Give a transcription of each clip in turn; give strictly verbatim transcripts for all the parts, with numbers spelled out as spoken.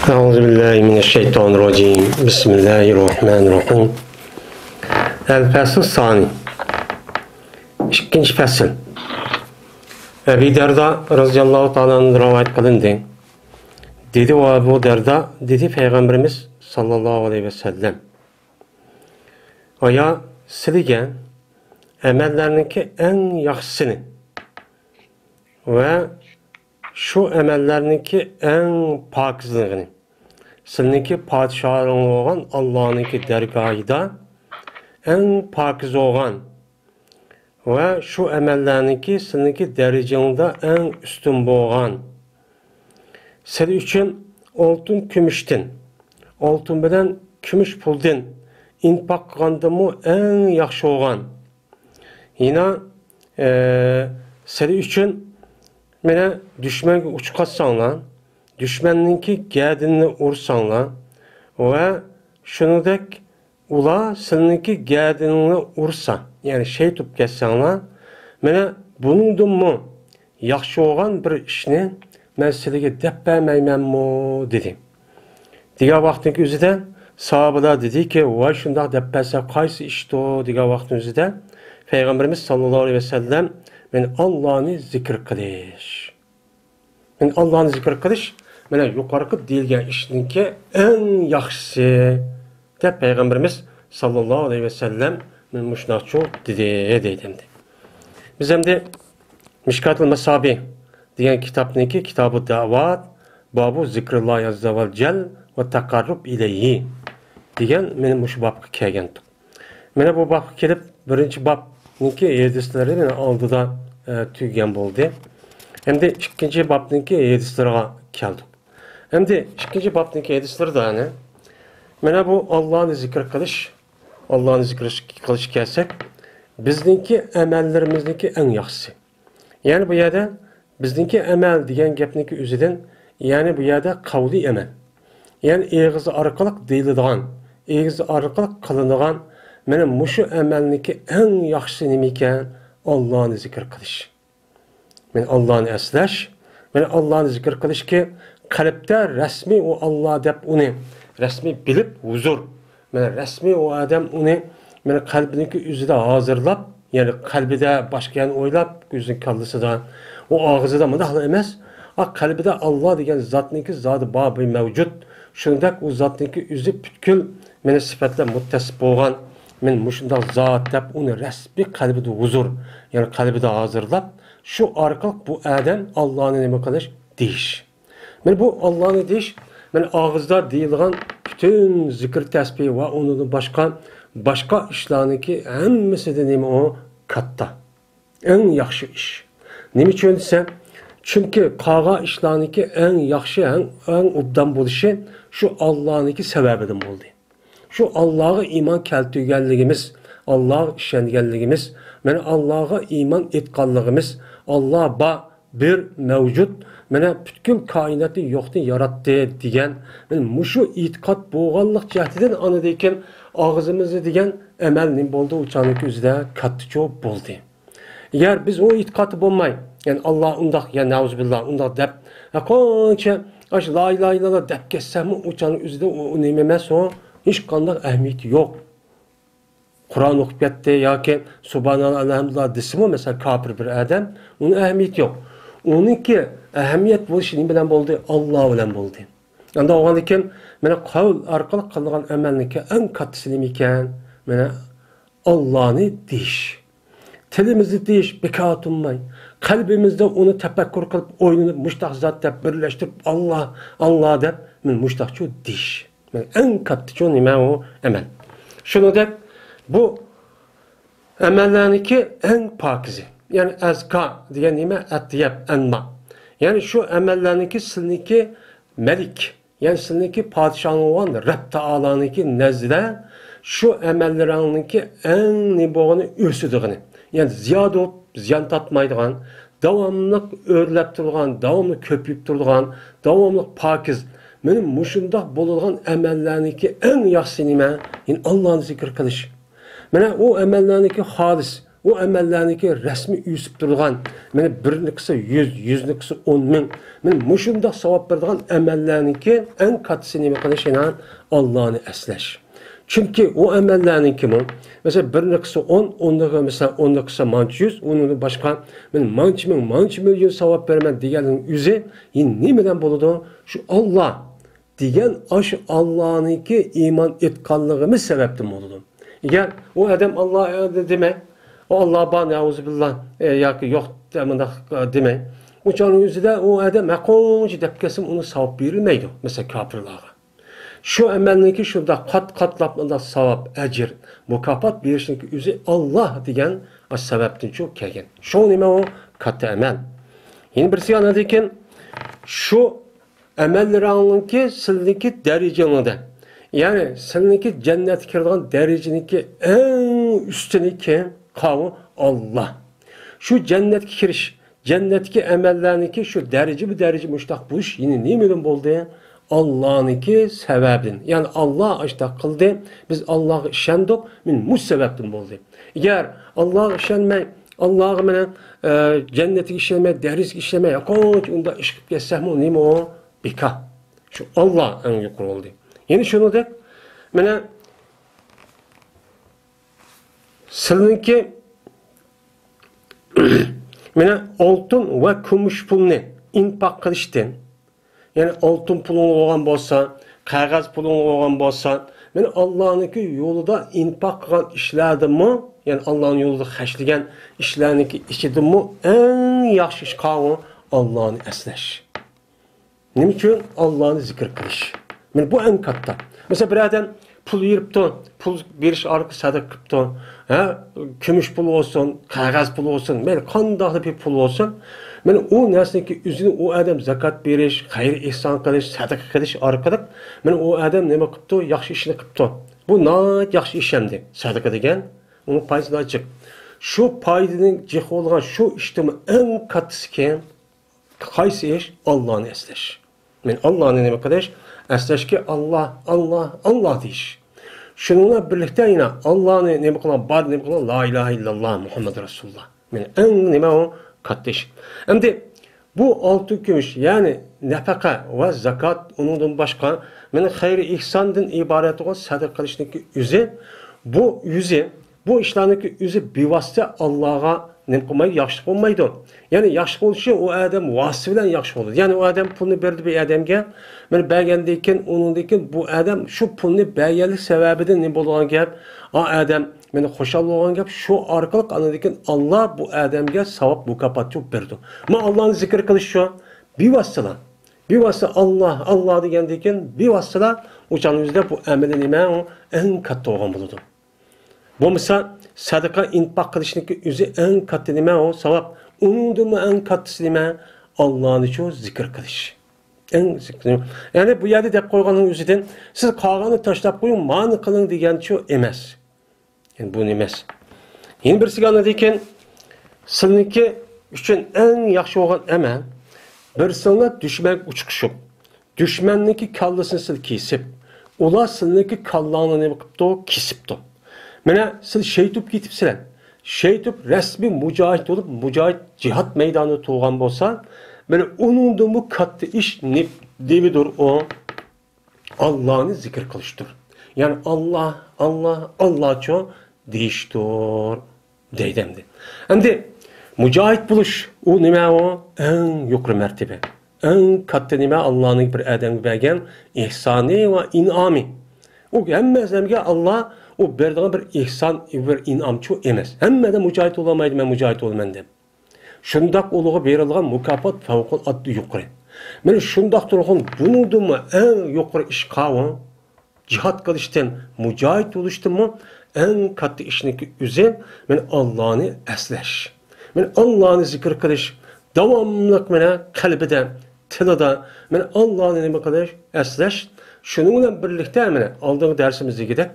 أعوذ بالله من الشيطان الرجيم. بسم الله الرحمن الرحيم. الفصل الثاني. ئىككىنچى پەسىل. ئەبى دەردا رەزىياللاھۇ تائالا ئەنھۇدىن رىۋايەت قىلىندى. دېدى، ئۇ ئەبۇ دەردا، دېدى پەيغەمبىرىمىز ساللاللاھۇ ئەلەيھى ۋەسەللەم، ئايا، سىلىگە ئەمەللەرنىڭكى ئەڭ ياخشىسىنى ۋە شۇ ئەمەللەرنىڭكى ئەڭ پاكىزلىقىنى، سىلىنىڭكى پادىشاھلىقىڭ بولغان ئاللانىڭكى دەرگاھىدا ئەڭ پاكىز بولغان ۋە شۇ ئەمەللەرنىڭكى سىلىنىڭكى دەرىجىڭدە ئەڭ ئۈستۈن بولغان، سىلى ئۈچۈن ئالتۇن كۈمۈشتىن، ئالتۇن بىلەن كۈمۈش پۇلدىن ئىنپاق قىلغاندىمۇ ئەڭ ياخشى بولغان. يەنە، ئە، سىلى ئۈچۈن مانا دۈشمەنگە ئۇچ قاتساڭلار، دۈشمەننىڭكى گەدىنىنى ئۇرساڭلار ۋە شۇنىڭدەك ئۇلار سىلىنىڭكى گەدىنىڭنى ئۇرسا، يەنى شېھىت بولۇپ كەتسەڭلار، مانا بۇنىڭدىنمۇ ياخشى بولغان بىر ئىشنى مەن سىلىگە دەپ بەرمەيمەنمۇ؟ دېدى. دېگەن ۋاقىتنىڭكى ئۆزىدە ساھابىلار دېدىكى، ۋاي، شۇنداق دەپ بەرسە قايسى ئىشتۇ؟ دېگەن ۋاقىتنىڭ ئۆزىدە پەيغەمبىرىمىز ساللاللاھۇ ئەلەيھى ۋەسەللەم، مانا ئاللانى زىكىر قىلىش. مانا ئاللانى زىكىر قىلىش، مانا يۇقىرىقى دېيىلگەن ئىشنىڭكى ئەڭ ياخشىسى، دەپ پەيغەمبىرىمىز ساللاللاھۇ ئەلەيھى ۋەسەللەم مانا مۇشۇنداقچۇ دېدى، دەيدۇ ئەمدى. بىز ئەمدى مىشكاتۇل مەسابىھ دېگەن كىتابنىڭكى كىتابۇ دەۋات، بابۇ زىكرىللاھى ئەززە ۋە جەل ۋە تەقەررۇب ئىلەيھى دېگەن مانا مۇشۇ بابقا كەلگەنتۇق. مانا بۇ بابقا كېلىپ، بىرىنچى بابنىڭكى ھەدىسلىرى مانا ئالدىدا، ئە، تۈگىگەن بولدى. ئەمدى ئىككىنچى بابنىڭكى ھەدىسلىرىغا كەلدۇق. ئەمدى ئىككىنچى بابنىڭكى ھەدىسلىرىدا، يەنى، مانا بۇ ئاللانى زىكىر قىلىش، ئاللانى زىكىر قىلىشقا كەلسەك، بىزنىڭكى ئەمەللىرىمىزنىڭكى ئەڭ ياخشىسى. يەنى بۇ يەردە بىزنىڭكى ئەمەل دېگەن گەپنىڭكى ئۆزىدىن، يەنى بۇ يەردە قەۋلىي ئەمەل. يەنى ئېغىز ئارقىلىق دېيىلىدىغان، ئېغىز ئارقىلىق قىلىنىدىغان، مانا مۇشۇ ئەمەلنىڭكى ئەڭ ياخشىسى نېمە ئىكەن؟ ئاللانى زىكىر قىلىش. مانا ئاللانى ئەسلەش، مانا ئاللانى زىكىر قىلىشكى قەلبتە رەسمىي ئۇ ئاللا دەپ ئۇنى رەسمىي بىلىپ ھۇزۇر. مانا رەسمىي ئۇ ئادەم ئۇنى مانا قەلبىنىڭكى ئۆزىدە ھازىرلاپ، يەنى قەلبىدە باشقا يەرنى ئويلاپ، ئۆزىنىڭ كاللىسىدا، ئۇ ئاغزىدا مۇنداقلا ئەمەس، ئا، قەلبىدە ئاللا دېگەن زاتنىڭكى زادى بار، بىر مەۋجۇت. شۇنداق ئۇ زاتنىڭكى ئۆزى پۈتكۈل مانا سۈپەتلەر مۇتتەسىپ بولغان، مانا مۇشۇنداق زات دەپ ئۇنى رەسمىي قەلبىدە ھۇزۇر، يەنى قەلبىدە ھازىرلاپ، شۇ ئارقىلىق بۇ ئادەم ئاللانى نېمە قىلىش؟ دېيىش. مانا بۇ ئاللانى دېيىش، مانا ئاغزىدا دېيىلغان پۈتۈن زىكىر تەسبىھ ۋە ئۇنىڭدىن باشقا، باشقا ئىشلارنىڭكى ھەممىسىدىن نېمە ئۇ؟ كاتتا. ئەڭ ياخشى ئىش. نېمە ئۈچۈن دېسە، چۈنكى قالغان ئىشلارنىڭكى ئەڭ ياخشى، ئەڭ، ئەڭ ئوبدان بولۇشى شۇ ئاللانىڭكى سەۋەبىدىن بولدى. شۇ ئاللاغا ئىمان كەلتۈرگەنلىكىمىز، ئاللاغا ئىشەنگەنلىكىمىز، مانا ئاللاغا ئىمان ئېيتقانلىقىمىز، ئاللا بار، بىر مەۋجۇت، مانا پۈتكۈل كائىناتنى يوقتىن ياراتتى دېگەن، مانا مۇشۇ ئېتىقاد بولغانلىق جەھىتىدىن ئاندىن كېيىن ئاغزىمىزدا دېگەن ئەمەل نېمە بولدى؟ ئۇ چاغنىڭكى ئۆزىدە كاتتىچۇ بولدى. ئەگەر بىز ئۇ ئېتىقادتا بولماي، يەنى ئاللا ئۇنداق، يا نەئۇزۇبىللا ئۇنداق دەپ، ھە، قانچە ئاشۇ لا ئىلاھە ئىللاللا دەپ كەتسەممۇ، ئۇ چاغنىڭ ئۆزىدە ئۇ، ئۇ نېمە ئەمەس، ئۇ ھېچقانداق ئەھمىيىتى يوق. قۇرئان ئوقۇپ كەتتى ياكى سۇبھاناللا، ئەلھەمدۇلىللا دېسىمۇ، مەسىلەن، كاپىر بىر ئادەم، ئۇنىڭ ئەھمىيىتى يوق. ئۇنىڭكى ئەھمىيەت بولۇشى نېمە بىلەن بولدى؟ ئاللا بىلەن بولدى. ئانداق بولغاندىكىن، مانا قەۋل ئارقىلىق قىلىنغان ئەمەلنىڭكى ئەڭ كاتتىسى نېمە ئىكەن؟ مانا ئاللانى دېيىش. تىلىمىزدا دېيىش بىكار تۇرماي، قەلبىمىزدە ئۇنى تەپەككۇر قىلىپ، ئويلىنىپ، مۇشتاق زات دەپ بىرلەشتۈرۈپ، ئاللا، ئاللا دەپ، مانا مۇشتاقچۇ دېيىش. مانا ئەڭ كاتتىچۇ نېمە ئۇ؟ ئەمەل. شۇنىڭدەك بۇ ئەمەللەرنىڭكى ئەڭ پاكىزى. يەنى ئەزكا دېگەن نېمە؟ ئەتيەب، ئەنما. يەنى شۇ ئەمەللەرنىڭكى سىلىنىڭكى مەلىك، يەنى سىلىنىڭكى پادىشاھىڭ بولغان رەب تائالانىڭكى نەزىدە شۇ ئەمەللىرىڭنىڭكى ئەڭ نېمە بولغىنى؟ ئۆسىدىغىنى. يەنى زىيادە بولۇپ زىيان تارتمايدىغان، داۋاملىق ئۆرلەپ تۇرىدىغان، داۋاملىق كۆپىيىپ تۇرىدىغان، داۋاملىق پاكىز. مانا مۇشۇنداق بولىدىغان ئەمەللەرنىڭكى ئەڭ ياخشىسى نېمە؟ يەنى ئاللانى زىكىر قىلىش. مانا ئۇ ئەمەللەرنىڭكى خالىس، ئۇ ئەمەللەرنىڭكى رەسمىي ئۆسۈپ تۇرىدىغان، مانا، بىرنى قىلسا يۈز، يۈزنى قىلسا ئون مىڭ، مانا، مۇشۇنداق ساۋاب بېرىدىغان ئەمەللەرنىڭكى ئەڭ كاتتىسى نېمە قىلىش؟ يەنە ئاللانى ئەسلەش. چۈنكى ئۇ ئەمەللەرنىڭكىمۇ، مەسىلەن، بىرنى قىلسا ئون، ئوننى، مەسىلەن، ئوننى قىلسا مانچە يۈز، ئۇنىڭدىن باشقا، مانا، مانچە مىڭ، مانچە مىليون ساۋاب بېرىمەن دېگەننىڭ ئۆزى، يەنە نېمىدىن بولىدۇ؟ شۇ ئاللا دېگەن ئاشۇ ئاللانىڭكى ئىمان ئېيتقانلىقىمىز سەۋەبتىن بولىدۇ. ئەگەر ئۇ ئادەم ئاللا دېمەي، ئۇ ئاللا بار، نەئۇزۇبىللا، ئە، ياكى يوق، مۇنداق دېمەي، ئۇ چاغنىڭ ئۆزىدە ئۇ ئادەم ھەققۇنچە دەپ كەلسىمۇ ئۇنىڭ ساۋاب بېرىلمەيدۇ، مەسىلەن، كاپىرلارغا. شۇ ئەمەلنىڭكى شۇنداق قات-قاتلاپ ئۇنداق ساۋاب، ئەجىر، مۇكاپات بېرىشنىڭكى ئۆزى ئاللا دېگەن سەۋەبتىنچۇ كەلگەن. شۇ نېمە ئۇ؟ كاتتا ئەمەل. يەنە بىرسى ئاندىن كېيىن شۇ ئەمەللىرىڭنىڭكى سىلىنىڭكى دەرىجىڭدە، يەنى سىلىنىڭكى جەننەتكە كىرىدىغان دەرىجىنىڭكى ئەڭ ئۈستىنىڭكى قاۋۇ ئاللا. شۇ جەننەتكە كىرىش، جەننەتتىكى ئەمەللەرنىڭكى شۇ دەرىجىمۇ دەرىجە مۇشتاق بولۇش يەنە نېمىدىن بولدى؟ ئاللانىڭكى سەۋەبىدىن. يەنى ئاللا ئاشتاق قىلدى، بىز ئاللاغا ئىشەندۇق، مانا مۇشۇ سەۋەبتىن بولدى. ئەگەر ئاللاغا ئىشەنمەي، ئاللاغا مانا، ئە، جەننىتىگە ئىشەنمەي، دەرىجىسىگە ئىشەنمەي، قانچە ئۇنداق ئىش قىلىپ كەتسەكمۇ، نېمە ئۇ؟ بىكار. شۇ ئاللا ئەڭ يۇقىرى بولدى. يەنە شۇنىڭدەك، مانا، سىلىنىڭكى، مانا، ئالتۇن ۋە كۈمۈش پۇلنى ئىنپاق قىلىشتىن، يەنى ئالتۇن پۇلۇڭ بولغان بولسا، قەغەز پۇلۇڭ بولغان بولسا، مانا، ئاللانىڭكى يولىدا ئىنپاق قىلغان ئىشلاردىنمۇ، يەنى ئاللانىڭ يولىدا خەجلىگەن ئىشلارنىڭكى ئىچىدىنمۇ ئەڭ ياخشى ئىش قاۋۇ؟ ئاللانى ئەسلەش. نېمە ئۈچۈن؟ ئاللانى زىكىر قىلىش. مانا بۇ ئەڭ كاتتا. مەسىلەن، بىر ئادەم پۇل يىغىپتۇ، پۇل بېرىش ئارقىلىق سەدىقە قىپتۇ. ھە، كۈمۈش پۇل بولسۇن، قەغەز پۇل بولسۇن، مەيلى قانداقلا بىر پۇل بولسۇن، مانا ئۇ نەرسىنىڭكى ئۆزىنى ئۇ ئادەم زاكات بېرىش، خەير ئېھسان قىلىش، سەدىقە قىلىش ئارقىلىق، مانا ئۇ ئادەم نېمە قىپتۇ؟ ياخشى ئىشنى قىپتۇ. بۇ ناھايىتى ياخشى ئىش ئەمدى. سەدىقە دېگەن، ئۇنىڭ پايدىسى ناھايىتى جىق. شۇ پايدىنىڭ جىق بولغان شۇ ئىشتىمۇ ئەڭ كاتتىسى كىم؟ قايسى ئىش؟ ئاللانى ئەسلەش. مانا ئاللانى نېمە قىلىش؟ ئەسلەشكە ئاللا، ئاللا، ئاللا دېيىش. شۇنىڭ بىلەن بىرلىكتە يەنە ئاللانى نېمە قىلغان؟ بار نېمە قىلغان؟ لا ئىلاھە ئىللاللا مۇھەممەد رەسۇلۇللا. مانا ئەڭ نېمە ئۇ؟ كاتتا ئىش. ئەمدى بۇ ئالتۇن كۈمۈش، يەنى نەپەقە ۋە زاكات، ئۇنىڭدىن باشقا، مانا خەير ئېھساندىن ئىبارەت بولغان سەدىقە قىلىشنىڭكى ئۆزى، بۇ ئۆزى بۇ ئىشلارنىڭكى ئۆزى بىۋاسىتە ئاللاغا نېمە قىلمايدۇ؟ ياخشىلىق بولمايدۇ. يەنى ياخشى بولۇشى ئۇ ئادەم ۋاسىتە بىلەن ياخشى بولىدۇ. يەنى ئۇ ئادەم پۇلنى بەردى بىر ئادەمگە، مانا بەرگەندىن كېيىن، ئۇنىڭدىن كېيىن بۇ ئادەم شۇ پۇلنى بەرگەنلىك سەۋەبىدىن نېمە بولىدىغان گەپ؟ ئا ئادەم مانا خۇشال بولغان گەپ، شۇ ئارقىلىق ئاندىن كېيىن ئاللا بۇ ئادەمگە ساۋاب مۇكاپات قىلىپ بېرىدۇ. مانا ئاللانى زىكىر قىلىش شۇ. بىۋاسىتىلا. بىۋاسىتە ئاللا، ئاللا دېگەندىن كېيىن بىۋاسىتىلا ئۇ چاغنىڭ ئۆزىدە بۇ ئەمىلى نېمە؟ ئۇ ئەڭ كاتتا بولغان بولىدۇ. بولمىسا، سەدىقە ئىنپاق قىلىشنىڭكى ئۆزى ئەڭ كاتتا نېمە؟ ئۇ ساۋاب. ئۇنىڭدىنمۇ ئەڭ كاتتىسى نېمە؟ ئاللانىچۇ زىكىر قىلىش. ئەڭ زىكىر. يەنى بۇ يەردە دەپ قويغاننىڭ ئۆزىدىن، سىز قالغاننى تاشلاپ قويۇڭ، مانى قىلىڭ دېگەنچۇ ئەمەس. يەنى بۇ نېمە ئەمەس. يەنە بىرسىگە ئاندىن كېيىن، سىلىنىڭكى ئۈچۈن ئەڭ ياخشى بولغان ئەمەل، بىرسىڭلار دۈشمەنگە ئۇچۇقۇشۇپ، دۈشمەننىڭكى كاللىسىنى سىل كېسىپ، ئۇلار سىلىنىڭكى كاللاڭلارنى نېمە قىپتۇ؟ كېسىپتۇ. مانا سىل شېھىت بولۇپ كېتىپسىلەر. شېھىت بولۇپ رەسمىي مۇجاھىد بولۇپ، مۇجاھىد جىھاد مەيدانىدا تۇرغان بولسا، مانا ئۇنىڭدىنمۇ كاتتا ئىش نېمىدۇر ئۇ؟ ئاللانى زىكىر قىلىشتۇر. يەنى ئاللا، ئاللا، ئاللاچۇ دېيىشتۇر. دەيدۇ ئەمدى. ئەمدى مۇجاھىد بولۇش، ئۇ نېمە ئۇ؟ ئەڭ يۇقىرى مەرتىبە. ئەڭ كاتتا نېمە؟ ئاللانىڭ بىر ئادەمگە بەرگەن ئېھسانى ۋە ئىنئامى. ئۇ ھەممە ئادەمگە ئاللا ئۇ بېرىدىغان بىر ئېھسان، بىر ئىنئامچۇ ئەمەس. ھەممە ئادەم مۇجاھىد بولالمايدۇ، مەن مۇجاھىد بولىمەن دەپ. شۇنداق ئۇلارغا بېرىلغان مۇكاپات پەۋقۇلئاددە يۇقىرى. مانا شۇنداق تۇرغان بۇنىڭدىنمۇ ئەڭ يۇقىرى ئىش قاۋۇ؟ جىھاد قىلىشتىن، مۇجاھىد بولۇشتىنمۇ ئەڭ كاتتا ئىشنىڭكى ئۆزى، مانا ئاللانى ئەسلەش. مانا ئاللانى زىكىر قىلىش، داۋاملىق مانا قەلبىدە، تىلىدا، مانا ئاللانى نېمە قىلىش؟ ئەسلەش. شۇنىڭ بىلەن بىرلىكتە، مانا ئالدىنقى دەرسىمىزدىكىدەك،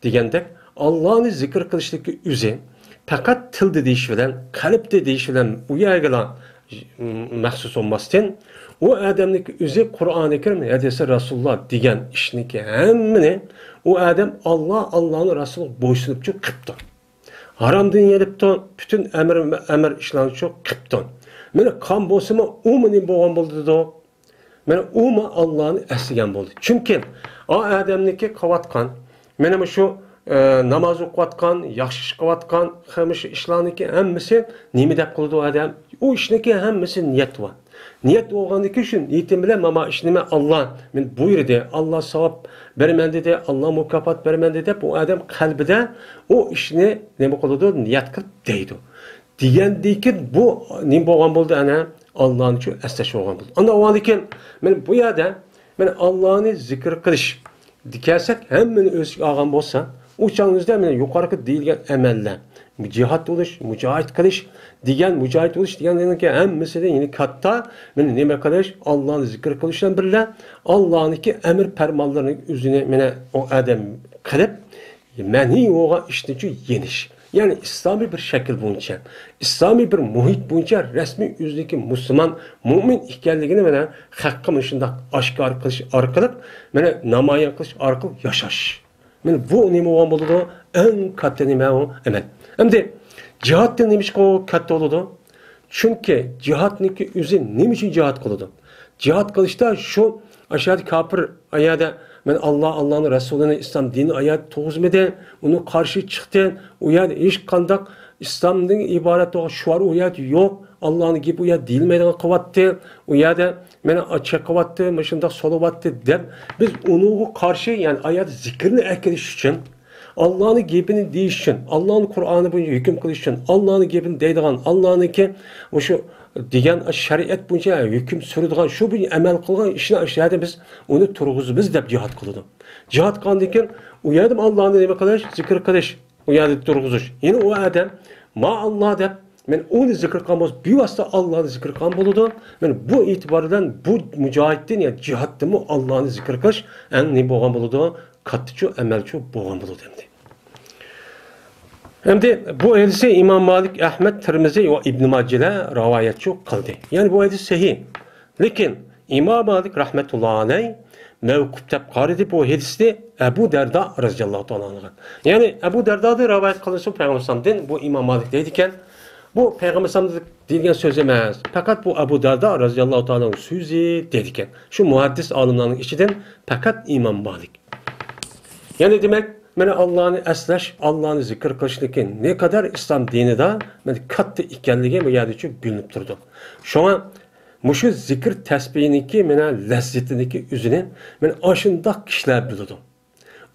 دېگەندەك، ئاللانى زىكىر قىلىشتىكى ئۆزى پەقەت تىلدا دېيىش بىلەن، قەلبتە دېيىش بىلەن ئۇ يەرگىلا مەخسۇس بولماستىن، ئۇ ئادەمنىڭكى ئۆزى قۇرئانى كەرىم، ھەدىسى رەسۇلۇللا دېگەن ئىشنىڭكى ھەممىنى ئۇ ئادەم ئاللا، ئاللانىڭ رەسۇلىغا بويسۇنۇپچۇ قىپتۇ. ھارامدىن يېنىپتۇ، پۈتۈن ئەمىر، ئەمىر ئىشلارنى شۇ قىپتۇ. مانا قان بولسىمۇ، ئۇمۇ نېمە بولغان بولدى دېدۇق؟ مانا ئۇمۇ ئاللانى ئەسلىگەن بولدى. چۈنكى ئا ئادەمنىڭكى قىلىۋاتقان، مانا مۇشۇ، ئە، ناماز ئوقۇۋاتقان، ياخشى ئىش قىلىۋاتقان، مۇشۇ ئىشلارنىڭكى ھەممىسى نېمە دەپ قىلىدۇ ئادەم؟ ئۇ ئىشنىڭكى ھەممىسى نىيەت بار. نىيەت بولغاندىكىن شۇ نىيىتىم بىلەن مانا ئىش نېمە، ئاللا مېنى بۇيرۇدى، ئاللا ساۋاب بېرىمەن دېدى، ئاللا مۇكاپات بېرىمەن دېدى دەپ، ئۇ ئادەم قەلبىدە ئۇ ئىشنى نېمە قىلىدۇ؟ نىيەت قىلىپ دەيدۇ. دېگەندىكىن بۇ نېمە بولغان بولدى؟ ئەنە ئاللانى شۇ ئەسلەش بولغان بولدى. ئاندىن ئاۋۋالىكىن مانا بۇ يەردە مانا ئاللانى زىكىر قىلىش دېگەنسەك، ھەممىنى ئۆز ئىچىگە ئالغان بولسا، ئۇ چاغنىڭىزدا مانا يۇقىرىقى دېيىلگەن ئەمەللەر، جىھاد بولۇش، مۇجاھىد قىلىش دېگەن، مۇجاھىد بولۇش دېگەنلەرنىڭكى ھەممىسىدىن يەنە كاتتا مانا نېمە قىلىش؟ ئاللانى زىكىر قىلىش بىلەن بىللە، ئاللانىڭكى ئەمر پەرمانلىرىنى ئۆزىنى مانا ئۇ ئادەم قىلىپ، مەنھىي بولغان ئىشتىنچۇ يېنىش. يەنى ئىسلامىي بىر شەكىل بويىچە، ئىسلامىي بىر مۇھىت بويىچە رەسمىي ئۆزىنىڭكى مۇسۇلمان، مۆمىن ئىكەنلىكىنى مانا خەققە مۇشۇنداق ئاشكارا قىلىش ئارقىلىق، مانا نامايان قىلىش ئارقىلىق ياشاش. مانا بۇ نېمە بولغان بولىدۇ؟ ئەڭ كاتتا نېمە ئۇ؟ ئەمەل. ئەمدى جىھادتىن نېمە ئىشقا كاتتا بولىدۇ؟ چۈنكى جىھادنىڭكى ئۆزى نېمە ئۈچۈن جىھاد قىلىدۇ؟ جىھاد قىلىشتا شۇ ئاشۇ يەردە كاپىر، ئايەردە مەن ئاللا، ئاللانىڭ رەسۇلىنى، ئىسلام دىنىنى ئايەردە تۇرغۇزمىدى، ئۇنىڭ قارشى چىقتى، ئۇ يەردە ھېچقانداق ئىسلامدىن ئىبارەت بولغان شوئار ئۇ يەردە يوق، ئاللانىڭ گېپى ئۇ يەردە دېيىلمەيدىغان قىلىۋاتتى، ئۇ يەردە مانا چېقىۋاتتى، مۇشۇنداق سولىۋاتتى دەپ، بىز ئۇنىڭغا قارشى، يەنى ئايەردە زىكىرنى ئەكېلىش ئۈچۈن، ئاللانىڭ گېپىنى دېيىش ئۈچۈن، ئاللانىڭ قۇرئانى بويىچە ھۆكۈم قىلىش ئۈچۈن، ئاللانىڭ گېپىنى دەيدىغان، ئاللانىڭكى مۇشۇ دېگەن شەرىئەت بويىچە ھۆكۈم سۈرىدىغان، شۇ بويىچە ئەمەل قىلغان ئىشنى ئاشۇ يەردە بىز ئۇنى تۇرغۇزىمىز دەپ جىھاد قىلىدۇ. جىھاد قىلغاندىن كېيىن ئۇ يەردىمۇ ئاللانى نېمە قىلىش، زىكىر قىلىش، ئۇ يەردە تۇرغۇزۇش. يەنە ئۇ ئادەم ما ئاللا دەپ، مەن ئۇنى زىكىر قىلغان بولسا، بىۋاسىتە ئاللانى زىكىر قىلغان بولىدۇ. مەن بۇ ئېتىبار بىلەن بۇ مۇجاھىدتىن، يەنى جىھادتىنمۇ ئاللانى زىكىر قىلىش ئەڭ نېمە بولغان بولىدۇ؟ كاتتىچۇ ئەمەلچۇ بولغان بولىدۇ ئەمدى. ئەمدى بۇ ھەدىسنى ئىمام مالىك، ئەھمەد، تىرمىزى ۋە ئىبن ماجىلەر رىۋايەتچۇ قىلدى. يەنى بۇ ھەدىس سەھىھ. لېكىن ئىمام مالىك رەھمەتۇللا ئەلەيھ مەۋقۇپ دەپ قارىدى بۇ ھەدىسنى ئەبۇ دەردا رەزىياللاھۇ تائالا ئانھۇدىن. يەنى ئەبۇ دەردادىن رىۋايەت قىلىنسا پەيغەمبەر ئەلەيھىسسالامدىن، بۇ ئىمام مالىك دەيدىكەن. بۇ پەيغەمبەر ئەلەيھىسسالام دېگەن سۆز ئەمەس. پەقەت بۇ ئەبۇ دەردا رەزىياللاھۇ تائالانىڭ سۆزى دەيدىكەن. شۇ مۇھەددىس ئالىملارنىڭ ئىچىدىن پەقەت ئىمام مالىك. يەنى دېمەك، مانا ئاللانى ئەسلەش، ئاللانى زىكىر قىلىشنىڭكى نەقەدەر ئىسلام دىنىدا مانا كاتتا ئىكەنلىكى بۇ يەردىچۇ بىلىنىپ تۇرىدۇ. شۇڭا مۇشۇ زىكىر تەسبىھنىڭكى مانا لەززىتىنىڭكى ئۆزىنى مانا ئاشۇنداق كىشىلەر بىلىدۇ.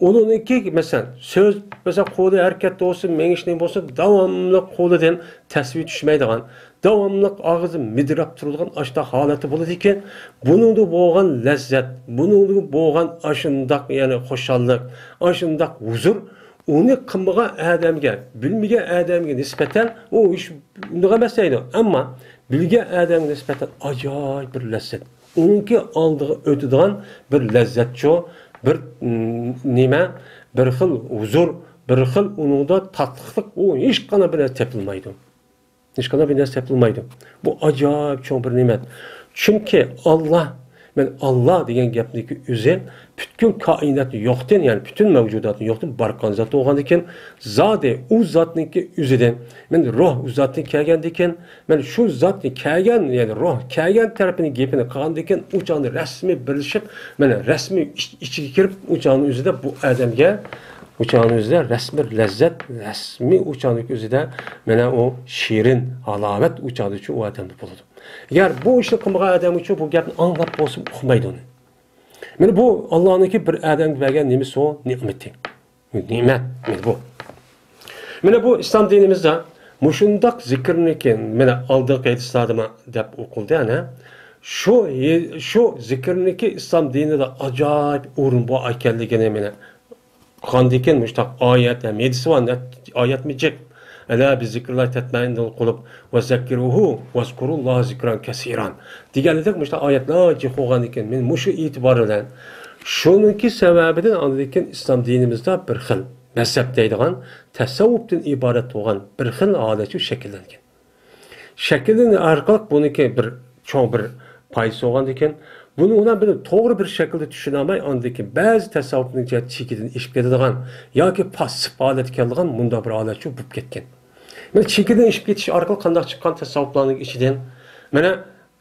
ئۇلارنىڭكى، مەسىلەن، سۆز، مەسىلەن، قولى ھەرىكەتتە بولسۇن، مېڭىشنى بولسۇن، داۋاملىق قولىدىن تەسۋى چۈشمەيدىغان، داۋاملىق ئاغزى مىدىراپ تۇرىدىغان ئاشۇنداق ھالەتتە بولىدىكەن، بۇنىڭدا بولغان لەززەت، بۇنىڭدا بولغان ئاشۇنداق، يەنى خۇشاللىق، ئاشۇنداق ھۇزۇر، ئۇنى قىلمىغان ئادەمگە، بىلمىگەن ئادەمگە نىسبەتەن ئۇ ھېچ ئۇنداق ئەمەس دەيدۇ. ئەمما بىلگەن ئادەمگە نىسبەتەن ئاجايىپ بىر لەززەت. ئۇنىڭكى ئالدىغا ئۆتىدىغان بىر لەززەتچۇ، بىر، م، نېمە، بىر خىل ھۇزۇر، بىر خىل ئۇنىڭدا تاتلىقلىق، ئۇ ھېچقانداق بىر نەرسە تېپىلمايدۇ. ھېچقانداق بىر نەرسە تېپىلمايدۇ. بۇ ئاجايىپ چوڭ بىر نېمەت. چۈنكى ئاللا، مەن ئاللا دېگەن گەپنىڭكى ئۆزى پۈتكۈل كائىناتنى يوقتىن، يەنى پۈتۈن مەۋجۇداتنى يوقتىن بارقان زات بولغاندىكىن، زادى ئۇ زاتنىڭكى ئۆزىدىن، مەن روھ ئۇ زاتتىن كەلگەندىكىن، مەن شۇ زاتنى كەلگەن، يەنى روھ كەلگەن تەرىپىنىڭ گېپىنى قىلغاندىكىن، ئۇ چاغنى رەسمىي بىرلىشىپ، مانا رەسمىي ئىچ-، ئىچىگە كىرىپ، ئۇ چاغنىڭ ئۆزىدە بۇ ئادەمگە، ئۇ چاغنىڭ ئۆزىدە رەسمىي لەززەت، رەسمىي ئۇ چاغنىڭ ئۆزىدە مانا ئۇ شېرىن ھالاۋەت ئۇ چاغدىچۇ ئۇ ئادەمدە بولىدۇ. ئەگەر بۇ ئىشنى قىلمىغان ئادەم ئۈچۈن بۇ گەپنى ئاڭلاپ بولسىمۇ ئۇقمايدۇ ئۇنى. مانا بۇ ئاللانىڭكى بىر ئادەمگە بەرگەن نېمىسى ئۇ؟ نېمىتى. نېمەت، مانا بۇ. مانا بۇ ئىسلام دىنىمىزدا مۇشۇنداق زىكىرنىكى، مانا ئالدىنقى ھەدىسلاردىمۇ دەپ ئوقۇلدى، ئەنە. شۇ، شۇ زىكىرنىكى ئىسلام دىنىدا ئاجايىپ ئورۇن بار ئىكەنلىكىنى مانا قىلغاندىكىن مۇشۇنداق ئايەت ھەم ھەدىس بار، ئايەتمۇ جىق. ئەلا بىزىكرىللاھى تەتمەئىننۇل قۇلۇب ۋەزەككىرۇھۇ ۋەزكۇرۇللاھە زىكران كەسىرا دېگەنلىك مۇشۇنداق ئايەتلەر جىق بولغاندىكىن، مەن مۇشۇ ئېتىبار بىلەن شۇنىڭكى سەۋەبىدىن ئاندىن كېيىن ئىسلام دىنىمىزدا بىر خىل مەزھەپ دەيدىغان تەسەۋۋۇپتىن ئىبارەت بولغان بىر خىل ھالەتچۇ شەكىللەنگەن. شەكىللىنىش ئارقىلىق بۇنىڭكى بىر چوڭ بىر پايدىسى بولغاندىكىن، بۇنى ئۇلار بىر توغرا بىر شەكىلدە چۈشىنەلمەي، ئاندىن كېيىن بەزى تەسەۋۋۇپنىڭ چېكىدىن ئېشىپ كېتىدىغان ياكى پاسسىپ ھالەتكە كېلىدىغان مۇنداق بىر ھالەتچۇ بولۇپ كەتكەن. مانا چېكىدىن ئېشىپ كېتىش ئارقىلىق قانداق چىققان تەسەۋۋۇپلارنىڭ ئىچىدىن، مانا،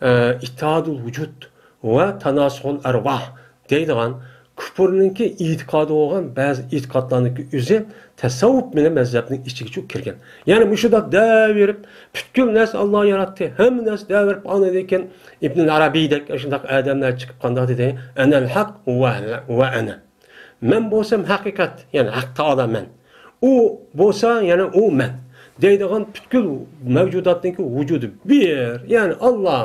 ئە، ئىتتىھادۇل ۋۇجۇد ۋە تاناسۇخۇل ئەرۋاھ دەيدىغان كۇپۇرنىڭكى ئېتىقادى بولغان بەزى ئېتىقادلارنىڭكى ئۆزى تەسەۋۋۇپ بىلەن مەزھەپنىڭ ئىچىگىچۇ كىرگەن. يەنى مۇشۇنداق دەۋېرىپ، پۈتكۈل نەرسە ئاللا ياراتتى، ھەممە نەرسە دەۋېرىپ، ئاندىن كېيىن ئىبنۇل ئەرەبىيدەك شۇنداق ئادەملەر چىقىپ قانداق دېدى، «ئەنەل ھەق ۋە، ۋە ئەنە.» مەن بولسام ھەقىقەت، يەنى ھەق تائالا مەن. ئۇ بولسا، يەنى ئۇ مەن. دەيدىغان پۈتكۈل مەۋجۇداتنىڭكى ۋۇجۇدى بىر، يەنى ئاللا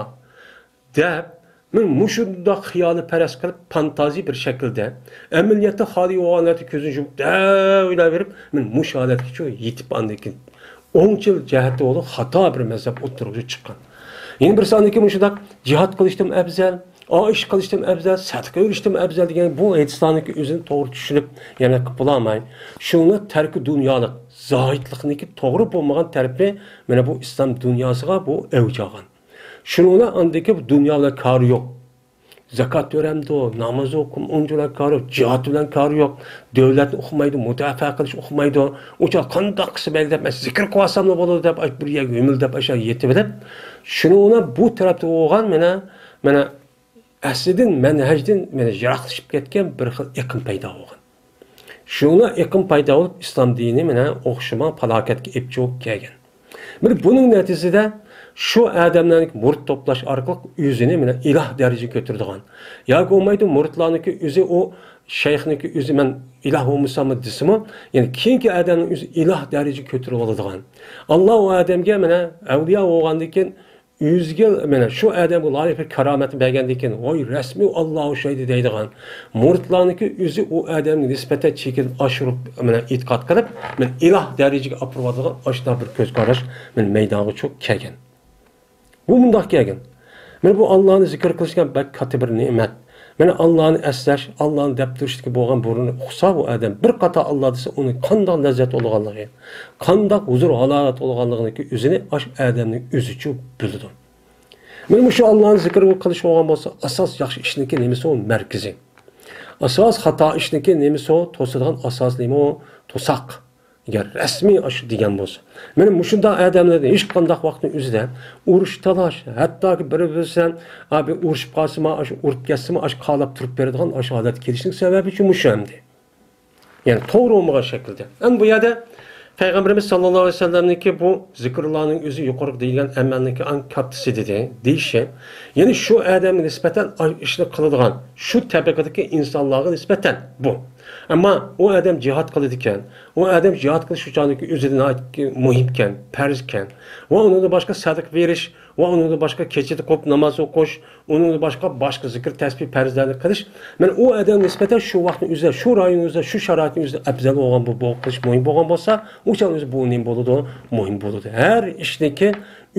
دەپ، مەن مۇشۇنداق خىيالىي پەرەز قىلىپ، فانتازىيە بىر شەكىلدە، ئەمەلىيەتتە خالىي بولغان نەرسە كۆزنى يۇمۇپ دەۋېلەۋېرىپ، مەن مۇشۇ ھالەتكىچۇ يېتىپ، ئاندىن كېيىن ئوڭچىل جەھەتتە بولۇپ خاتا بىر مەزھەپ ئوتتۇرىغا چىققان. يەنە بىرسى ئاندىن كېيىن مۇشۇنداق جىھاد قىلىشتىن ئەۋزەل، ئا ئىش قىلىشتىن ئەۋزەل، سەدىقە بېرىشتىن ئەۋزەل دېگەن بۇ ھەدىسلەرنىڭكى ئۆزىنى توغرا چۈشىنىپ، يەنە قىلىپ بولالماي، شۇنىڭ تەركى دۇنيالىق، زاھىدلىقنىڭكى توغرا بولمىغان تەرىپى، مانا بۇ ئىسلام دۇنياسىغا بۇ ئەۋج ئالغان. شۇنىڭ بىلەن ئاندىكى بۇ دۇنيا بىلەن كارى يوق. زاكات تۆلەمدۇ، ناماز ئوقۇم، ئۇنىڭ بىلەن كارى يوق، جىھاد بىلەن كارى يوق، دۆلەتنى ئۇقمايدۇ، مۇداپىئە قىلىش ئۇقمايدۇ. ئۇچا قانداق قىلسا مەيلى دەپ، مەن زىكىر قىلىۋالساملا بولىدۇ دەپ، بىر يەرگە ھۆمۈل دەپ، ئاشۇ يېتىۋېلىپ، شۇنىڭ بىلەن بۇ تەرەپتە بولغان مانا، مانا ئەسلىدىن، مەنھەجدىن مانا يىراقلىشىپ كەتكەن بىر خىل ئېقىم پەيدا بولغان. شۇنىڭ ئېقىم پەيدا بولۇپ، ئىسلام دىنى مانا ئوخشىمىغان پالاكەتكە ئېلىپ چىقىپ كەلگەن. مانا بۇنىڭ نەتىجىسىدە شۇ ئادەملەرنىڭ مۇرىت توپلاش ئارقىلىق ئۆزىنى مانا ئىلاھ دەرىجىگە كۆتۈرىدىغان. ياكى بولمايدۇ مۇرىتلارنىڭكى ئۆزى، ئۇ شەيخنىڭكى ئۆزى مەن ئىلاھ بولمىساممۇ دېسىمۇ، يەنى كېيىنكى ئادەمنىڭ ئۆزى ئىلاھ دەرىجىگە كۆتۈرۈپ ئالىدىغان. ئاللا ئۇ ئادەمگە مانا ئەۋلىيا بولغاندىن كېيىن ئۆزىگە، مانا شۇ ئادەمگە لايىق بىر كارامەتنى بەرگەندىن كېيىن، ۋاي، رەسمىي ئاللا ئوخشايدۇ دەيدىغان، مۇرىتلارنىڭكى ئۆزى ئۇ ئادەمگە نىسبەتەن چېكىدىن ئاشۇرۇپ، مانا ئېتىقاد قىلىپ، مانا ئىلاھ دەرىجىگە ئاپىرىۋاتىدىغان ئاشۇنداق بىر كۆز قاراش مانا مەيدانغا چۈشۈپ كەلگەن. بۇ مۇنداق كەلگەن. مانا بۇ ئاللانى زىكىر قىلىش دېگەن بەك كاتتا بىر نېمەت. مانا ئاللانى ئەسلەش، ئاللانى دەپ تۇرۇشتىكى بولغان بۇرنى ئۇقسا بۇ ئادەم، بىر قاتا ئاللا دېسە، ئۇنىڭ قانداق لەززەت بولىدىغانلىقى، قانداق ھۇزۇر ھالاۋەت بولىدىغانلىقىنى ئۆزىنى ئاشۇ ئادەمنىڭ ئۆزىچۇ بىلىدۇ. مانا مۇشۇ ئاللانى زىكىر قىلىش بولغان بولسا، ئاساس ياخشى ئىشنىڭكى نېمىسى ئۇ مەركىزى. ئاساس خاتا ئىشنىڭكى نېمىسى ئۇ توسىدىغان ئاساس نېمە ئۇ توساق. ئەگەر رەسمىي ئاشۇ دېگەن بولسا. مانا مۇشۇنداق ئادەملەردىن ھېچقانداق ۋاقىتنىڭ ئۆزىدە ئۇرۇش تالاش، ھەتتاكى بىر-بىرسى بىلەن، ئا، بىر ئۇرۇشۇپ قالسىمۇ، ئاشۇ ئۇرۇپ كەتسىمۇ، ئاشۇ قالاپ تۇرۇپ بېرىدىغان ئاشۇ ھالەتكە كېلىشنىڭ سەۋەبى شۇ مۇشۇ ئەمدى. يەنى توغرا بولمىغان شەكىلدە. ئەمدى بۇ يەردە پەيغەمبىرىمىز ساللاللاھۇ ئەلەيھى ۋەسەللەمنىڭكى بۇ زىكرۇللانىڭ ئۆزى يۇقىرىقى دېيىلگەن ئەمەلنىڭكى ئەڭ كاتتىسى دېدى، دېيىشى. يەنى شۇ ئادەمگە نىسبەتەن ئىشنى قىلىدىغان، شۇ تەبىقىدىكى ئىنسانلارغا نىسبەتەن بۇ. ئەمما ئۇ ئادەم جىھاد قىلىدىكەن، ئۇ ئادەم جىھاد قىلىش شۇ چاغدىكى ئۆزى ناھايىتى مۇھىمكەن، پەرزكەن ۋە ئۇنىڭدىن باشقا سەدىقە بېرىش ۋە ئۇنىڭدىن باشقا كېچىدە قوپۇپ ناماز ئوقۇش، ئۇنىڭدىن باشقا، باشقا زىكىر تەسبىھ پەرزلەرنى قىلىش، مانا ئۇ ئادەمگە نىسبەتەن شۇ ۋاقىتنىڭ ئۆزىدە، شۇ رايوننىڭ ئۆزىدە، شۇ شارائىتنىڭ ئۆزىدە ئەپزەل بولغان، بۇ، بۇ قىلىش مۇھىم بولغان بولسا، ئۇ چاغ ئۆزى بۇ نېمە بولىدۇ؟ مۇھىم بولىدۇ. ھەر ئىشنىڭكى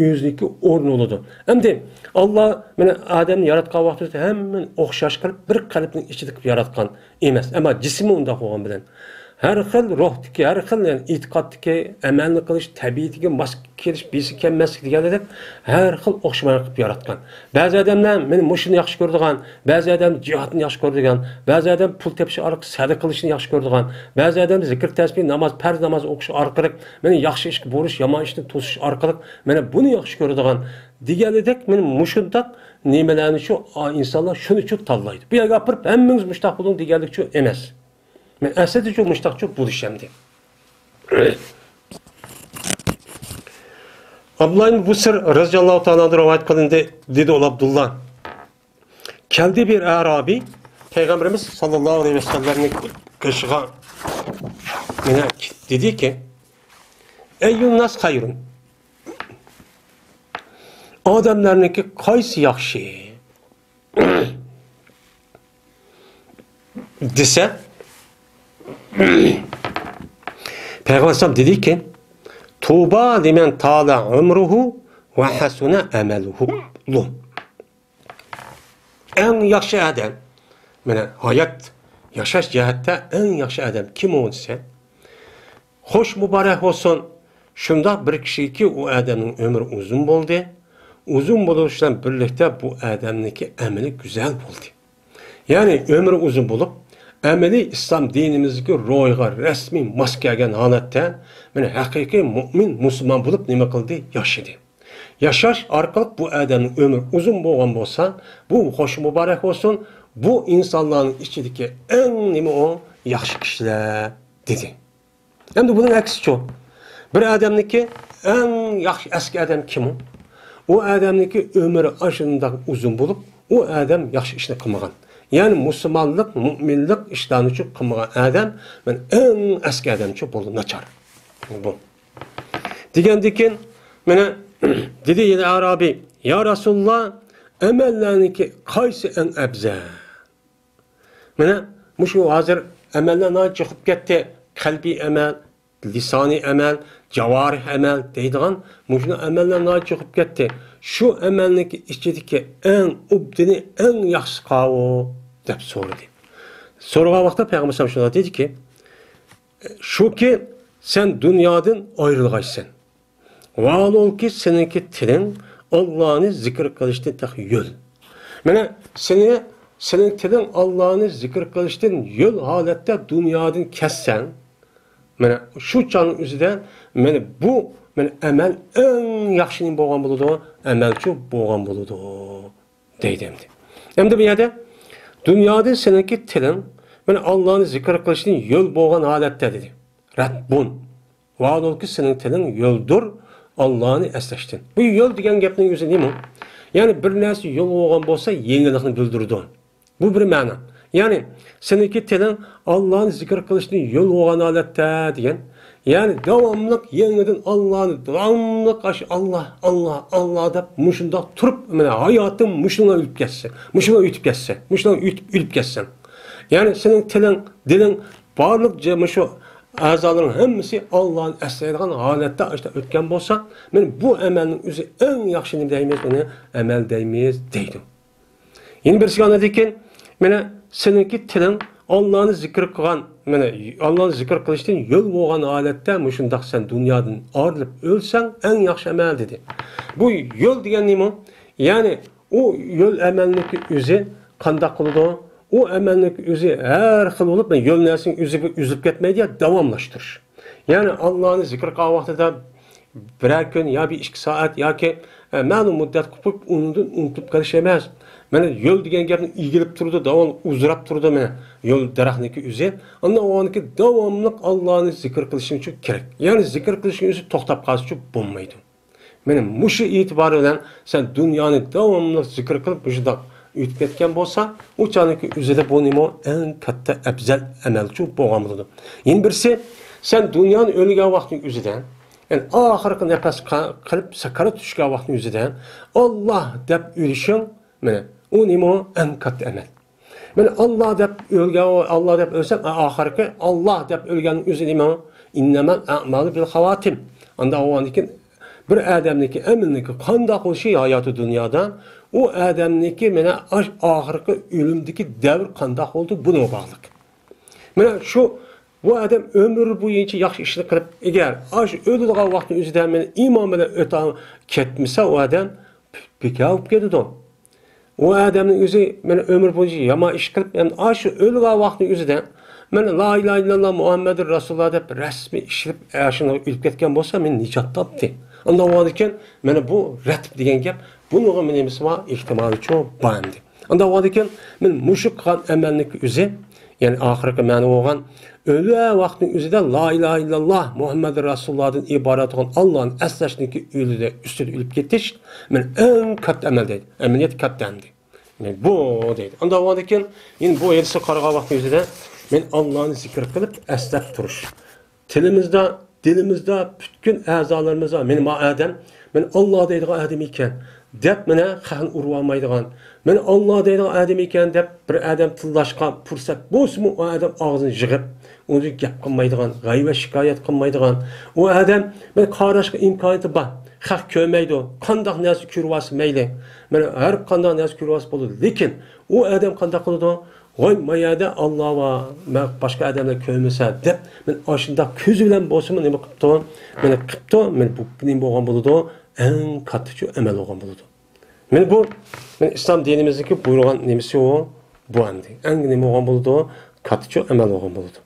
ئۆزىنىڭكى ئورنى بولىدۇ. ئەمدى ئاللا مانا ئادەمنى ياراتقان ۋاقتىدا ھەممىنى ئوخشاش قىلىپ، بىر قەلبنىڭ ئىچىدە قىلىپ ياراتقان ئەمەس. ئەمما جىسمى ئۇنداق بولغان بىلەن، ھەر خىل روھتىكى، ھەر خىل، يەنى ئېتىقادتىكى، ئەمەلنى قىلىش تەبىئىتىگە ماس كېلىش، بېسىپ كەلمەسلىك دېگەندەك، ھەر خىل ئوخشىمايدىغان قىلىپ ياراتقان. بەزى ئادەملەر مانا مۇشۇنى ياخشى كۆرىدىغان، بەزى ئادەم جىھادنى ياخشى كۆرىدىغان، بەزى ئادەم پۇل تېپىش ئارقىلىق سەدىقە قىلىشنى ياخشى كۆرىدىغان، بەزى ئادەم زىكىر تەسبىھ، ناماز، پەرز ناماز ئوقۇش ئارقىلىق مانا ياخشى ئىشقا بۇيرۇش، يامان ئىشنى توسۇش ئارقىلىق مانا بۇنى ياخشى كۆرىدىغان دېگەندەك، مانا مۇشۇنداق نېمىلەرنى شۇ ئىنسانلار شۇنىچۇ تاللايدۇ. بۇ يەرگە ئاپىرىپ ھەممىڭىز مۇشۇنداق بولۇڭ دېگەنلىكچۇ ئەمەس. مەن ئەسلىدىچۇ مۇشتاقچۇ بولۇش ئەمدى. ئابدۇللا ئىبن بۇسىر رەزىياللاھۇ تائالا ئەنھۇ رىۋايەت قىلىندى، دېدى ئۇ ئابدۇللا. كەلدى بىر ئەرابىي پەيغەمبىرىمىز ساللاللاھۇ ئەلەيھى ۋەسەللەمنىڭ قېشىغا، يەنە دېدىكى، ئەييۇنناس خەيرۇن؟ ئادەملەرنىڭكى قايسى ياخشى؟ دېسە، پەيغەمبەر ئەلەيھىسسالام دېدىكى، توبا لمن طال عمره وحسن عمله. ئەڭ ياخشى ئادەم، مانا ھايات، ياشاش جەھەتتە ئەڭ ياخشى ئادەم كىم ئۇ دېسە، خوش مۇبارەك بولسۇن، شۇنداق بىر كىشىكى، ئۇ ئادەمنىڭ ئۆمرى ئۇزۇن بولدى. ئۇزۇن بولۇش بىلەن بىرلىكتە بۇ ئادەمنىڭكى ئەمىلى گۈزەل بولدى. يەنى ئۆمرى ئۇزۇن بولۇپ، ئەمەلىي ئىسلام دىنىمىزدىكى روھىغا رەسمىي ماس كەلگەن ھالەتتە، مانا، ھەقىقىي مۆمىن مۇسۇلمان بولۇپ نېمە قىلدى؟ ياشىدى. ياشاش ئارقىلىق بۇ ئادەمنىڭ ئۆمرى ئۇزۇن بولغان بولسا، بۇ خوش مۇبارەك بولسۇن، بۇ ئىنسانلارنىڭ ئىچىدىكى ئەڭ نېمە ئۇ؟ ياخشى كىشىلەر، دېدى. ئەمدى بۇنىڭ ئەكسىچۇ؟ بىر ئادەمنىڭكى ئەڭ ياخشى ئەسكى ئادەم كىم ئۇ؟ ئۇ ئادەمنىڭكى ئۆمرى ئاشۇنداق ئۇزۇن بولۇپ، ئۇ ئادەم ياخشى ئىشنى قىلمىغان. يەنى مۇسۇلمانلىق، مۆمىنلىق ئىشلارنىچۇ قىلمىغان ئادەم، مانا، ئەڭ ئەسكى ئادەمچۇ بولدى، ناچار. بۇ. دېگەندىكىن، مانا، دېدى يەنە ئەرابىي، يا رەسۇلاللا، ئەمەللەرنىڭكى قايسى ئەڭ ئەپزەل؟ مانا، مۇشۇ ھازىر ئەمەللەر ناھايىتى جىق بولۇپ كەتتى. قەلبىي ئەمەل، لىسانىي ئەمەل، جاۋارىھ ئەمەل دەيدىغان مۇشۇ ئەمەللەر ناھايىتى جىق بولۇپ كەتتى. شۇ ئەمەلنىڭكى ئىچىدىكى ئەڭ ئوبدىنى، ئەڭ ياخشىسى قاۋۇ؟ دەپ سورىدى. سورىغان ۋاقىتتا پەيغەمبەر ئەلەيھىسسالام شۇنداق دېدىكى، شۇكى، سەن دۇنيادىن ئايرىلغايسەن. ۋاھالۇلكى، سېنىڭكى تىلىڭ ئاللانى زىكىر قىلىشتىن تېخى يۆل. مانا، سېنى، سېنىڭ تىلىڭ ئاللانى زىكىر قىلىشتىن يۆل ھالەتتە دۇنيادىن كەتسەڭ، مانا، شۇ چاغنىڭ ئۆزىدە، مانا، بۇ، مانا، ئەمەل ئەڭ ياخشى نېمە بولغان بولىدۇ؟ ئەمەلچۇ بولغان بولىدۇ. دەيدۇ ئەمدى. ئەمدى بۇ يەردە دۇنيادىن سېنىڭكى تىلىڭ، مانا، ئاللانى زىكىر قىلىشتىن يۆل بولغان ھالەتتە دېدى. رەتبۇن. ۋاھالۇلكى، سېنىڭ تىلىڭ يۆلدۇر ئاللانى ئەسلەشتىن. بۇ يۆل دېگەن گەپنىڭ ئۆزى نېمە؟ يەنى بىر نەرسە يۆل بولغان بولسا، يېڭىلىقنى بىلدۈرىدۇ. بۇ بىر مەنە. يەنى، سېنىڭكى تىلىڭ ئاللانى زىكىر قىلىشتىن يۆل بولغان ھالەتتە دېگەن. يەنى، داۋاملىق يېڭىدىن ئاللانى، داۋاملىق ئاشۇ ئاللا، ئاللا، ئاللا دەپ مۇشۇنداق تۇرۇپ، مانا، ھاياتىڭ مۇشۇنىڭغا ئۆتۈپ كەتسە، مۇشۇنىڭغا ئۆتۈپ كەتسە، مۇشۇنىڭغا ئۆتۈپ، ئۆلۈپ كەتسەڭ. يەنى، سېنىڭ تىلىڭ، دىلىڭ، بارلىق جە-، مۇشۇ ئەزالىرىڭ ھەممىسى ئاللانى ئەسلەيدىغان ھالەتتە ئاشۇنداق ئۆتكەن بولسا، مانا، بۇ ئەمەلنىڭ ئۆزى ئەڭ ياخشى نېمە دەيمىز، ئۇنى ئەمەل دەيمىز، دەيدۇ. يەنە بىرسىگە ئاندىن كېيىن، مانا، سېنىڭكى تىلىڭ ئاللانى زىكىر قىلغان، مانا، ئاللانى زىكىر قىلىشتىن يۆل بولغان ھالەتتە مۇشۇنداق سەن دۇنيادىن ئايرىلىپ ئۆلسەڭ، ئەڭ ياخشى ئەمەل، دېدى. بۇ يۆل دېگەن نېمە؟ يەنى، ئۇ يۆل ئەمەلنىڭكى ئۆزى قانداق قىلىدۇ؟ ئۇ ئەمەلنىڭكى ئۆزى ھەر خىل بولۇپ، مانا، يۆل نەرسىنىڭ ئۆزى بىر ئۈزۈلۈپ كەتمەيدۇ، يا داۋاملاشتۇرۇش. يەنى ئاللانى زىكىر قىلغان ۋاقتىدا بىرەر كۈن يا بىر ئىككى سائەت ياكى، ئە، مەلۇم مۇددەت قىلىپ قويۇپ، ئۇنىڭدىن ئۇنتۇلۇپ قېلىش ئەمەس. مانا يۆل دېگەن گەپنى ئېگىلىپ تۇرىدۇ، داۋام ئۇزىراپ تۇرىدۇ، مانا يۆل دەرەخنىڭكى ئۆزى. ئاندىن ئۇنىڭكى داۋاملىق ئاللانى زىكىر قىلىشىڭ ئۈچۈن كېرەك. يەنى زىكىر قىلىشىڭ ئۆزى توختاپ قالسىچۇ بولمايدۇ. مانا مۇشۇ ئېتىبار بىلەن سەن دۇنيانى داۋاملىق زىكىر قىلىپ، مۇشۇنداق ئۆتۈپ كەتكەن بولسا، ئۇ چاغنىڭكى ئۆزىدە بۇ نېمە؟ ئەڭ كاتتا ئەپزەل ئەمەلچۇ بولغان بولىدۇ. يەنە بىرسى، سەن دۇنيانى ئۆلگەن ۋاقتىنىڭ ئۆزىدە، يەنى ئاخىرقى نەپەس قا-، قىلىپ ساكارات چۈشكەن ۋاقتىنىڭ ئۆزىدە، ئاللا دەپ ئۆلۈشۈڭ، مانا، ئۇ نېمە؟ ئەڭ كاتتا ئەمەل. مانا ئاللا دەپ ئۆلگەن، ئاللا دەپ ئۆلسەم، ئا-، ئاخىرقى ئاللا دەپ ئۆلگەننىڭ ئۆزى نېمە؟ ئىننەمەل ئەئمالۇ بىل خاۋاتىم. ئانداق بولغاندىن كېيىن بىر ئادەمنىڭكى ئەمىلىنىڭكى قانداق بولۇشى ھاياتى دۇنيادا، ئۇ ئادەمنىڭكى مانا ئاش-، ئاخىرقى ئۆلۈمدىكى دەۋر قانداق بولدى، بۇنىڭغا باغلىق. مانا شۇ، بۇ ئادەم ئۆمۈر بويىچە ياخشى ئىشنى قىلىپ، ئەگەر ئاشۇ ئۆلىدىغان ۋاقتىنىڭ ئۆزىدە مانا ئىمان بىلەن ئۆتە كەتمىسە، ئۇ ئادەم بىكار بولۇپ كېتىدۇ. ئۇ ئادەمنىڭ ئۆزى مانا ئۆمۈر بويىچە يامان ئىش قىلىپ، ئەمدى ئاشۇ ئۆلگەن ۋاقتىنىڭ ئۆزىدە مانا لا ئىلاھە ئىللاللا مۇھەممەدۇر رەسۇلۇللا دەپ رەسمىي ئىشلىپ، ئاشۇنى ئۆلۈپ كەتكەن بولسا، مانا نىجات تاپتى. ئانداق بولغاندىكىن، مانا بۇ رەتىب دېگەن گەپ، بۇنىڭغا نېمىسى بار؟ ئېھتىمالىچۇ بار ئەمدى. ئانداق بولغاندىكىن، مانا مۇشۇ قىلغان ئەمەلنىڭكى ئۆزى، يەنى ئاخىرقى مەنە بولغان ئۆلۈ ۋاقتىنىڭ ئۆزىدە لا ئىلاھە ئىللاللا مۇھەممەدۇر رەسۇلۇللادىن ئىبارەت بولغان ئاللانى ئەسلەشنىڭكى ئۆزىدە ئۈستىدە ئۆلۈپ كېتىش، مانا ئەڭ كاتتا ئەمەل دەيدۇ. ئەمەلىيەت كاتتا ئەمدى. مانا بۇ دەيدۇ. ئانداق بولغاندىكىن، يەنە بۇ ھەدىسكە قارىغان ۋاقتىنىڭ ئۆزىدە، مانا ئاللانى زىكىر قىلىپ ئەسلەپ تۇرۇش. تىلىمىزدا، دىلىمىزدا پۈتكۈل ئەزالىرىمىزدا، مېنى ما ئادەم، مېنى ئاللا دەيدىغان ئادەم ئىكەن، دەپ مانا خەقنى ئۇرۇۋالمايدىغان، مېنى ئاللا دەيدىغان ئادەم ئىكەن دەپ بىر ئادەم تىللاشقا پۇرسەت بولسىمۇ، ئۇ ئادەم ئاغزىنى يىغىپ، ئۇنى گەپ قىلمايدىغان، غەيۋەت شىكايەت قىلمايدىغان، ئۇ ئادەم مانا قاراشقا ئىمكانىيىتى بار، خەق كۆرمەيدۇ، قانداق نەرسە كۆرۈۋالسا مەيلى، مانا ھەر قانداق نەرسە كۆرۈۋالسا بولىدۇ، لېكىن ئۇ ئادەم قانداق قىلىدۇ؟ ۋاي، ما يەردە ئاللا بار، مەن باشقا ئادەملەر كۆرمىسە دەپ، مەن ئاشۇنداق كۆزى بىلەن بولسىمۇ نېمە قىپتۇ؟ مانا قىپتۇ، مانا بۇ نېمە بولغان بولىدۇ؟ ئەڭ كاتتىچۇ ئەمەل بولغان بولىدۇ. مانا بۇ، مانا ئىسلام دىنىمىزدىكى بۇيرۇغان نېمىسى ئۇ؟ بۇ ئەمدى. ئەڭ نېمە بولغان بولىدۇ؟ كاتتىچۇ ئەمەل بولغان بولىدۇ.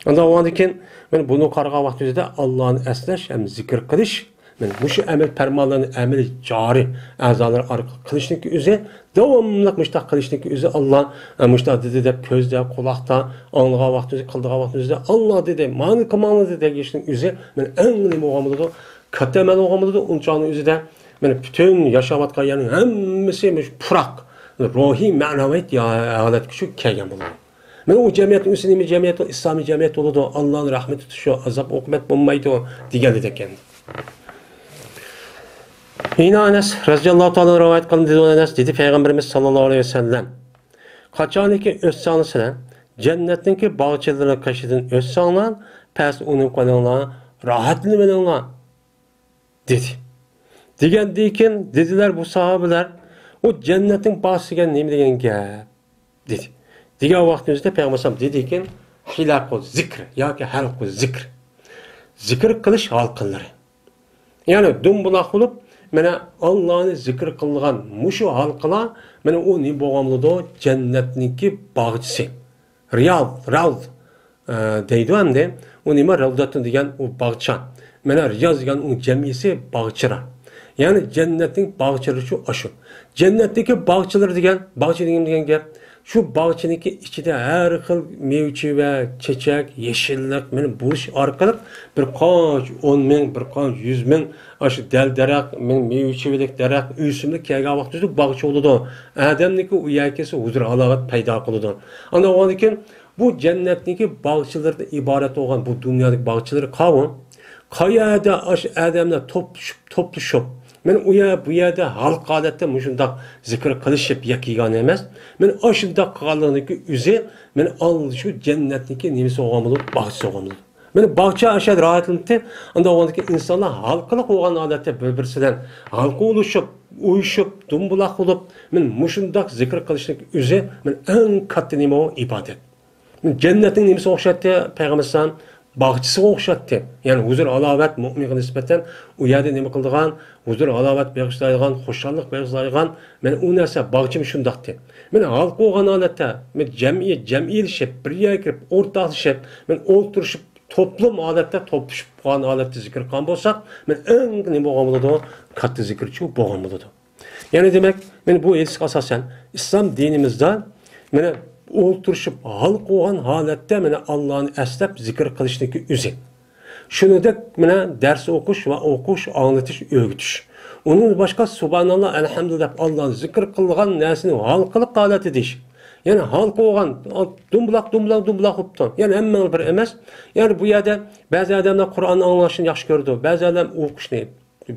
ئاندىن ئۇنىڭدىن كېيىن، مانا بۇنى قارىغان ۋاقتىمىزدا ئاللانى ئەسلەش ھەم زىكىر قىلىش، مانا مۇشۇ ئەمەل پەرمانلىرىنى ئەمەلىي جارى ئەزالار ئارقىلىق قىلىشنىڭكى ئۆزى، داۋاملىق مۇشۇنداق قىلىشنىڭكى ئۆزى، ئاللا، ئە، مۇشۇنداق دېدى دەپ كۆزدە، قۇلاقتا ئاڭلىغان ۋاقتىمىزدا، قىلىدىغان ۋاقتىمىزدا، ئاللا دېدى، مانا قىلماڭلار دېدى دېيىشنىڭ ئۆزى، مانا ئەڭ نېمە بولغان بولىدۇ؟ كاتتا ئەمەل بولغان بولىدۇ. ئۇنچانىڭ ئۆزىدە، مانا پۈتۈن ياشاۋاتقان يەرنىڭ ھەممىسى مۇشۇ پۇراق، روھىي، مەنىۋىيەت ھالەتكە چۈشۈپ كەلگەن بولىدۇ. مانا ئۇ جەمئىيەتنىڭ ئۆزى نېمە جەمئىيەت، ئىسلامىي جەمئىيەت بولىدۇ، ئاللانىڭ رەھمىتى شۇ، ئازاب ئوقۇبەت بولمايدۇ دېگەندەك ئىكەن. يەنە ئەنەس رەزىياللاھۇ تائالا رىۋايەت قىلىندى، دېدى ئەنەس، دېدى پەيغەمبىرىمىز ساللاللاھۇ ئەلەيھى ۋەسەللەم، قاچانكى ئۆتسەڭلار سىلەر جەننەتنىڭكى باغچىلىرىنىڭ قېشىدىن ئۆتسەڭلار، پەس ئۇنى قىلىڭلار، راھەتلىنىۋېلىڭلار، دېدى. دېگەندىن كېيىن دېدىلەر بۇ ساھابىلەر، ئۇ جەننەتنىڭ باغچىسى دېگەن نېمە دېگەن گەپ؟ دېدى. دېگەن ۋاقتىمىزدا پەيغەمبەر ئەلەيھىسسالام دېدىكەن، ھىلەقۇ زىكر ياكى ھەلقۇ زىكر. زىكىر قىلىش ھالقىلىرى. يەنى دۇمبۇلاق بولۇپ، مانا ئاللانى زىكىر قىلغان مۇشۇ ھالقىلار، مانا ئۇ نېمە بولغان بولىدۇ؟ جەننەتنىڭكى باغچىسى. رىياز، راۋز، ئە، دەيدۇ ئەمدى. ئۇ نېمە؟ راۋزاتۇن دېگەن ئۇ باغچا. مانا رىياز دېگەن ئۇنىڭ جەمئىيسى باغچىلار. يەنى جەننەتنىڭ باغچىلىرى شۇ ئاشۇ. جەننەتتىكى باغچىلىرى دېگەن، باغچە دېگەن، دېگەن گەپ. شۇ باغچىنىڭكى ئىچىدە ھەر خىل مېۋە-چېۋە، چېچەك، يېشىللىق، مانا بولۇش ئارقىلىق بىر قانچە ئون مىڭ، بىر قانچە يۈز مىڭ ئاشۇ دەل-دەرەخ، مانا مېۋە-چېۋىلىك دەرەخ، ئۆسۈملۈك كەلگەن ۋاقتىدا باغچە بولىدۇ. ئادەمنىڭكى ئۇ يەرگە كەلسە ھۇزۇر-ھالاۋەت پەيدا قىلىدۇ. ئاندىن ئۇنىڭدىن كېيىن بۇ جەننەتنىڭكى باغچىلىرىدىن ئىبارەت بولغان بۇ دۇنيادىكى باغچىلىرى قاۋۇ. قايەردە ئاشۇ ئادەملەر توپلىشىپ، توپلىشىپ، مانا ئۇ يەر، بۇ يەردە ھالقا ھالەتتە مۇشۇنداق زىكىر قىلىشىپ يەككە يېگەن ئەمەس. مانا ئاشۇنداق قىلغانلىقىنىڭكى ئۆزى، مانا ئاللا شۇ جەننەتنىڭكى نېمىسى بولغان بولىدۇ، باغچىسى بولغان بولىدۇ. مانا باغچە ئاشۇ يەردە راھەتلىنىپتۇ. ئاندىن ئۇنىڭدىن كېيىن ئىنسانلار ھالقىلىق بولغان ھالەتتە بىر-بىرسى بىلەن ھالقا بولۇشۇپ، ئۇيۇشۇپ، دۇمبۇلاق بولۇپ، مانا مۇشۇنداق زىكىر قىلىشنىڭكى ئۆزى، مانا ئەڭ كاتتا نېمە ئۇ؟ ئىبادەت. جەننەتنىڭ نېمىسىگە ئوخشاتتى پەيغەمبەر ئەلەيھىسسالام؟ باغچىسىغا ئوخشاتتى. يەنى ھۇزۇر ھالاۋەت مۆمىنگە نىسبەتەن ئۇ يەردە نېمە قىلىدىغان؟ ھۇزۇر ھالاۋەت بېغىشلايدىغان، خۇشاللىق بېغىشلايدىغان، مانا ئۇ نەرسە باغچىمۇ شۇنداقتى. مانا ھالقا بولغان ھالەتتە، مانا جەمئىي، جەمئىيلىشىپ، بىر يەرگە كىرىپ، ئورتاقلىشىپ، مانا ئولتۇرۇشۇپ، توپلۇم ھالەتتە، توپلىشىپ قالغان ھالەتتە زىكىر قىلغان بولساق، مانا ئەڭ نېمە بولغان بولىدۇ؟ كاتتا زىكىرچى بولغان بولىدۇ. يەنى دېمەك، مانا بۇ ھەدىسكە ئاساسەن، ئىسلام دىنىمىزدا مانا ئولتۇرۇشۇپ ھالقا بولغان ھالەتتە مانا ئاللانى ئەسلەپ زىكىر قىلىشنىڭكى ئۆزى. شۇنىڭدەك مانا دەرس ئوقۇش ۋە ئوقۇش، ئاڭلىتىش، ئۆگىتىش. ئۇنىڭدىن باشقا سۇبھاناللا، ئەلھەمدۇلىللا دەپ ئاللانى زىكىر قىلغان نەرسىنى ھالقىلىق ھالەتتە دېيىش. يەنى ھالقا بولغان، دۇمبۇلاق، دۇمبۇلاق، دۇمبۇلاق بولۇپتۇ. يەنى ھەممىڭلار بىر ئەمەس. يەنى بۇ يەردە بەزى ئادەملەر قۇرئان ئاڭلاشنى ياخشى كۆرىدۇ، بەزى ئادەم ئوقۇشنى،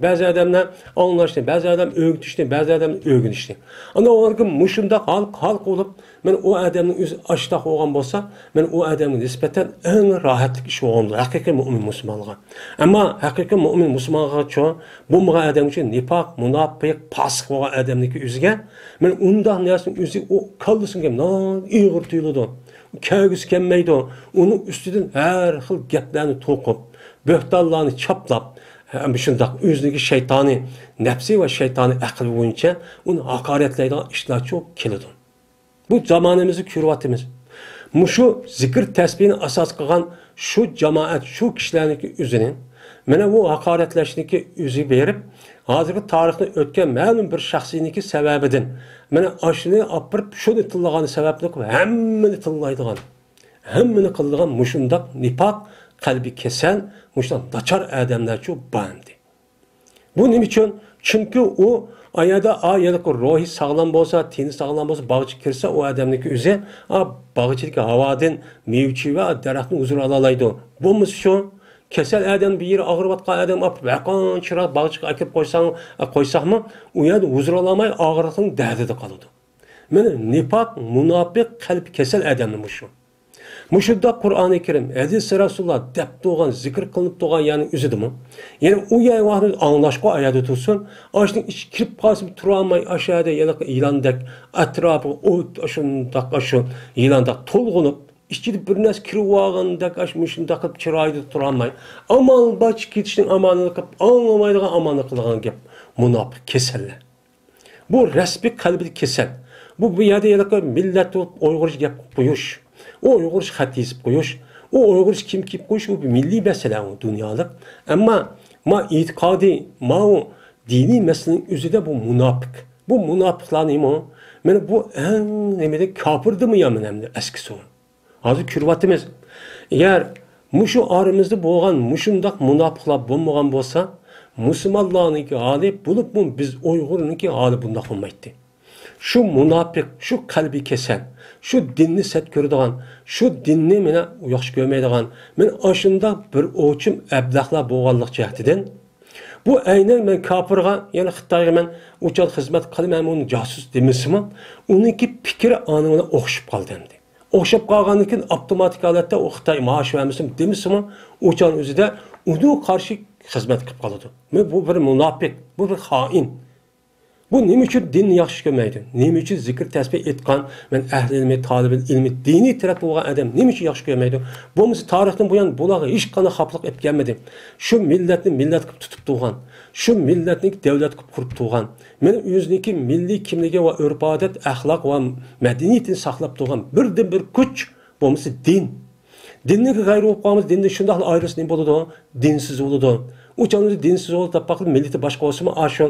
بەزى ئادەملەر ئاڭلاشنى، بەزى ئادەم ئۆگىتىشنى، بەزى ئادەم ئۆگىنىشنى. ئانا ئۇلارغا مۇشۇنداق ھال، ھال قىلىپ، مەن ئۇ ئادەمنىڭ ئۆزى ئاشتاق بولغان بولسا، مەن ئۇ ئادەمگە نىسبەتەن ئەڭ راھەتلىك ئىش بولغان بولىدۇ، ھەقىقىي مۆمىن مۇسۇلمانغا. ئەمما ھەقىقىي مۆمىن مۇسۇلمانغىچۇ، بولمىغان ئادەم ئۈچۈن نىپاق، مۇناپىق، پاسىق بولغان ئادەمنىڭكى ئۆزىگە، مەن ئۇنداق نەرسىنىڭ ئۆزى ئۇ كاللىسىغا ناھايىتى ئېغىر تۇيۇلىدۇ. كەلگۈسى كەلمەيدۇ. ئۇنىڭ ئۈستىدىن ھەر خىل گەپلەرنى توقۇپ، بۆھتانلارنى چاپلاپ، ھەم شۇنداق ئۆزىنىڭكى شەيتانىي نەپسى ۋە شەيتانىي ئەقلى بويىچە ئۇنى ھاقارەتلەيدىغان ئىشلارچۇ كېلىدۇ. بۇ زامانىمىزدا كۆرۈۋاتىمىز. مۇشۇ زىكىر تەسبىھنى ئاساس قىلغان شۇ جامائەت، شۇ كىشىلەرنىڭكى ئۆزىنى، مانا بۇ ھاقارەتلەشنىڭكى ئۆزى بېرىپ، ھازىرقى تارىختا ئۆتكەن مەلۇم بىر شەخسنىڭكى سەۋەبىدىن، مانا ئاشۇنى ئاپىرىپ، شۇنى تىللىغان سەۋەبلىك ھەممىنى تىللايدىغان. ھەممىنى قىلىدىغان مۇشۇنداق نىپاق، قەلبى كېسەل، مۇشۇنداق ناچار ئادەملەرچۇ بار ئەمدى. بۇ نېمە ئۈچۈن؟ چۈنكى ئۇ ئايەردە ئا ھېلىقى روھى ساغلام بولسا، تېنى ساغلام بولسا، باغچىغا كىرسە، ئۇ ئادەمنىڭكى ئۆزى، ئا، باغچىدىكى ھاۋادىن، مېۋە-چېۋە، دەرەختىن ھۇزۇر ئالالايدۇ. بولمىسا شۇ، كېسەل ئادەم، بىر يېرى ئاغرىۋاتقان ئادەم ئاپىرىپ، ھەرقانچە چىراغ باغچىغا ئەكىرىپ قويساڭ، قويساقمۇ، ئۇ يەردە ھۇزۇر ئالالماي، ئاغرىقنىڭ دەردىدە قالىدۇ. مانا نىپاق، مۇناپىق، قەلبى كېسەل ئادەمنى مۇشۇ. مۇشۇنداق قۇرئانى كەرىم، ھەدىسى رەسۇلۇللا دەپ تۇرغان، زىكىر قىلىنىپ تۇرغان يەرنىڭ ئۆزىدىمۇ، يەنى ئۇ يەر ۋاقتىدا ئاڭلاشقا ئايەردە تۇرسۇن، ئاشۇنىڭ ئىچىگە كىرىپ قالسىمۇ تۇرالماي، ئاشۇ يەردە يەنە يىلاندەك ئەتراپىغا ئوت، ئاشۇنداق، ئاشۇ يىلاندەك تولغىنىپ، ئىچىدە بىر نەرسە كىرىۋالغاندەك، ئاشۇ مۇشۇنداق قىلىپ چىرايىدا تۇرالماي، ئامال بارچە كېتىشنىڭ ئامالىنى قىلىپ، ئاڭلىمايدىغان ئامالنى قىلىدىغان گەپ، مۇناپىق كېسەللەر. بۇ رەسمىي قەلبىدە كېسەل. بۇ، بۇ يەردە ھېلىقى مىللەت بولۇپ ئۇيغۇرچە گەپ قىلىپ قويۇش. ئۇ ئۇيغۇرچە خەت يېزىپ قويۇش، ئۇ ئۇيغۇرچە كىيىم كىيىپ قويۇش، ئۇ بىر مىللىي مەسىلە، ئۇ دۇنيالىق. ئەمما ما ئېتىقادىي، ماۋۇ دىنىي مەسىلىنىڭ ئۆزىدە بۇ مۇناپىق. بۇ مۇناپىقلار نېمە؟ مانا بۇ ئەڭ نېمىدە كاپىردىمۇ يا مانا ئەمدى ئەسكى سورۇن. ھازىر كۆرۈۋاتىمىز. ئەگەر مۇشۇ ئارىمىزدا بولغان مۇشۇنداق مۇناپىقلار بولمىغان بولسا، مۇسۇلمانلارنىڭكى ھالى، بولۇپمۇ بىز ئۇيغۇرنىڭكى ھالى بۇنداق بولمايتتى. شۇ مۇناپىق، شۇ قەلبى كېسەل، شۇ دىننى سەت كۆرىدىغان، شۇ دىننى مانا ياخشى كۆرمەيدىغان، مانا ئاشۇنداق بىر ئوچۇم ئەبلەخلار بولغانلىق جەھىتىدىن، بۇ ئەينەن مەن كاپىرغا، يەنى خىتايغا مەن ئۇچان خىزمەت قىلىمەن، ئۇنى جاسۇس دېمىسىمۇ، ئۇنىڭكى پىكرى ئانىڭ بىلەن ئوخشىشىپ قالدى ئەمدى. ئوخشاپ قالغاندىن كېيىن ئاپتوماتىك ھالەتتە ئۇ خىتاي مائاش بەرمىسىمۇ دېمىسىمۇ، ئۇچان ئۆزىدە ئۇنىڭغا قارشى خىزمەت قىلىپ قالىدۇ. مانا بۇ بىر مۇناپىق، بۇ بىر خائىن. بۇ نېمە ئۈچۈن دىننى ياخشى كۆرمەيدۇ؟ نېمە ئۈچۈن زىكىر تەسبىھ ئېيتقان، مەن ئەھلى ئىلمى، تالىبىل ئىلمى، دىنىي تەرەپتە بولغان ئادەم نېمە ئۈچۈن ياخشى كۆرمەيدۇ؟ بولمىسا تارىختىن بۇيان بۇلارغا ھېچقانداق خاپىلىق ئېلىپ كەلمىدى. شۇ مىللەتنى مىللەت قىلىپ تۇتۇپ تۇرغان، شۇ مىللەتنى دەۋلەت قىلىپ قۇرۇپ تۇرغان، مانا ئۆزىنىڭكى مىللىي كىملىكى ۋە ئۆرپ-ئادەت، ئەخلاق ۋە مەدەنىيىتىنى ساقلاپ تۇرغان بىردىنبىر كۈچ بولمىسا دىن. دىننىڭكى غەيرىي بولۇپ قالمىسا، دىندىن شۇنداقلا ئايرىلسا نېمە بولىدۇ؟ دىنسىز بولىدۇ. ئۇ چاغدا دىنسىز بولدى دەپ باقىدۇ، مىللىتى باشقا بولسىمۇ، ئاشۇ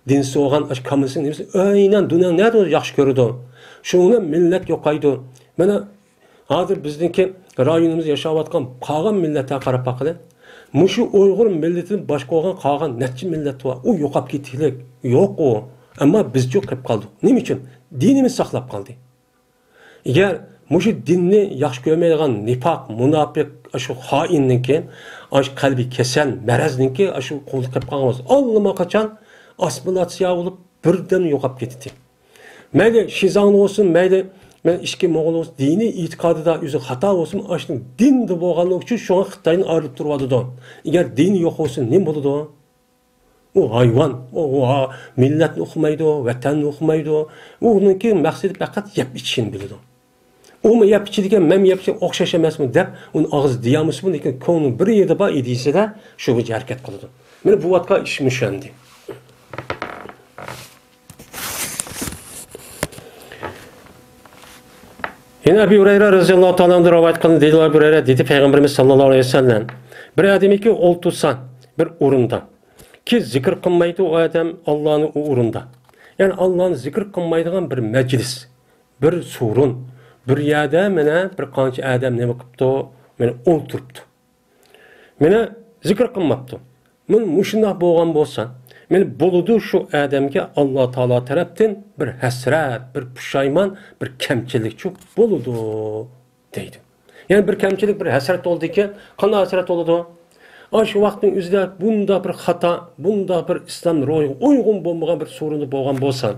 دىنسىز بولغان ئاشۇ كاممۇنىستنىڭ نېمىسى ئەينەن دۇنيانىڭ نەدە ياخشى كۆرىدۇ. شۇنىڭ بىلەن مىللەت يوقايدۇ. مانا ھازىر بىزنىڭكى رايونىمىزدا ياشاۋاتقان قالغان مىللەتلەرگە قاراپ باقىلى. مۇشۇ ئۇيغۇر مىللىتىدىن باشقا بولغان قالغان نەچچە مىللەت بار. ئۇ يوقاپ كېتىكلىك يوق ئۇ. ئەمما بىزچۇ قېلىپ قالدۇق. نېمە ئۈچۈن؟ دىنىمىز ساقلاپ قالدى. ئەگەر مۇشۇ دىننى ياخشى كۆرمەيدىغان نىپاق، مۇناپىق، ئاشۇ خائىننىڭكى، ئاشۇ قەلبى كېسەل، مەرەزنىڭكى ئاشۇ قولىدا قېلىپ قالغان بولسا، ئاللىماقاچان ئاسسىمىلياتسىيە بولۇپ، بىردەم يوقاپ كېتىتتى. مەيلى شىزاڭدا بولسۇن، مەيلى، مەيلى ئىچكى موڭغۇل بولسۇن، دىنىي ئېتىقادىدا ئۆزى خاتا بولسىمۇ، ئاشۇنىڭ دىندا بولغانلىقى ئۈچۈن شۇڭا خىتايدىن ئايرىلىپ تۇرۇۋاتىدۇ. ئەگەر دىن يوق بولسا، نېمە بولىدۇ؟ ئۇ ھايۋان، ئۇ، ئۇ ھا-، مىللەتنى ئۇقمايدۇ، ۋەتەننى ئۇقمايدۇ. ئۇنىڭكى مەقسىتى پەقەت يەپ ئىچىشنى بىلىدۇ. ئۇمۇ يەپ ئىچىدىكەن، مەنمۇ يەپ ئىچىدىكەن، ئوخشاش ئەمەسمۇ دەپ، ئۇنى ئاغزىدا دېيەلمىسىمۇ، لېكىن كۆڭلىنىڭ بىر يېرىدە بار ئىدىيىسىدە شۇ بويىچە ھەرىكەت قىلىدۇ. مانا بوۋاتقان ئىش مۇشۇ ئەمدى. يەنە ئەبى ھۇرەيرە رەزىياللاھۇ تائالا ئەنھۇ رىۋايەت قىلغان، دېدى ئەبى ھۇرەيرە، دېدى پەيغەمبىرىمىز ساللاللاھۇ ئەلەيھى ۋەسەللەم، بىر ئادەمكى ئولتۇرسا بىر ئورۇندا، كى زىكىر قىلمايدۇ ئۇ ئادەم ئاللانى ئۇ ئورۇندا. يەنى ئاللانى زىكىر قىلمايدىغان بىر مەجلىس، بىر سورۇن، بىر يەردە مانا بىر قانچە ئادەم نېمە قىپتۇ؟ مانا ئولتۇرۇپتۇ. مانا زىكىر قىلماپتۇ. مانا مۇشۇنداق بولغان بولسا، مانا بولىدۇ شۇ ئادەمگە ئاللا تائالا تەرەپتىن بىر ھەسرەت، بىر پۇشايمان، بىر كەمچىلىكچۇ بولىدۇ دەيدۇ. يەنى بىر كەمچىلىك، بىر ھەسرەت بولدىكەن، قانداق ھەسرەت بولىدۇ؟ ئاشۇ ۋاقىتنىڭ ئۆزىدە بۇنداق بىر خاتا، بۇنداق بىر ئىسلام روھىغا ئۇيغۇن بولمىغان بىر سورۇندا بولغان بولسا،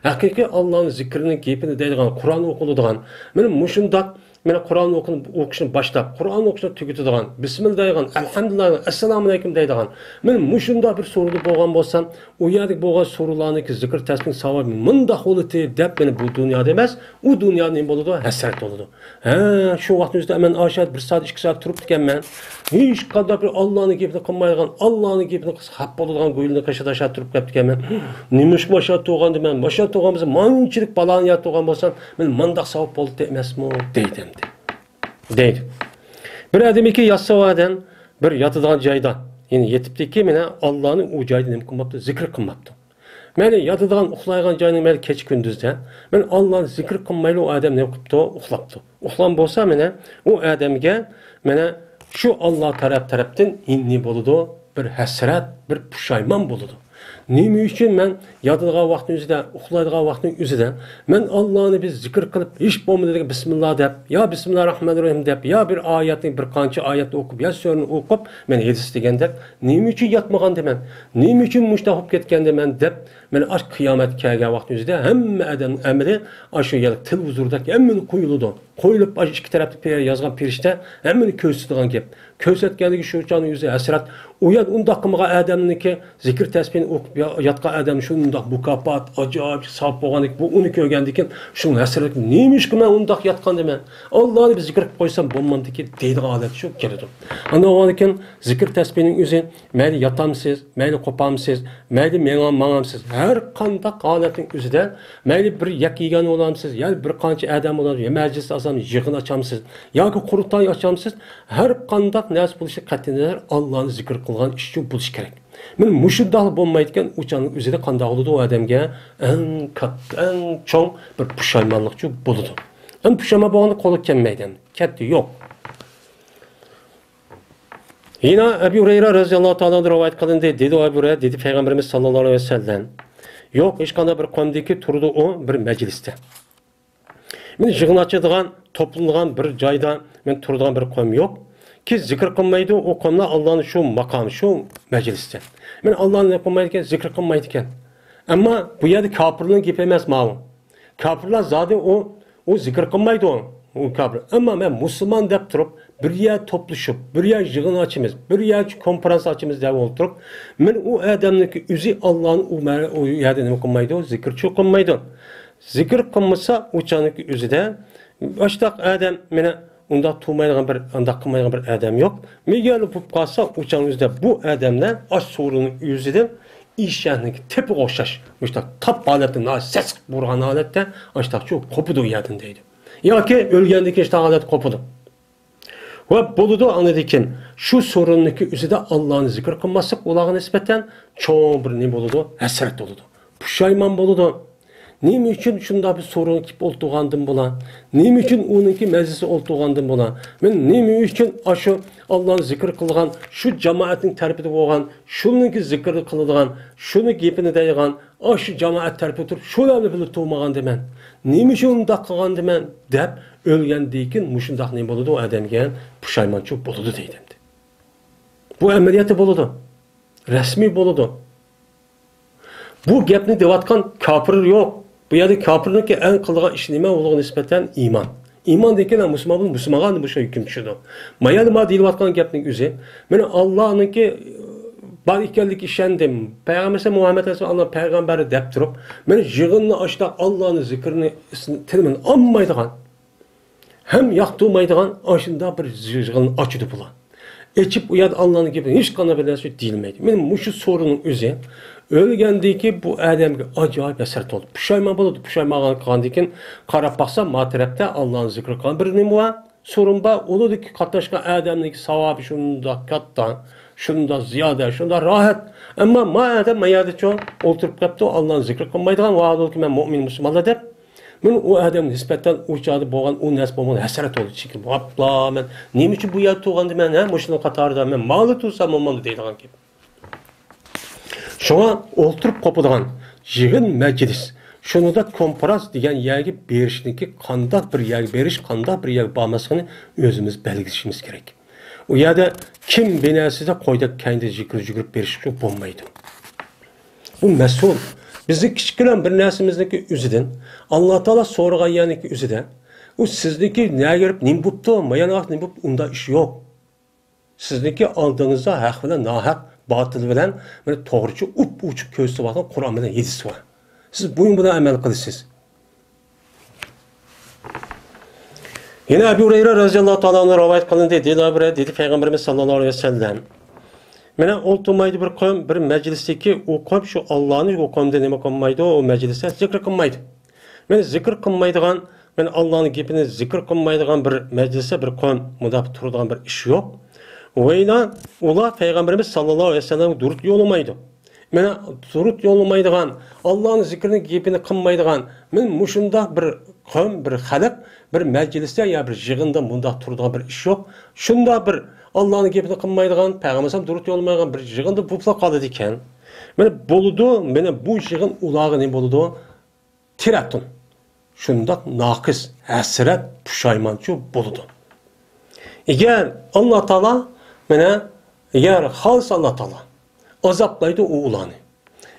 ھەقىقىي ئاللانىڭ زىكرىنىڭ گېپىنى دەيدىغان، قۇرئان ئوقۇلىدىغان، مانا مۇشۇنداق مانا قۇرئان ئوقۇشنى باشلاپ، قۇرئان ئوقۇشنى تۈگىتىدىغان، بىسمىللا دەيدىغان، ئەلھەمدۇلىللا، ئەسسالامۇئەلەيكۇم دەيدىغان، مانا مۇشۇنداق بىر سورۇندا بولغان بولسام، ئۇ يەردىكى بولغان سورۇنلارنىڭكى زىكىر تەسبىھ ساۋابى مۇنداق بولىتى دەپ، مانا بۇ دۇنيادا ئەمەس، ئۇ دۇنيادا نېمە بولىدۇ؟ ھەسرەت بولىدۇ. ھە، شۇ ۋاقىتنىڭ ئۆزىدە مەن ئاشۇ بىر سائەت، ئىككى سائەت تۇرۇپتىكەنمەن. ھېچقانداق بىر ئاللانىڭ گېپىنى قىلمايدىغان، ئاللانىڭ گېپىنى قىلسا خەپ بولىدىغان گۇيلىنىڭ قېشىدا ئاشۇ تۇرۇپ كەپتىكەنمەن. نېمىشقا ئاشۇ تۇرغاندىمەن؟ ئاشۇ تۇرغان بولسا، مانچىلىك پالان يەر تۇرغان بولسام، مانا مانداق ساۋاب بولاتتى ئەمەسمۇ؟ دەيدۇ ئەمدى. دەيدۇ. بىر ئادەمكى ياتسا ئادەم بىر ياتىدىغان جايدا، يەنى يېتىپتىكى، مانا ئاللانى ئۇ جايدا نېمە قىلماپتۇ؟ زىكىر قىلماپتۇ. مەيلى ياتىدىغان، ئۇخلايدىغان جاينىڭ مەيلى كېچە كۈندۈزدە، مانا ئاللانى زىكىر قىلمايلا ئۇ ئادەم نېمە قىپتۇ؟ ئۇخلاپتۇ. ئۇخلىغان بولسا، مانا ئۇ ئادەمگە مانا شۇ ئاللا تەرەپ، تەرەپتىن نېمە بولىدۇ؟ بىر ھەسرەت، بىر پۇشايمان بولىدۇ. نېمە ئۈچۈن مەن ياتىدىغان ۋاقىتنىڭ ئۆزىدە، ئۇخلايدىغان ۋاقىتنىڭ ئۆزىدە مەن ئاللانى بىر زىكىر قىلىپ، ھېچ بولمىدى دېگەن بىسمىللا دەپ، يا بىسمىللا رەھمانىر رەھىم دەپ، يا بىر ئايەتنى، بىر قانچە ئايەتنى ئوقۇپ، يا سۈرىنى ئوقۇپ، مەن ھەدىس دېگەندەك، نېمە ئۈچۈن ياتمىغاندىمەن؟ نېمە ئۈچۈن مۇشۇنداق بولۇپ كەتكەندىمەن دەپ، مانا ئاشۇ قىيامەت كەلگەن ۋاقىتنىڭ ئۆزىدە ھەممە ئادەمنىڭ ئەمىلى ئاشۇ يەردە تېلېۋىزوردەك ھەممىنى قويۇلىدۇ. قويۇلۇپ، ئاشۇ ئىككى تەرەپتە پېر-، يازغان پەرىشتە ھەممىنى كۆرسىتىدىغان گەپ. كۆرسەتكەندىكى شۇ چاغنىڭ ئۆزى ھەسرەت. ئۇ يەردە ئۇنداق قىلمىغان ئادەمنىڭكى زىكىر تەسبىھنى ئوقۇپ يا-، ياتقان ئادەم شۇنداق مۇكاپات، ئاجايىپ ساۋاب بولغاندىكىن، بۇ ئۇنى كۆرگەندىكىن، شۇ ھەسرەتكە نېمىشقا مەن ئۇنداق ياتقاندىمەن؟ ئاللانى بىر زىكىر قىلىپ قويسام بولمامدىكىن دەيدىغان ھالەت شۇ كېلىدۇ. ئاندىن بولغاندىكىن زىكىر تەسبىھنىڭ ئۆزى مەيلى ياتامسىز، مەيلى قوپامسىز، مەيلى مېڭام-، ماڭامسىز، ھە، ھەر قانداق ھالەتنىڭ ئۆزىدە، مەيلى بىر يەككە يېگەن بولامسىز، يا بىر قانچە ئادەم بولامسىز، يا مەجلىستە ئاسان يىغىن ئاچامسىز، ياكى قۇرۇلتاي ئاچامسىز، ھەر قانداق نەرسە بولۇشى قەتئىينەزەر ئاللانى زىكىر قىلغان ئىش ئۈچۈن بولۇشى كېرەك. مانا مۇشۇنداق بولمايدىكەن، ئۇ چاغنىڭ ئۆزىدە قانداق بولىدۇ ئۇ ئادەمگە؟ ئەڭ كاتتا، ئەڭ چوڭ بىر پۇشايمانلىقچۇ بولىدۇ. ئەمدى پۇشايمان بولغاندا قولغا كەلمەيدۇ ئەمدى. كەتتى، يوق. يەنە ئەبۇ ھۇرەيرە رەزىياللاھۇ تائالا ئەنھۇ رىۋايەت قىلىندى. دېدى ئەبۇ ھۇرەيرە، دېدى پەيغەمبىرىمىز ساللاللاھۇ ئەلەيھى ۋەسەللەم، يوق، ھېچقانداق بىر قومدىكى تۇرىدۇ ئۇ بىر مەجلىستە. مانا يىغىن ئاچىدىغان، توپلىنىدىغان بىر جايدا مانا تۇرىدىغان بىر قوم يوق. كى زىكىر قىلمايدۇ ئۇ قوملار ئاللانى شۇ ماقام، شۇ مەجلىستە. مانا ئاللانى نېمە قىلمايدىكەن؟ زىكىر قىلمايدىكەن. ئەمما بۇ يەردە كاپىرلارنىڭ گېپى ئەمەس ماۋۇ. كاپىرلار زادى ئۇ، ئۇ زىكىر قىلمايدۇ، ئۇ كاپىر. ئەمما مەن مۇسۇلمان دەپ تۇرۇپ، بىر يەر توپلىشىپ، بىر يەر يىغىن ئاچىمىز، بىر يەر كونفرانس ئاچىمىز دەپ ئولتۇرۇپ، مەن ئۇ ئادەمنىڭكى ئۆزى ئاللانى ئۇ مە-، ئۇ يەردە نېمە قىلمايدۇ؟ زىكىرچۇ قىلمايدۇ. زىكىر قىلمىسا، ئۇ چاغنىڭكى ئۆزىدە ئاشتاق ئادەم، مانا ئۇنداق تۇرمايدىغان بىر، ئانداق قىلمايدىغان بىر ئادەم يوق. مەگەر بولۇپ قالسا، ئۇ چاغنىڭ ئۆزىدە بۇ ئادەملەر ئاش سورۇننىڭ ئۆزىدىن ئېشەكنىڭ تېپىغا ئوخشاش، مۇشۇنداق تاپ ھالەتتە، ناھايىتى سەسكىپ بۇرغان ھالەتتە، ئاشتاقچۇ قوپىدۇ ئۇ يەردىن دەيدۇ. ياكى ئۆلگەندىن كېيىن ئاشتاق ھالەتتە قوپىدۇ. ۋە بولىدۇ، ئاندىن كېيىن شۇ سورۇننىڭكى ئۆزىدە ئاللانى زىكىر قىلماسلىق ئۇلارغا نىسبەتەن چوڭ بىر نېمە بولىدۇ؟ ھەسرەت بولىدۇ. پۇشايمان بولىدۇ. نېمە ئۈچۈن شۇنداق بىر سورۇنغا كېلىپ ئولتۇرغاندىم بولا؟ نېمە ئۈچۈن ئۇنىڭكى مەجلىسىگە ئولتۇرغاندىم بولا؟ مەن نېمە ئۈچۈن ئاشۇ ئاللانى زىكىر قىلغان، شۇ جامائەتنىڭ تەرىپىدە بولغان، شۇنىڭكى زىكىرىنى قىلىدىغان، شۇنى گېپىنى دەيدىغان، ئاشۇ جامائەت تەرىپىدە تۇرۇپ، شۇلار بىلەن بىللە تۇرمىغاندىمەن؟ نېمە ئۈچۈن ئۇنداق قىلغاندىمەن؟ دەپ ئۆلگەندىن كېيىن مۇشۇنداق نېمە بولىدۇ؟ ئۇ ئادەمگە پۇشايمانچۇ بولىدۇ دەيدۇ ئەمدى. بۇ ئەمەلىيەتتە بولىدۇ. رەسمىي بولىدۇ. بۇ گەپنى دەۋاتقان كاپىر يوق. بۇ يەردە كاپىرنىڭكى ئەڭ قىلىدىغان ئىشى نېمە؟ ئۇلارغا نىسبەتەن ئىمان. ئىماندىن كېيىن مۇسۇلمان بولۇپ، مۇسۇلمانغا ئەمدى مۇشۇ ھۆكۈم چۈشىدۇ. مايەلما دېيىلىۋاتقان گەپنىڭ ئۆزى، مەن ئاللانىڭكى بار ئىكەنلىكىگە ئىشەندىم، پەيغەمبەر مۇھەممەد ئەلەيھىسسالام ئاللا پەيغەمبەر دەپ تۇرۇپ، مەن يىغىننى ئاشتاق ئاللانى زىكرىنى، ئىسمىنى، تىلىمنى ئالمايدىغان، ھەم ياقتۇرمايدىغان ئاشۇنداق بىر يىغىن ئاچىدۇ بۇلار. ئېچىپ ئۇ يەردە ئاللانىڭ گېپى ھېچقانداق بىر نەرسە دېيىلمەيدۇ. مانا مۇشۇ سورۇننىڭ ئۆزى ئۆلگەندىن كېيىن بۇ ئادەمگە ئاجايىپ ھەسرەت بولىدۇ. پۇشايمان بولىدۇ. پۇشايمان قىلغاندىن كېيىن قاراپ باقسا، ما تەرەپتە ئاللانى زىكىر قىلغان بىر نېمە بار؟ سورۇن بار. ئۇلىدىكى قاتناشقان ئادەمنىڭكى ساۋابى شۇنداق كاتتا، شۇنداق زىيادە، شۇنداق راھەت. ئەمما ما ئادەم ما يەردىچۇ ئولتۇرۇپ قاپتۇ، ئاللانى زىكىر قىلمايدىغان، ۋاھالىكى مەن مۇئمىن مۇسۇلمانلار دەپ. مەن ئۇ ئادەمگە نىسبەتەن ئۇ چاغدا بولغان ئۇ نەرسە بولغان ھەسرەت بولدى. چېكىنىپ، ۋاپلا، مەن نېمە ئۈچۈن بۇ يەردە تۇرغاندىمەن، ھە، مۇشۇنىڭ قاتارىدا مەن مالا تۇرسام بولمامدۇ دەيدىغان گەپ. شۇڭا ئولتۇرۇپ قوپىدىغان يىغىن مەجلىس، شۇنىڭدا كونفرانس دېگەن يەرگە بېرىشنىڭكى قانداق بىر يەرگە بېرىش، قانداق بىر يەرگە بارماسلىقىنى ئۆزىمىز بەلگىلىشىمىز كېرەك. ئۇ يەردە كىم بىنەسىدە قويدەك كەينىدە يۈگۈرۈپ يۈگۈرۈپ بېرىشقا بولمايدۇ. بۇ مەسئۇل. بىزنىڭ كىچىككىنە بىر نەرسىمىزنىڭكى ئۆزىدىن، ئاللا تائالا سورىغان يەرنىڭكى ئۆزىدە، ئۇ سىزنىڭكى نەگە بېرىپ نېمە بوپتۇ، مايان ۋاقىت نېمە بوپتۇ، ئۇنداق ئىش يوق. سىزنىڭكى ئالدىڭىزدا ھەق بىلەن ناھەق، باتىل بىلەن، مانا، توغرىچە ئوپئوچۇق كۆرسىتىۋاتقان قۇرئان بىلەن ھەدىس بار. سىز بۇنىڭ بىلەن ئەمەل قىلىسىز. يەنە ئەبۇ ھۇرەيرە رەزىياللاھۇ تائالا ئەنھۇ رىۋايەت قىلىندى. دېدى ئەبۇ ھۇرەيرە، دېدى پەيغەمبىرىمىز ساللاللاھۇ ئەلەيھى ۋەسەللەم، مانا ئولتۇرمايدۇ بىر قوم، بىر مەجلىستىكى ئۇ قوم شۇ ئاللانى ئۇ قومدا نېمە قىلمايدۇ، ئۇ مەجلىستە زىكىر قىلمايدۇ. مانا زىكىر قىلمايدىغان، مانا ئاللانىڭ گېپىنى زىكىر قىلمايدىغان بىر مەجلىستە بىر قوم مۇنداق تۇرىدىغان بىر ئىش يوق. ۋەيلا ئۇلار پەيغەمبىرىمىز ساللاللاھۇ ئەلەيھى ۋەسەللەمگە دۇرۇت يوللىمايدۇ. مانا دۇرۇت يوللىمايدىغان، ئاللانىڭ زىكرىنى، گېپىنى قىلمايدىغان، مانا مۇشۇنداق بىر قوم، بىر خەلق، بىر مەجلىستە يا بىر يىغىندا مۇنداق تۇرىدىغان بىر ئىش يوق. شۇنداق بىر ئاللانىڭ گېپىنى قىلمايدىغان، پەيغەمبەر ئەلەيھىسسالام دۇرۇت يوللىمايدىغان بىر يىغىندا بولۇپلا قالىدىكەن. مانا بولىدۇ، مانا بۇ يىغىن ئۇلارغا نېمە بولىدۇ؟ تىرەتۇن. شۇنداق ناقىس، ھەسرەت، پۇشايمانچۇ بولىدۇ. ئەگەر ئاللا تائالا، مانا، ئەگەر خالىسا ئاللا تائالا ئازابلايدۇ ئۇ ئۇلارنى.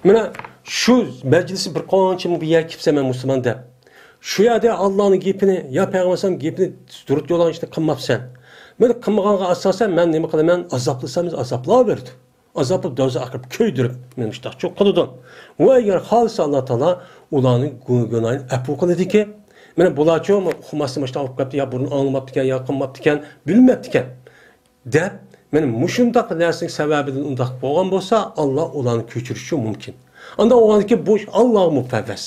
مانا شۇ مەجلىسى بىر قانچە بىر يەر كېپسەن مەن مۇسۇلمان دەپ، شۇ يەردە ئاللانىڭ گېپىنى يا پەيغەمبەر ئەلەيھىسسالام گېپىنى دۇرۇت يوللىغان ئىشنى قىلماپسەن. مانا قىلمىغانغا ئاساسەن مەن نېمە قىلىمەن؟ ئازابلىسام ئازابلاۋېرىدۇ. ئازابلاپ دوزاخقا كىرىپ كۆيدۈرۈپ، مانا مۇشۇنداقچۇ قىلىدۇ. ۋە ئەگەر خالىسا ئاللا تائالا ئۇلارنىڭ گۇ-، گۇناھىنى ئەپۇ قىلىدىكەن. مانا بۇلارچۇ ئۇقماستىن مۇشۇنداق بولۇپ قاپتۇ، يا بۇرۇن ئاڭلىماپتىكەن، يا قىلماپتىكەن، بىلمەپتىكەن دەپ، مانا مۇشۇنداق نەرسىنىڭ سەۋەبىدىن ئۇنداق بولغان بولسا، ئاللا ئۇلارنى كۆچۈرۈشى مۇمكىن. ئاندىن ئۇنىڭدىكى بۇ ئىش ئاللاغا مۇپەۋۋەز.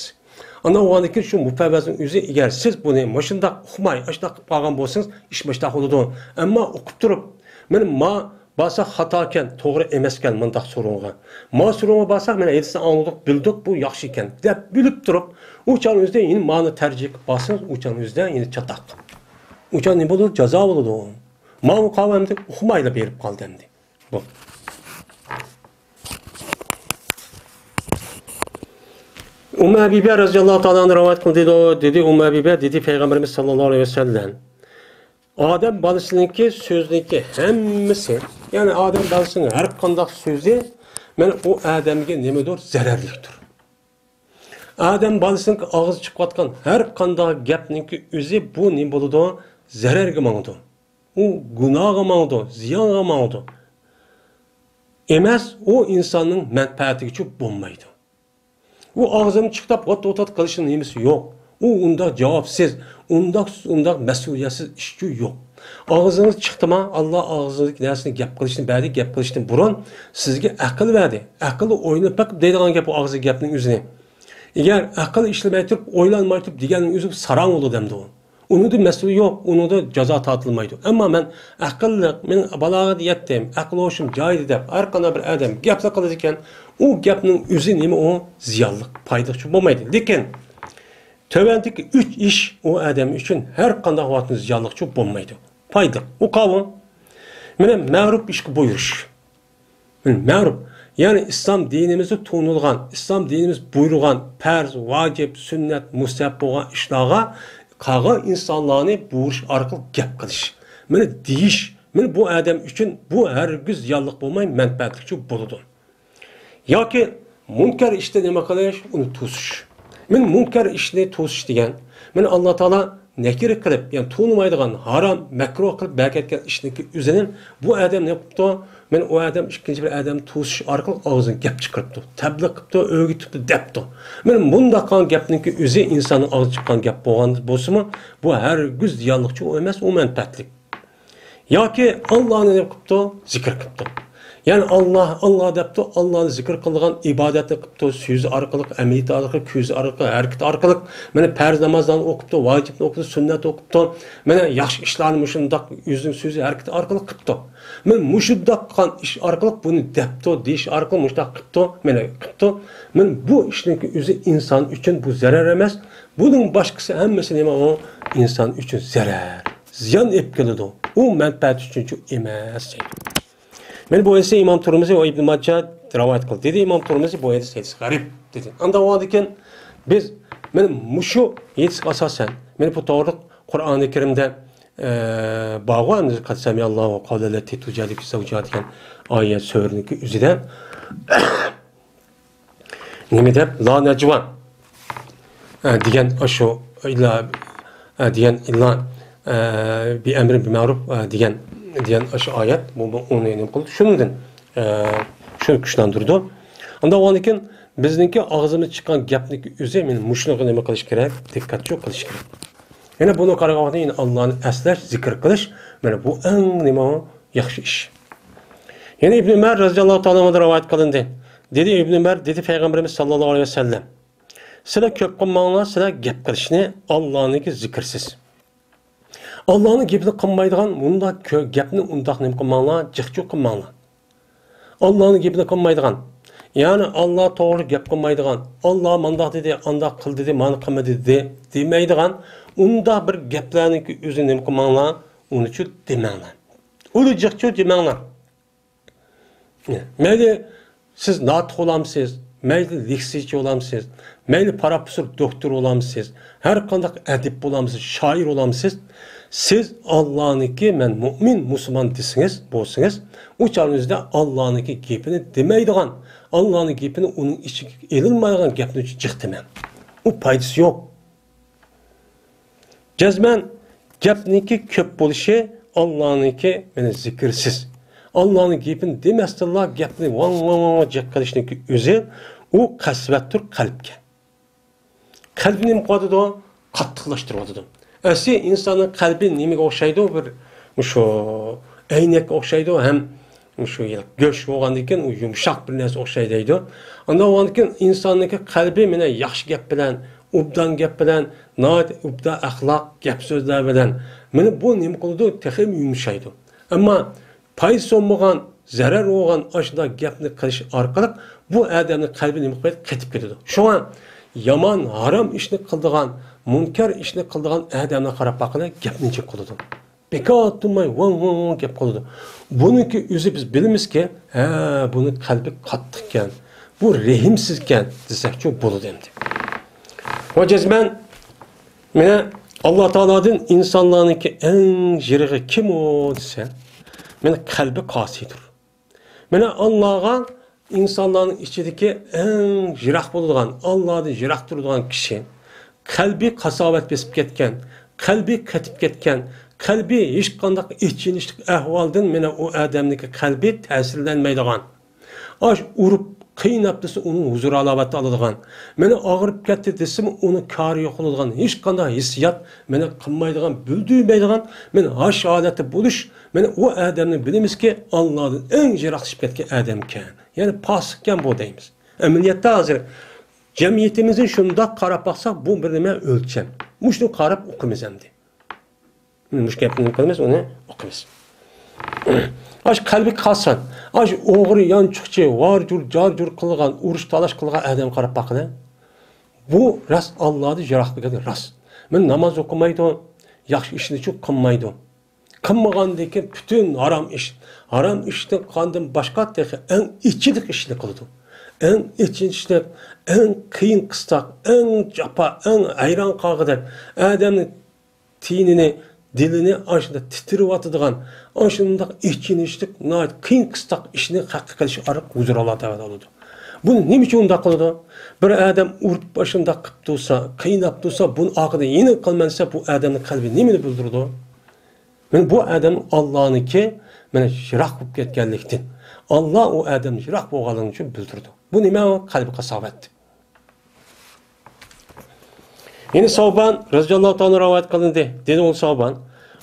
ئاندىن ئۇنىڭدىكى شۇ مۇپەۋۋەزنىڭ ئۆزى، ئەگەر سىز بۇنى مۇشۇنداق ئۇقماي، ئاشۇنداق قىلىپ قالغان بولسىڭىز، ئىش مۇشۇنداق بولىدۇ. ئەمما ئۇقۇپ تۇرۇپ، مانا ما بارساق خاتاكەن، توغرا ئەمەسكەن مۇنداق سورۇنغا. ما سورۇنغا بارساق، مانا ھەدىسنى ئاڭلىدۇق، بىلدۇق، بۇ ياخشى ئىكەن، دەپ بىلىپ تۇرۇپ، ئۇ چاغنىڭ ئۆزىدە يەنە مانى تەرجىھ قىلىپ بارسىڭىز، ئۇ چاغنىڭ ئۆزىدە يەنە چاتاق. ئۇ چاغ نېمە بولىدۇ؟ جازا بولىدۇ. ماۋۇ قاۋۇ ئەمدى ئۇقمايلا بېرىپ قالدى ئەمدى. بۇ. ئۇممۇ ھەبىبە رەزىياللاھۇ تائالا ئەنھا رىۋايەت قىلدى، دېدى، دېدى ئۇممۇ ھەبىبە، دېدى پەيغەمبىرىمىز ساللاللاھۇ ئەلەيھى ۋەسەللەم، ئادەم بالىسىنىڭكى سۆزىنىڭكى ھەممىسى، يەنى ئادەم بالىسىنىڭ ھەر قانداق سۆزى، مانا ئۇ ئادەمگە نېمىدۇر؟ زەرەرلىكتۇر. ئادەم بالىسىنىڭ ئاغزى چىقىۋاتقان ھەر قانداق گەپنىڭكى ئۆزى بۇ نېمە بولىدۇ؟ زەرەرگە ماڭىدۇ. ئۇ گۇناھقا ماڭىدۇ، زىيانغا ماڭىدۇ. ئەمەس، ئۇ ئىنساننىڭ مەنپەئەتىگىچۇ بولمايدۇ. ئۇ ئاغزىنى چىقتاپ ۋات-ۋات قىلىشنىڭ نېمىسى يوق. ئۇ ئۇنداق جاۋابسىز، ئۇنداق، ئۇنداق مەسئۇلىيەتسىز ئىشچۇ يوق. ئاغزىڭىز چىقتىما، ئاللا ئاغزىڭىزدىكى نەرسىنى گەپ قىلىشتىن بەردى، گەپ قىلىشتىن بۇرۇن سىزگە ئەقىل بەردى. ئەقىلدە ئويلىنىپ بېقىپ دەيدىغان گەپ ئۇ ئاغزىدىكى گەپنىڭ ئۆزىنى. ئەگەر ئەقىل ئىشلىمەي تۇرۇپ، ئويلانماي تۇرۇپ دېگەننىڭ ئۆزى ساراڭ بولىدۇ ئەمدى ئۇ. ئۇنىڭدا مەسىلە يوق، ئۇنىڭدا جازا تارتىلمايدۇ. ئەمما مەن ئەقىللىق، مەن بالاغەتكە يەتتىم، ئەقىل ھوشۇم جايىدا دەپ ھەر قانداق بىر ئادەم گەپلا قىلىدىكەن، ئۇ گەپنىڭ ئۆزى نېمە ئۇ؟ زىيانلىق، پايدىلىقچۇ بولمايدۇ. لېكىن تۆۋەندىكى ئۈچ ئىش ئۇ ئادەم ئۈچۈن ھەر قانداق ۋاقىتتا زىيانلىقچۇ بولمايدۇ. پايدىلىق. ئۇ قاۋۇ. مانا مەرۇپ ئىشقا بۇيرۇش. مەرۇپ، يەنى ئىسلام دىنىمىزدا تونۇلغان، ئىسلام دىنىمىز بۇيرۇغان پەرز، ۋاجىپ، سۈننەت، مۇستەھەب بولغان ئىشلارغا قالغان ئىنسانلارنى بۇيرۇش ئارقىلىق گەپ قىلىش. مانا دېيىش، مانا بۇ ئادەم ئۈچۈن بۇ ھەرگىز زىيانلىق بولماي، مەنپەئەتلىكچۇ بولىدۇ. ياكى مۇنكەر ئىشتا نېمە قىلىش؟ ئۇنى توسۇش. مانا مۇنكەر ئىشنى توسۇش دېگەن، مانا ئاللا تائالا نەكىرە قىلىپ، يەنى تونۇمايدىغان، ھارام، مەكرۇھ قىلىپ بەرگەن ئىشنىڭكى ئۆزىنى بۇ ئادەم نېمە قىپتۇ؟ مانا ئۇ ئادەم ئىككىنچى بىر ئادەمنى توسۇش ئارقىلىق ئاغزىدىن گەپ چىقىرىپتۇ، تەبلىغ قىپتۇ، ئۆگىتىپتۇ، دەپتۇ. مانا مۇنداق قىلغان گەپنىڭكى ئۆزى ئىنساننىڭ ئاغزىدىن چىققان گەپ بولغان بولسىمۇ، بۇ ھەرگىز زىيانلىقچۇ ئەمەس، ئۇ مەنپەئەتلىك. ياكى ئاللانى نېمە قىپتۇ؟ زىكىر قىپتۇ. يەنى ئاللا، ئاللا دەپتۇ، ئاللانى زىكىر قىلىدىغان ئىبادەتنى قىپتۇ، سۆزى ئارقىلىق، ئەمەلىيىتى ئارقىلىق، كۆزى ئارقىلىق، ھەرىكىتى ئارقىلىق. مانا پەرز نامازلارنى ئوقۇپتۇ، ۋاجىپنى ئوقۇپتۇ، سۈننەت ئوقۇپتۇ. مانا ياخشى ئىشلارنى مۇشۇنداق ئۆزىنىڭ سۆزى، ھەرىكىتى ئارقىلىق قىپتۇ. مانا مۇشۇنداق قىلغان ئىش ئارقىلىق بۇنى دەپتۇ، دېيىش ئارقىلىق مۇشۇنداق قىپتۇ، مانا قىپتۇ. مانا بۇ ئىشنىڭكى ئۆزى ئىنسان ئۈچۈن بۇ زەرەر ئەمەس. بۇنىڭ باشقىسى ھەممىسى نېمە ئۇ؟ ئىنسان ئۈچۈن زەرەر، زىيان ئېلىپ كېلىدۇ. ئۇ مەنپەئەت ئۈچۈنچۇ ئەمەس دەيدۇ. مانا بۇ ھەدىسنى ئىمام تۇرمۇزى ۋە ئىبن ماجا رىۋايەت قىلدى. دېدى ئىمام تۇرمۇزى، بۇ ھەدىس، ھەدىس غەرىب دېدى. ئاندىن ئۇنىڭدىن كېيىن بىز مانا مۇشۇ ھەدىسكە ئاساسەن، مانا بۇ توغرىلىق قۇرئانى كەرىمدە، ئە، بارغۇ، قەد سەمىئەللاھۇ قەۋلەللەتى تۇجادىلۇكە فى زەۋجىھا دېگەن ئايەت سۈرىنىڭكى ئۆزىدە نېمە دەپ، لا نەجۋا، ئە، دېگەن ئاشۇ، ئىللا، ئە، دېگەن ئىللا، ئە، بىئەمرىن بىمەرۇف، ئە، دېگەن، دېگەن ئاشۇ ئايەت، بۇ، بۇ ئۇنى نېمە قىلدى؟ شۇنىڭدىن، ئە، شۇنى كۈچلەندۈرىدۇ. ئاندىن ئۇنىڭدىن كېيىن بىزنىڭكى ئاغزىمىز چىققان گەپنىڭكى ئۆزى، مانا مۇشۇنىڭغا نېمە قىلىش كېرەك؟ دىققەتچۇ قىلىش كېرەك. يەنە بۇنى قارىغان ۋاقىتتا يەنە ئاللانى ئەسلەش، زىكىر قىلىش، مانا بۇ ئەڭ نېمە ياخشى ئىش. يەنە ئىبن ئۆمەر رەزىياللاھۇ تائالا ئەنھۇدىن رىۋايەت قىلىندى. دېدى ئىبن ئۆمەر، دېدى پەيغەمبىرىمىز ساللاللاھۇ ئەلەيھى ۋەسەللەم، سىلەر كۆپ قىلماڭلار، سىلەر گەپ قىلىشنى ئاللانىڭكى زىكىرسىز. ئاللانىڭ گېپىنى قىلمايدىغان مۇنداق كۆ-، گەپنى ئۇنداق نېمە قىلماڭلار، جىقچۇ قىلماڭلار. ئاللانىڭ گېپىنى قىلمايدىغان، يەنى ئاللا توغرا گەپ قىلمايدىغان، ئاللا مانداق دېدى، ئانداق قىل دېدى، مانا قىلما دېدى دېمەيدىغان ئۇنداق بىر گەپلەرنىڭكى ئۆزىنى نېمە قىلماڭلار، ئۇنىچۇ دېمەڭلار. ئۇنى جىقچۇ دېمەڭلار. مەيلى سىز ناتىق بولامسىز، مەيلى لېكسىيەچى بولامسىز، مەيلى پروفېسسور، دوكتور بولامسىز، ھەر قانداق ئەدىب بولامسىز، شائىر بولامسىز، سىز ئاللانىڭكى، مەن مۇئمىن، مۇسۇلمان دېسىڭىز، بولسىڭىز، ئۇ چاغنىڭىزدا ئاللانىڭكى گېپىنى دېمەيدىغان، ئاللانىڭ گېپىنى ئۇنىڭ ئىچىگە ئېلىنمايدىغان گەپنى جىق دېمەڭ. ئۇ پايدىسى يوق. جەزمەن گەپنىڭكى كۆپ بولۇشى ئاللانىڭكى، مانا زىكىرسىز. ئاللانىڭ گېپىنى دېمەستىنلا گەپنى ۋاڭ، ۋاڭ، ۋاڭ، ۋاڭ جىق قىلىشنىڭكى ئۆزى، ئۇ قەسۋەتتۇر قەلبكە. قەلبنى نېمە قىلىۋاتىدۇ؟ قاتتىقلاشتۇرۇۋاتىدۇ. ئەسلى ئىنساننىڭ قەلبى نېمىگە ئوخشايدۇ؟ بىر مۇشۇ ئەينەككە ئوخشايدۇ ھەم مۇشۇ يىل گۆش بولغاندىن كېيىن ئۇ يۇمشاق بىر نەرسە ئوخشايدۇ دەيدۇ. ئانداق بولغاندىن كېيىن ئىنساننىڭكى قەلبى مانا ياخشى گەپ بىلەن، ئوبدان گەپ بىلەن، ناھايىتى ئوبدان ئەخلاق، گەپ سۆزلەر بىلەن، مانا بۇ نېمە قىلىدۇ؟ تېخىمۇ يۇمشايدۇ. ئەمما پايدىسى بولمىغان، زەرەر بولغان ئاشۇنداق گەپنى قىلىش ئارقىلىق بۇ ئادەمنىڭ قەلبى نېمە قىلىدۇ؟ قېتىپ كېتىدۇ. شۇڭا يامان، ھارام ئىشنى قىلىدىغان، مۇنكەر ئىشنى قىلىدىغان ئادەملەرگە قاراپ باققىلى، گەپنى جىق قىلىدۇ. بىكار تۇرماي ۋاڭ ۋاڭ ۋاڭ گەپ قىلىدۇ. بۇنىڭكى ئۆزى بىز بىلىمىزكى، ھە، بۇنىڭ قەلبى قاتتىقكەن، بۇ رەھىمسىزكەن دېسەكچۇ بولىدۇ ئەمدى. ۋە جەزمەن مانا ئاللا تائالادىن ئىنسانلارنىڭكى ئەڭ يىرىقى كىم ئۇ دېسە، مانا قەلبى قاسىيدۇر. مانا ئاللاغا ئىنسانلارنىڭ ئىچىدىكى ئەڭ يىراق بولىدىغان، ئاللادىن يىراق تۇرىدىغان كىشى، قەلبى قاساۋەت بېسىپ كەتكەن، قەلبى قېتىپ كەتكەن، قەلبى ھېچقانداق ئېچىنىشلىق ئەھۋالدىن، مانا ئۇ ئادەمنىڭكى قەلبى تەسىرلەنمەيدىغان، ئاش ئۇرۇپ قىيناپ دېسە ئۇنىڭ ھۇزۇر ھالاۋەتى ئالىدىغان، مانا ئاغرىپ كەتتى دېسىمۇ ئۇنىڭ كارى يوق بولىدىغان، ھېچقانداق ھېسسىيات مانا قىلمايدىغان، بىلدۈرمەيدىغان، مانا ھاش ھالەتتە بولۇش، مانا ئۇ ئادەمنى بىلىمىزكى، ئاللادىن ئەڭ يىراقلىشىپ كەتكەن ئادەمكەن. يەنى پاسىقكەن بۇ دەيمىز. ئەمەلىيەتتە ھازىر جەمئىيىتىمىزنى شۇنداق قاراپ باقساق، بۇ بىر نېمە ئۆلچەم. مۇشۇنى قاراپ ئوقۇيمىز ئەمدى. مۇشۇ گەپنى نېمە قىلىمىز، ئۇنى ئوقۇيمىز. ئاش قەلبى قاسىيەت، ئاش ئوغرى، يانچۇقچى، ۋارجۇر، جارجۇر قىلغان، ئۇرۇش تالاش قىلغان ئادەمگە قاراپ باققىلى. بۇ راست ئاللادىن يىراق بولغان راست. مانا ناماز ئوقۇمايدۇ، ياخشى ئىشنىچۇ قىلمايدۇ. قىلمىغاندىن كېيىن پۈتۈن ھارام ئىش، ھارام ئىشتىن قاندىن باشقا تېخى ئەڭ ئېچىلىق ئىشنى قىلىدۇ. ئەڭ ئېچىنىشلىق، ئەڭ قىيىن قىستاق، ئەڭ جاپا، ئەڭ ھەيران قالغۇدەك، ئادەمنىڭ تېنىنى، دىلىنى ئاشۇنداق تىترىۋاتىدىغان، ئاشۇنداق ئېچىنىشلىق، ناھايىتى قىيىن قىستاق ئىشنى ھەققە قىلىش ئارقىلىق ھۇزۇر ئاللا تەۋەلە ئالىدۇ. بۇنى نېمە ئۈچۈن ئۇنداق قىلىدۇ؟ بىر ئادەم ئۇرۇپ ئاشۇنداق قىلىپ تۇرسا، قىيناپ تۇرسا، بۇنى ئارقىدىن يەنە قىلىمەن دېسە، بۇ ئادەمنىڭ قەلبى نېمىنى بىلدۈرىدۇ؟ مانا بۇ ئادەم ئاللانىڭكى، مانا، يىراق بولۇپ كەتكەنلىكتىن، ئاللا ئۇ ئادەمنى يىراق بولغانلىقى ئۈچۈن بىلدۈرىدۇ. بۇ نېمە؟ قەلبى قاساۋەت. يەنە سەۋبان رەزىياللاھۇ تائالا رىۋايەت قىلىندى. دېدى ئۇ سەۋبان،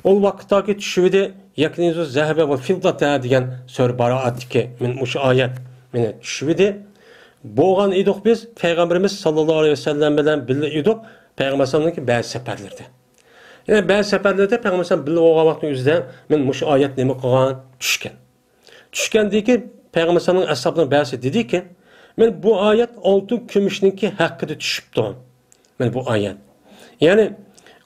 ئۇ ۋاقىتتاكى چۈشىۋىدى، يەكنىزۇ زەھەبە ۋە فىددەتە دېگەن سۈرە بارائەتتىكى مانا مۇشۇ ئايەت مانا چۈشىۋىدى. بولغان ئىدۇق بىز، پەيغەمبىرىمىز ساللاللاھۇ ئەلەيھى ۋەسەللەم بىلەن بىللە ئىدۇق، پەيغەمبەر ئەلەيھىسسالامنىڭكى بەزى سەپەرلىرىدە. يەنە بەزى سەپەرلەردە پەيغەمبەر ئەلەيھىسسالام بىللە بولغان ۋاقتىنىڭ ئۆزىدە مانا مۇشۇ ئايەت نېمە قىلغان؟ چۈشكەن. چۈشكەندىن كېيىن پەيغەمبەر ئەلەيھىسسالامنىڭ ئەسھابلىرىنىڭ بەزىسى دېدىكى، مانا بۇ ئايەت ئالتۇن كۈمۈشنىڭكى ھەققىدە چۈشۈپتۇ. مانا بۇ ئايەت. يەنى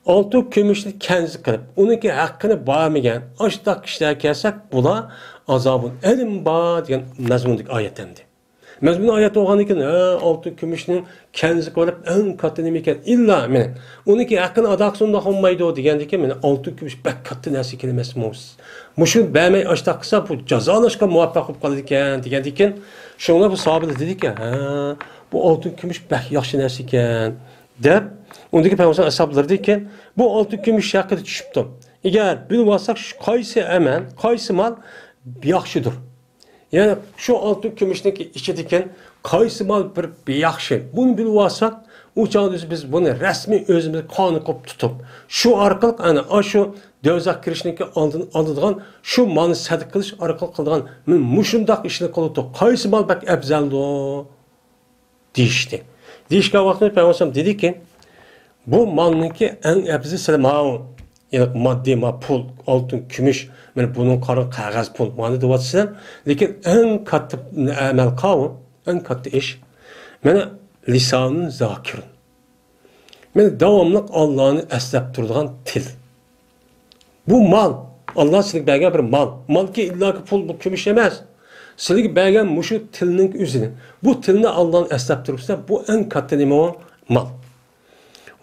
ئالتۇن كۈمۈشنى كەنز قىلىپ، ئۇنىڭكى ھەققىنى بەرمىگەن ئاشۇنداق كىشىلەرگە كەلسەك، بۇلار ئازابۇل ئەلىم بار دېگەن مەزمۇندىكى ئايەت ئەمدى. مەزمۇن ئايەت بولغاندىن كېيىن، ھە، ئالتۇن كۈمۈشنىڭ كەنزى قىلىپ ئەڭ كاتتا نېمە ئىكەن؟ ئىللا مانا ئۇنىڭكى ھەققىنى ئادا قىلسا ئۇنداق بولمايدۇ دېگەندىن كېيىن، مانا ئالتۇن كۈمۈش بەك كاتتا نەرسە ئىكەن ئەمەسمۇ؟ مۇشۇنى بەرمەي ئاشۇنداق قىلسا، بۇ جازالاشقا مۇۋەپپەق بولۇپ قالىدىكەن دېگەندىن كېيىن، شۇڭا بۇ ساھابىلەر دېدىكەن، ھە، بۇ ئالتۇن كۈمۈش بەك ياخشى نەرسە ئىكەن دەپ، ئۇندىكى پەيغەمبەر ئەسھابلىرىدىكەن، بۇ ئالتۇن كۈمۈش ھەققىدە چۈشۈپتۇ. ئەگەر بىلىۋالساق، شۇ قايسى ئەمەل، قايسى مال ياخشىدۇر؟ يەنى شۇ ئالتۇن كۈمۈشنىڭكى ئىچىدىكەن قايسى مال بىر ياخشى، بۇنى بىلىۋالساق، ئۇ چاغدا بىز بۇنى رەسمىي ئۆزىمىزگە قانۇن قىلىپ تۇتۇپ، شۇ ئارقىلىق ئەنە ئاشۇ دوزاخ كىرىشنىڭكى ئالدىنى ئالىدىغان، شۇ مالنى سەدىقە قىلىش ئارقىلىق قىلىدىغان، مانا مۇشۇنداق ئىشنى قىلىدۇ، قايسى مال بەك ئەپزەلدۇ؟ دېيىشتى. دېيىشكەن ۋاقتىدا پەيغەمبەر ئەلەيھىسسالام دېدىكى، بۇ مالنىڭكى ئەڭ ئەپزىلى سىلەر ماۋۇ، يەنى ماددىي مال، پۇل، ئالتۇن، كۈمۈش، مانا بۇنىڭ قارىغان قەغەز پۇل، مانا دەۋاتىسىلەر. لېكىن ئەڭ كاتتا ئەمەل قاۋۇ، ئەڭ كاتتا ئىش، مانا لىسانۇن زاكىرۇن. مانا داۋاملىق ئاللانى ئەسلەپ تۇرىدىغان تىل. بۇ مال. ئاللا سىلىگە بەرگەن بىر مال. مالكى ئىللاكى پۇل، بۇ كۈمۈش ئەمەس. سىلىگە بەرگەن مۇشۇ تىلنىڭ ئۆزىنى. بۇ تىلنى ئاللانى ئەسلەپ تۇرۇپسىلەر، بۇ ئەڭ كاتتا نېمە ئۇ؟ مال.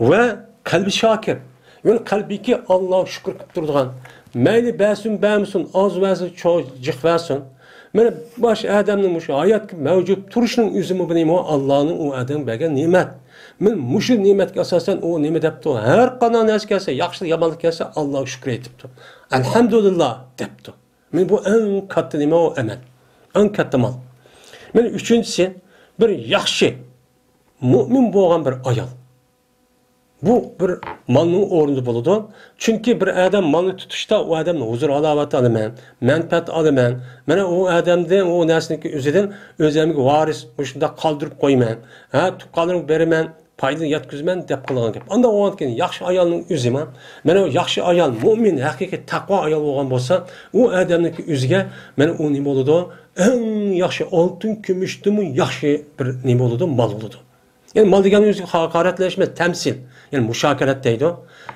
ۋە قەلبى شاكىر. يەنى قەلبىكى ئاللاغا شۈكۈر قىلىپ تۇرىدىغان. مەيلى بەرسۇن، بەرمىسۇن، ئاز بەرسۇن، چوڭ، جىق بەرسۇن. مانا باش ئادەمنىڭ مۇشۇ ھاياتقا مەۋجۇت تۇرۇشنىڭ ئۆزىمۇ بىر نېمە ئۇ؟ ئاللانىڭ ئۇ ئادەمگە بەرگەن نېمەت. مانا مۇشۇ نېمەتكە ئاساسەن ئۇ نېمە دەپتۇ؟ ھەر قانداق نەرسە كەلسە، ياخشىلىق، يامانلىق كەلسە، ئاللاغا شۈكۈر ئېيتىپتۇ. ئەلھەمدۇلىللا دەپتۇ. مانا بۇ ئەڭ كاتتا نېمە ئۇ؟ ئەمەل. ئەڭ كاتتا مال. مانا ئۈچىنچىسى، بىر ياخشى مۇئمىن بولغان بىر ئايال. بۇ بىر مالنىڭ ئورنىدا بولىدۇ. چۈنكى بىر ئادەم مالنى تۇتۇشتا ئۇ ئادەمنىڭ ھۇزۇر ھالاۋىتى ئالىمەن، مەنپەئەت ئالىمەن. مانا ئۇ ئادەمدىن، ئۇ نەرسىنىڭكى ئۆزىدىن ئۆزۈمگە ۋارىس مۇشۇنداق قالدۇرۇپ قويىمەن. ھە، تۇغقانلىرىمغا بېرىمەن، پايدا يەتكۈزىمەن دەپ قىلغان گەپ. ئاندا بولغاندىكىن ياخشى ئايالنىڭ ئۆزى ما. مانا ئۇ ياخشى ئايال، مۇئمىن، ھەقىقىي تەقۋا ئايال بولغان بولسا، ئۇ ئادەمنىڭكى ئۆزىگە مانا ئۇ نېمە بولىدۇ؟ ئەڭ ياخشى ئالتۇن، كۈمۈشتىنمۇ ياخشى بىر نېمە بولىدۇ؟ مال بولىدۇ. يەنى مال دېگەن ئۆزى ھاقارەتلەش ئەمەس، تەمسىل. يەنى مۇشاكەلەت دەيدۇ.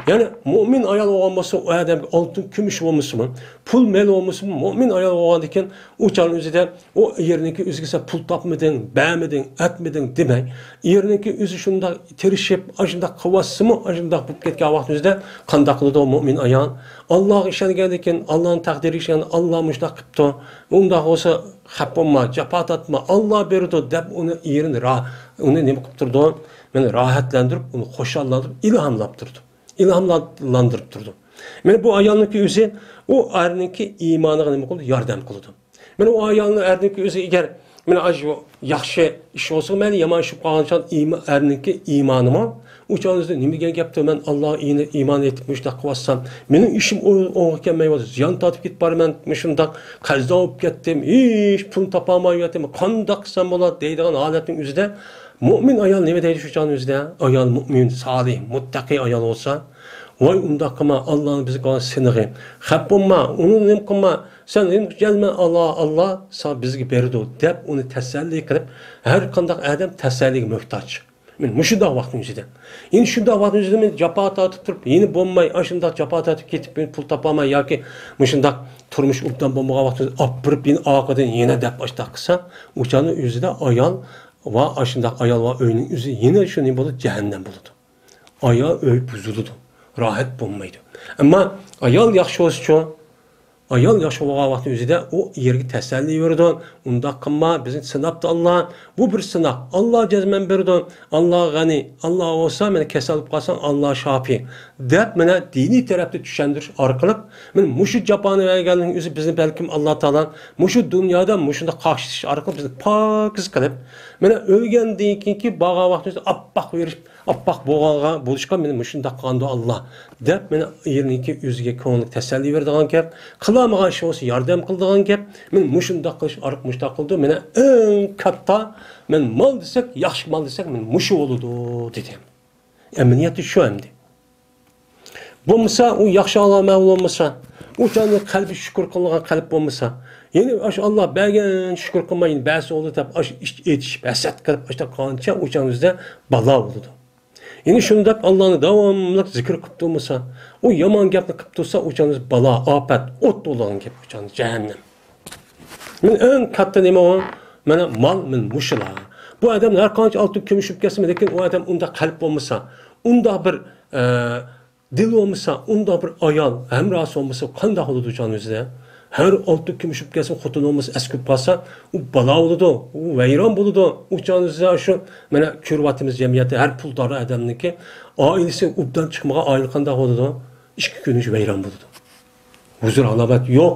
يەنى مۇئمىن ئايال بولغان بولسا، ئۇ ئادەمگە ئالتۇن، كۈمۈش بولمىسىمۇ، پۇل، مال بولمىسىمۇ، مۇئمىن ئايال بولغاندىكىن ئۇ چاغنىڭ ئۆزىدە ئۇ ئېرىنىڭكى ئۆزىگە سەن پۇل تاپمىدىڭ، بەرمىدىڭ، ئەتمىدىڭ دېمەي، ئېرىنىڭكى ئۆزى شۇنداق تىرىشىپ، ئاشۇنداق قىلىۋاتسىمۇ، ئاشۇنداق بولۇپ كەتكەن ۋاقىتنىڭ ئۆزىدە قانداق قىلىدۇ مۇئمىن ئايال؟ ئاللاغا ئىشەنگەندىكىن، ئاللانىڭ تەقدىرىگە ئىشەنگەن، ئاللا مۇشۇنداق قىپتۇ، ئۇنداق بولسا خەپ بولما، جاپا تارتما، ئاللا بېرىدۇ دەپ ئۇنى ئېرىنى را-، ئۇنى نېمە قىلىپ تۇرىدۇ؟ مانا راھەتلەندۈرۈپ، ئۇنى خۇشاللاندۇرۇپ، ئىلھاملاپ تۇرىدۇ. ئىلھاملاندۇرۇپ تۇرىدۇ. مانا بۇ ئايالنىڭكى ئۆزى ئۇ ئەرنىڭكى ئىمانىغا نېمە قىلىدۇ؟ ياردەم قىلىدۇ. مانا ئۇ ئايالنىڭ، ئەرنىڭكى ئۆزى ئەگەر مانا ئاشۇ ياخشى ئىش بولسا، مەيلى، يامان ئىش بولۇپ قالغان چاغ ئىما-، ئەرنىڭكى ئىمانىمۇ ئۇ چاغ ئۆزىدە نېمە دېگەن گەپتۇ؟ مەن ئاللاغا ئىنىپ، ئىمان ئېيتىپ مۇشۇنداق قىلىۋاتسام، مېنىڭ ئىشىم ئو-، ئوڭغا كەلمەيۋاتىدۇ، زىيان تارتىپ كېتىپ بارىمەن، مۇشۇنداق قەرزدار بولۇپ كەتتىم، ھېچ پۇل تاپالمايۋاتىمەن، قانداق قىلسام بولار دەيدىغان ھالەتنىڭ ئۆزىدە مۇئمىن ئايال نېمە دەيدۇ شۇ چاغنىڭ ئۆزىدە؟ ئايال مۇئمىن، سالىھ، مۇتتەقىي ئايال بولسا، ۋاي ئۇنداق قىلما، ئاللانىڭ بىزگە قىلغان سىنىغى، خەپ بولما، ئۇنى نېمە قىلما، سەن نېمە قىلما، ئاللا، ئاللا ساڭا، بىزگە بېرىدۇ دەپ ئۇنى تەسەللى قىلىپ، ھەر قانداق ئادەم تەسەللىگە موھتاج. مانا مۇشۇنداق ۋاقىتنىڭ ئۆزىدە. يەنە شۇنداق ۋاقىتنىڭ ئۆزىدە مەن جاپا تارتىپ تۇرۇپ، يەنە بولماي، ئاشۇنداق جاپا تارتىپ كېتىپ، مەن پۇل تاپالماي ياكى مۇشۇنداق تۇرمۇش ئوبدان بولمىغان ۋاقتىدا ئاپىرىپ، يەنە ئارقىدىن يەنە دەپ ئاشۇنداق قىلسا، ئۇ چاغنىڭ ئۆزىدە ئايال ۋە ئاشۇنداق ئايال ۋە ئۆينىڭ ئۆزى يەنە شۇ نېمە بولىدۇ؟ جەھەننەم بولىدۇ. ئايال ئۆي بۇزۇلىدۇ، راھەت بولمايدۇ. ئەمما ئايال ياخشى بولسىچۇ؟ ئايال ياخشى بولغان ۋاقتى ئۆزىدە ئۇ ئېرىگە تەسەللى بېرىدۇ. ئۇنداق قىلما، بىزنى سىناپتۇ ئاللا. بۇ بىر سىناق. ئاللا جەزمەن بېرىدۇ. ئاللا غەنى. ئاللا بولسا، مانا كېسەل بولۇپ قالساڭ، ئاللا شاپى. دەپ، مانا دىنىي تەرەپتە چۈشەندۈرۈش ئارقىلىق، مانا مۇشۇ جاپانى بەرگەننىڭ ئۆزى بىزنى بەلكىم ئاللا تائالا مۇشۇ دۇنيادا مۇشۇنداق قارشىلىشىش ئارقىلىق بىزنى پاكىز قىلىپ، مانا ئۆلگەندىن كېيىنكى بارغان ۋاقتىمىزدا ئاپئاق بېرىش ئاپئاق بولغانغا بولۇشقا مانا مۇشۇنداق قىلغاندۇ ئاللا دەپ، مانا ئېرىنىڭكى ئۆزىگە كۆڭلىگە تەسەللى بېرىدىغان گەپ، قىلالمىغان ئىشى بولسا ياردەم قىلىدىغان گەپ، مانا مۇشۇنداق قىلىش ئارقىلىق مۇشۇنداق قىلىدۇ. مانا ئەڭ كاتتا، مانا مال دېسەك، ياخشى مال دېسەك، مانا مۇشۇ بولىدۇ دېدى. ئەمەلىيەتتە شۇ ئەمدى. بولمىسا، ئۇ ياخشى ئالامەت بولمىسا، ئۇ چاغدا قەلبى شۈكۈر قىلىدىغان قەلب بولمىسا، يەنى ئاشۇ ئاللا بەرگەن شۈكۈر قىلماي، يەنە بەرسە بولدى دەپ، ئاشۇ ئىچ ئېتىشىپ، ھەسەت قىلىپ، ئاشۇنداق قىلغانچە ئۇ چاغ بىزدە بالا بولىدۇ. يەنى شۇنداق ئاللانى داۋاملىق زىكىر قىلىپ تۇرمىسا، ئۇ يامان گەپنى قىلىپ تۇرسا، ئۇ چاغ بىز بالا، ئاپەت، ئوت بولىدىغان گەپ ئۇ چاغ جەھەننەم. مانا ئەڭ كاتتا نېمە ئۇ؟ مانا مال، مانا مۇشۇلار. بۇ ئادەم ھەر قانچە ئالتۇن كۈمۈش ئېلىپ كەلسىمۇ، لېكىن ئۇ ئادەم ئۇنداق قەلب بولمىسا، ئۇنداق بىر، ئە، دىل بولمىسا، ئۇنداق بىر ئايال ھەمراھسى بولمىسا، قانداق بولىدۇ چاغنىڭ ئۆزىدە؟ ھەر ئالتۇن كۈمۈش ئېلىپ كەلسىمۇ، خوتۇن بولمىسا، ئەسكىپ قالسا، ئۇ بالا بولىدۇ، ئۇ ۋەيران بولىدۇ. ئۇ چاغنىڭ ئۆزىدە شۇ، مانا كۆرۈۋاتىمىز جەمئىيەتتە ھەر پۇلدار ئادەمنىڭكى ئائىلىسى ئوبدان چىقمىغان ئائىلە قانداق بولىدۇ؟ ئىككى كۈنۈڭ ئىچىدە ۋەيران بولىدۇ. ھۇزۇر ھالاۋەت يوق.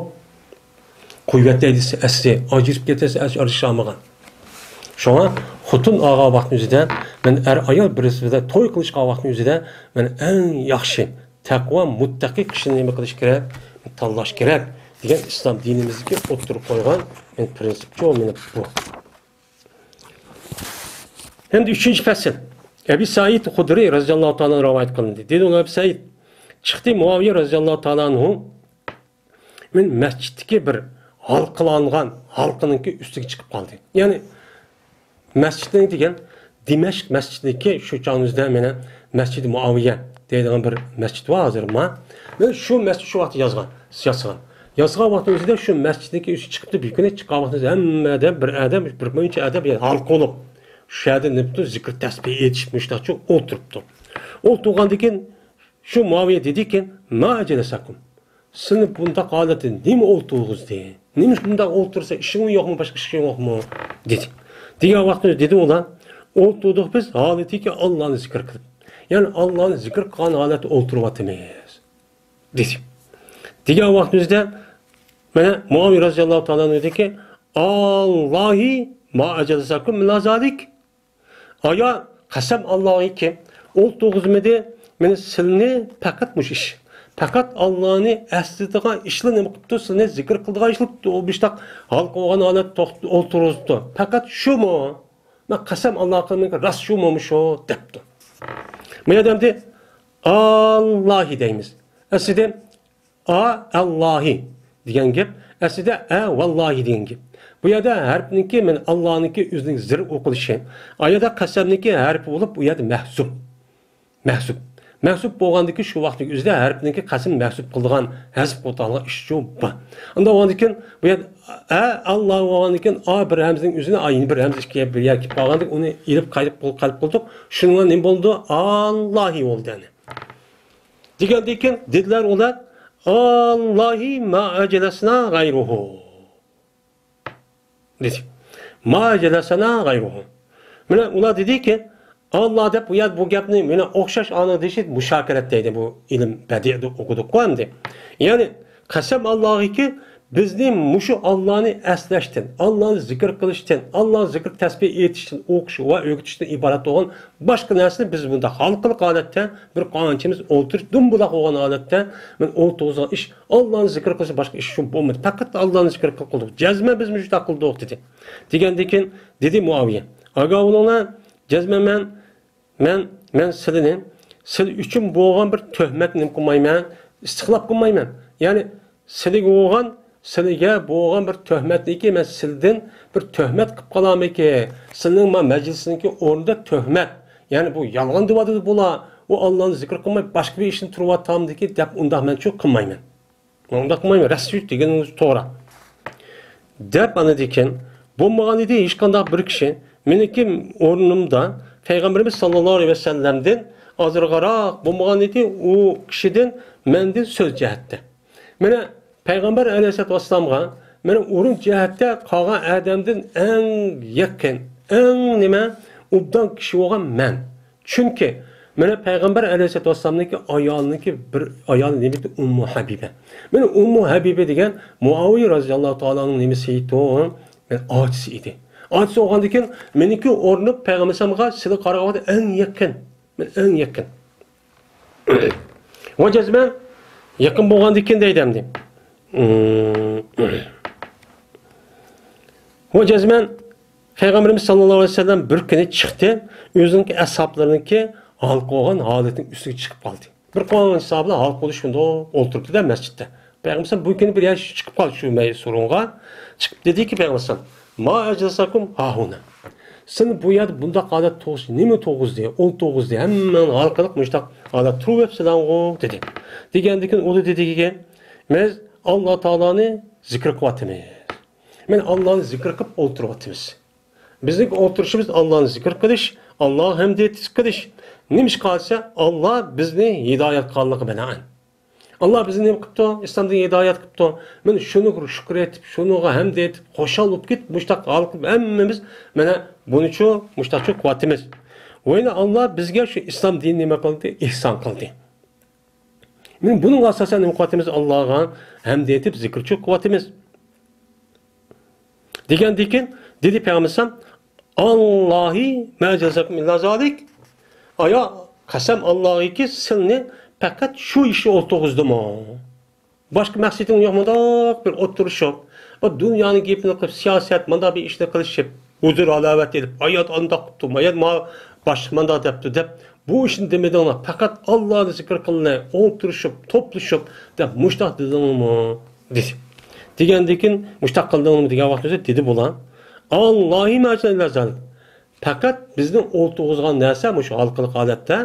قويۇۋەتەي دېسە ئەسلى، ئاجرىشىپ كېتەرسە ئەسلى ئاجرىشالمىغان. شۇڭا خوتۇن ئالغان ۋاقىتنىڭ ئۆزىدە، مەن ئەر ئايال بىرسى بىلەن توي قىلىشقان ۋاقىتنىڭ ئۆزىدە، مەن ئەڭ ياخشى، تەقۋا، مۇتتەقىي كىشىنى نېمە قىلىش كېرەك؟ تاللاش كېرەك دېگەن ئىسلام دىنىمىزدىكى ئوتتۇرىغا قويغان، مەن پرىنسىپچۇ، مېنىڭ بۇ. ئەمدى ئۈچىنچى پەسىل. ئەبى سەئىد خۇدرىي رەزىياللاھۇ تائالا ئەنھۇ رىۋايەت قىلىندى. دېدى ئۇلار، ئەبى سەئىد چىقتى، مۇئاۋىيە رەزىياللاھۇ تائالا ئەنھۇ مەن مەسچىتتىكى بىر ھالقىلانغان ھالقىنىڭكى ئۈستىگە چىقىپ قالدى. يەنى مەسچىتنى دېگەن دىمەشق مەسچىتىدىكى شۇ چاغىمىزدا مانا مەسچىدى مۇئاۋىيە دەيدىغان بىر مەسچىت بار ھازىر ما. مەن شۇ مەسچىت شۇ ۋاقىتتا يازغان، ياسىغان. ياسىغان ۋاقتىنىڭ ئۆزىدە شۇ مەسچىتنىڭكى ئۆزى چىقىپتۇ، بىر كۈنى چىققان ۋاقتىدا ھەممە ئادەم، بىر ئادەم، بىر مۇنچە ئادەم يەنە ھالقا بولۇپ، شۇ يەردە نېمە زىكىر تەسبىھ ئېيتىشىپ مۇشۇنداقچە ئولتۇرۇپتۇ. ئولتۇرغاندىن كېيىن شۇ مۇئاۋىيە دېدىكى، ما ئەجلەسەكۇم؟ سىلىنى بۇنداق ھالەتتە نېمە ئولتۇرغۇزدى؟ نېمىشقا بۇنداق ئولتۇرسا، ئىشىڭ يوقمۇ، باشقا ئىشىڭ يوقمۇ؟ دېدى. دېگەن ۋاقتىدا دېدى ئۇلار، ئولتۇردۇق بىز ھالىتىكى ئاللانى زىكىر قىلىپ. يەنى ئاللانى زىكىر قىلغان ھالەتتە ئولتۇرۇۋاتىمىز، دېدى. دېگەن ۋاقتىمىزدا مانا مۇئاۋىيە رەزىياللاھۇ تائالا ئەنھۇ دېدىكى، ئاللاھى ما ئەجلەسەكۇم ئىللا زالىك. ئايا، قەسەم ئاللاغىكى، ئولتۇرغۇزمىدى، مانا سىلنى پەقەت مۇشۇ ئىش. پەقەت ئاللانى ئەسلىتىدىغان ئىشلا نېمە قىپتۇ؟ سىلنى زىكىر قىلىدىغان ئىشلا مۇشتاق ھالقىغان ھالەتتە توخت-، ئولتۇرغۇزۇپتۇ. پەقەت شۇمۇ؟ مەن قەسەم ئاللاغا قىلىمەنكى، راست شۇمۇ مۇشۇ دەپتۇ. بۇ يەردە ئەمدى ئاللاھى دەيمىز. ئەسلىدە ئا ئاللاھى دېگەن گەپ، ئەسلىدە ئە ۋاللاھى دېگەن گەپ. بۇ يەردە ھەرپنىڭكى، مانا ئاللانىڭكى ئۆزىنىڭ زىر ئوقۇلۇشى. ئا يەردە قەسەمنىڭكى ھەرپى بولۇپ، ئۇ يەردە مەھزۇپ. مەھزۇپ. مەھزۇپ بولغاندىكىن شۇ ۋاقىتنىڭ ئۆزىدە ھەرپنىڭكى قەسەم مەھزۇپ قىلىدىغان، ھەزپ قىلىدىغان ئىش شۇ بار. ئۇنداق بولغاندىكىن بۇ يەردە ئە ئاللا بولغاندىكىن ئا بىر ھەمزىنىڭ ئۆزىنى ئا يەنە بىر ھەمزە ئىككى بىر يەرگە كېلىپ قالغاندىكىن ئۇنى ئېلىپ قايتىپ قىلىپ قىلدۇق. شۇنىڭ بىلەن نېمە بولدى؟ ئاللاھى بولدى يەنى. دېگەندىن كېيىن دېدىلەر ئۇلار، ئاللاھى ما ئەجلەسنا غەيرۇھۇ. دېدى. ما ئەجلەسنا غەيرۇھۇ. مانا ئۇلار دېدىكى، ئاللا دەپ بۇ يەردە بۇ گەپنى مانا ئوخشاش ئانىغا دېيىشى مۇشاكىرەت دەيدۇ، بۇ ئىلىم بەدىئدە ئوقۇدۇققۇ ئەمدى. يەنى قەسەم ئاللاغىكى، بىزنى مۇشۇ ئاللانى ئەسلەشتىن، ئاللانى زىكىر قىلىشتىن، ئاللانى زىكىر تەسبىھ ئېيتىشتىن، ئوقۇش ۋە ئۆگىتىشتىن ئىبارەت بولغان باشقا نەرسىنى بىز بۇنداق ھالقىلىق ھالەتتە، بىر قانچىمىز ئولتۇرۇش دۇمبىلاق بولغان ھالەتتە، مانا ئولتۇرغۇزغان ئىش، ئاللانى زىكىر قىلىش، باشقا ئىش شۇ بولمىدى. پەقەت ئاللانى زىكىر قىلدۇق. جەزمەن بىز مۇشۇنداق قىلدۇق دېدى. دېگەندىن كېيىن دېدى مۇئاۋىيە، ئاگاھ بولۇڭلار، جەزمەن مەن مەن، مەن سىلىنى، سىلى ئۈچۈن بولغان بىر تۆھمەتنى نېمە قىلمايمەن، ئىستىخلاپ قىلمايمەن. يەنى سىلىگە بولغان، سىلىگە بولغان بىر تۆھمەتنىكى، مەن سىلىدىن بىر تۆھمەت قىلىپ قالامىكى، سىلىنىڭ ما مەجلىسىنىڭكى ئورنىدا تۆھمەت، يەنى بۇ يالغان دېۋاتىدۇ بۇلار، ئۇ ئاللانى زىكىر قىلماي باشقا بىر ئىشنى تۇرۇۋاتامدىكى دەپ ئۇنداق مەن شۇ قىلمايمەن. ئۇنداق قىلمايمەن، راست دېگىنىڭىز توغرا. دەپ ئاندىن كېيىن، بولمىغان ئىدى ھېچقانداق بىر كىشى مېنىڭكى ئورنۇمدا پەيغەمبىرىمىز ساللاللاھۇ ئەلەيھى ۋەسەللەمدىن ئازراقراق بولمىغان ئىدى ئۇ كىشىدىن مەندىن سۆز جەھەتتە. مانا پەيغەمبەر ئەلەيھىسسالاتۇ ۋەسسالامغا مانا ئورۇن جەھەتتە قالغان ئادەمدىن ئەڭ يېقىن، ئەڭ نېمە، ئوبدان كىشى بولغان مەن. چۈنكى مانا پەيغەمبەر ئەلەيھىسسالاتۇ ۋەسسالامنىڭكى ئايالىنىڭكى بىر ئايالى نېمە ئىدى؟ ئۇممۇ ھەبىبە. مانا ئۇممۇ ھەبىبە دېگەن مۇئاۋىيە رازىياللاھۇ تائالا ئانھۇنىڭ نېمىسى ئىدى؟ مانا ئاچىسى ئىدى. ئاچىسى بولغاندىن كېيىن مېنىڭكى ئورنۇم پەيغەمبەر ئەلەيھىسسالامغا سىلى قارىغاندا ئەڭ يېقىن. مانا ئەڭ يېقىن. ۋە جەزمەن يېقىن بولغاندىن كېيىن دەيدۇ ئەمدى. ۋە جەزمەن پەيغەمبىرىمىز ساللاللاھۇ ئەلەيھى ۋەسەللەم بىر كۈنى چىقتى، ئۆزىنىڭكى ئەسھابلىرىنىڭكى ھالقا بولغان ھالىتىنىڭ ئۈستىگە چىقىپ قالدى. بىر قانچە ساھابىلەر ھالقا بولۇپ شۇنداق ئولتۇرۇپتۇ-دە مەسچىتتە. پەيغەمبەر بۇ كۈنى بىر يەرگە چىقىپ قالدى شۇ مەي-، سورۇنغا. چىقىپ دېدىكى پەيغەمبەر، ما ئەجلەسەكۇم ھاھۇنا. سىلىنى بۇ يەردە بۇنداق ھالەت تۇرغۇزۇش نېمە تۇرغۇزدى، ئولتۇرغۇزدى، ھەممىڭلار ھالقىلىق مۇشۇنداق ھالەت تۇرۇۋەپسىلەرغۇ دېدى. دېگەندىن كېيىن ئۇ دېدىكى، بىز ئاللا تائالانى زىكىر قىلىۋاتىمىز. مانا ئاللانى زىكىر قىلىپ ئولتۇرۇۋاتىمىز. بىزنىڭ ئولتۇرۇشىمىز ئاللانى زىكىر قىلىش، ئاللاغا ھەمدە ئېيتىش قىلىش. نېمىشقا دېسە، ئاللا بىزنى ھىدايەت قىلغانلىقى بىنائەن. ئاللا بىزنى نېمە قىپتۇ؟ ئىسلام دىنىگە ھىدايەت قىپتۇ. مانا شۇنىڭغا شۈكۈر ئېيتىپ، شۇنىڭغا ھەمدە ئېيتىپ، خۇشال بولۇپ كېتىپ، مۇشتاق ھال قىلىپ ھەممىمىز مانا بۇنىچۇ، مۇشتاقچۇ قىلىۋاتىمىز. ۋە يەنە ئاللا بىزگە شۇ ئىسلام دىنىنى نېمە قىلدى؟ ئېھسان قىلدى. مانا بۇنىڭغا ئاساسەن نېمە قىلىۋاتىمىز؟ ئاللاغا ھەمدە ئېيتىپ، زىكىرچۇ قىلىۋاتىمىز. دېگەندىن كېيىن دېدى پەيغەمبەر ئەلەيھىسسالام، ئاللاھى ما جەزاكۇم ئىللا زالىك. ئايا، قەسەم ئاللاغىكى سىلنى پەقەت شۇ ئىشقا ئولتۇرغۇزدىمۇ؟ باشقا مەقسىتىڭ يوق؟ مۇنداق بىر ئولتۇرۇشۇپ، بۇ دۇنيانىڭ گېپىنى قىلىپ، سىياسەت، مۇنداق بىر ئىشنى قىلىشىپ، ھۇزۇر ھالاۋەت ئېلىپ، ئايات ئانداق قىپتۇ، مايات ما باشقا مۇنداق دەپتۇ دەپ، بۇ ئىشنى دېمىدىڭلار، پەقەت ئاللانى زىكىر قىلىڭلار، ئولتۇرۇشۇپ، توپلىشىپ دەپ مۇشتاق دېدىڭلارمۇ؟ دېدى. دېگەندىن كېيىن، مۇشتاق قىلدىڭلارمۇ دېگەن ۋاقتىدا دېدى بۇلار، ئاللاھى ما جەزاكۇم ئىللا زالىك. پەقەت بىزنى ئولتۇرغۇزغان نەرسە مۇشۇ ھالقىلىق ھالەتتە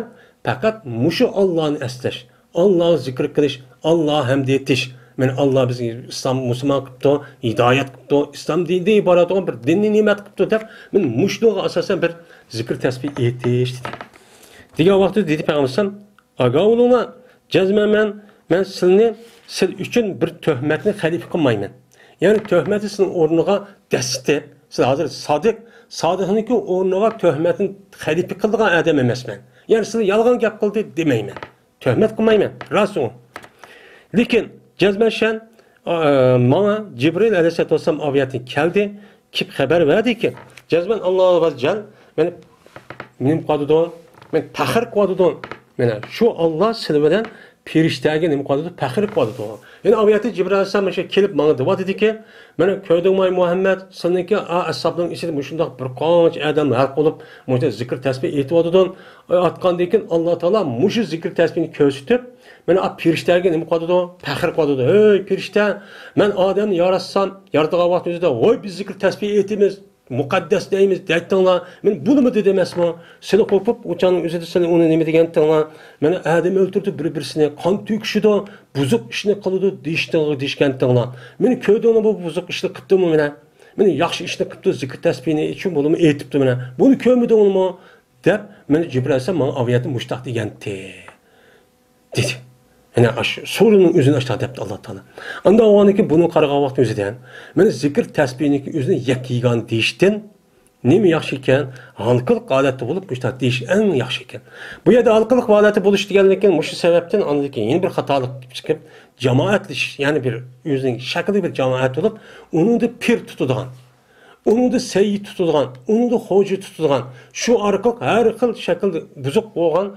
پەقەت مۇشۇ ئاللانى ئەسلەش، ئاللاغا زىكىر قىلىش، ئاللاغا ھەمدە ئېيتىش. مانا ئاللا بىزنى ئىسلام، مۇسۇلمان قىپتۇ، ھىدايەت قىپتۇ، ئىسلام دىنىدىن ئىبارەت بولغان بىر دىننى نېمەت قىپتۇ دەپ، مانا مۇشۇنىڭغا ئاساسەن بىر زىكىر تەسبىھ ئېيتىش دېدى. دېگەن ۋاقتىدا دېدى پەيغەمبەر ئەلەيھىسسالام، ئاگاھ بولۇڭلار، جەزمەن مەن، مەن سىلنى، سىل ئۈچۈن بىر تۆھمەتنى خەلىپە قىلمايمەن. يەنى تۆھمەتنى سىلنىڭ ئورنىغا دەسسىتىپ، سىل ھازىر سادىق، سادىقنىڭكى ئورنىغا تۆھمەتنى خەلىپە قىلىدىغان ئادەم ئەمەسمەن. يەنى سىلى يالغان گەپ قىلدى دېمەيمەن. تۆھمەت قىلمايمەن، راست ئۇ. لېكىن جەزمەن شەن، ئا، ماڭا جىبرىل ئەلەيھىسسالاتۇ ۋەسسالام ئاۋۇ يەردىن كەلدى، كېلىپ خەۋەر بەردىكى، جەزمەن ئاللا ئەززە ۋەجەل مېنى نېمە قىلىۋاتىدۇ؟ مېنى پەخىر قىلىۋاتىدۇ. مانا شۇ ئاللا سىلى بىلەن پېرىشتەگە نېمە قىلىۋاتىدۇ؟ پەخىر قىلىۋاتىدۇ. يەنە ئايەتتە جىبرىئىل ئەلەيھىسسالام مۇشۇ كېلىپ ماڭا دېۋاتىدىكى، مانا كۆردۈڭمۇ ئەي مۇھەممەد، سېنىڭكى ئا ئەسھابلىرىڭ ئىچىدە مۇشۇنداق بىر قانچە ئادەم ھەلقە بولۇپ، مۇشۇنداق زىكىر تەسبىھ ئېيتىۋاتىدۇ. ئېيتقاندىن كېيىن ئاللا تائالا مۇشۇ زىكىر تەسبىھنى كۆرسىتىپ، مانا ئا پېرىشتەگە نېمە قىلىۋاتىدۇ؟ پەخىر قىلىۋاتىدۇ. ھەي پېرىشتە، مەن ئادەمنى ياراتسام، ياراتقان ۋاقتىنىڭ ئۆزىدە، ۋاي بىز زىكىر تەسبىھ ئېيتىمىز، مۇقەددەس دەيمىز دەيتتىڭلار. مەن بۇنىمۇ دېدىم ئەمەسمۇ؟ سىلى قوپۇپ، ئۇ چاغنىڭ ئۆزىدە سىلى ئۇنى نېمە دېگەنتىڭلار؟ مانا ئادەم ئۆلتۈرىدۇ بىر-بىرسىنى، قان تۆكۈشىدۇ، بۇزۇق ئىشنى قىلىدۇ دېيىشتىڭ-، دېيىشكەنتىڭلار. مانا كۆردۈڭلارمۇ بۇ بۇزۇق ئىشنى قىپتۇمۇ مانا؟ مانا ياخشى ئىشنى قىپتۇ، زىكىر تەسبىھنى ئېيتىشۇ بولىمۇ ئېيتىپتۇ مانا. بۇنى كۆرمىدىڭلارمۇ؟ دەپ، مانا جىبرىئىل ئەلەيھىسسالام ماڭا ئايەتتە مۇشتاق دېگەنتى. دېدى. يەنى ئاشۇ سورىنىڭ ئۆزىنى ئاشۇنداق دەپتۇ ئاللا تائالا. ئانداق بولغاندىكىن بۇنى قارىغان ۋاقتى ئۆزىدە، مانا زىكىر تەسبىھنىڭكى ئۆزىنى يەككە يېگان دېيىشتىن نېمە ياخشى ئىكەن؟ ھالقىلىق ھالەتتە بولۇپ مۇشۇنداق دېيىش ئەڭ ياخشى ئىكەن. بۇ يەردە ھالقىلىق ھالەتتە بولۇش دېگەنلىكىن مۇشۇ سەۋەبتىن ئاندىن كېيىن يەنە بىر خاتالىق چىقىپ، جامائەتلىشىش، يەنى بىر ئۆزىنىڭ شەكلىدە بىر جامائەت بولۇپ، ئۇنىڭدا پىر تۇتىدىغان، ئۇنىڭدا سەي تۇتىدىغان، ئۇنىڭدا خوجا تۇتىدىغان، شۇ ئارقىلىق ھەر خىل شەكىلدە بۇزۇق بولغان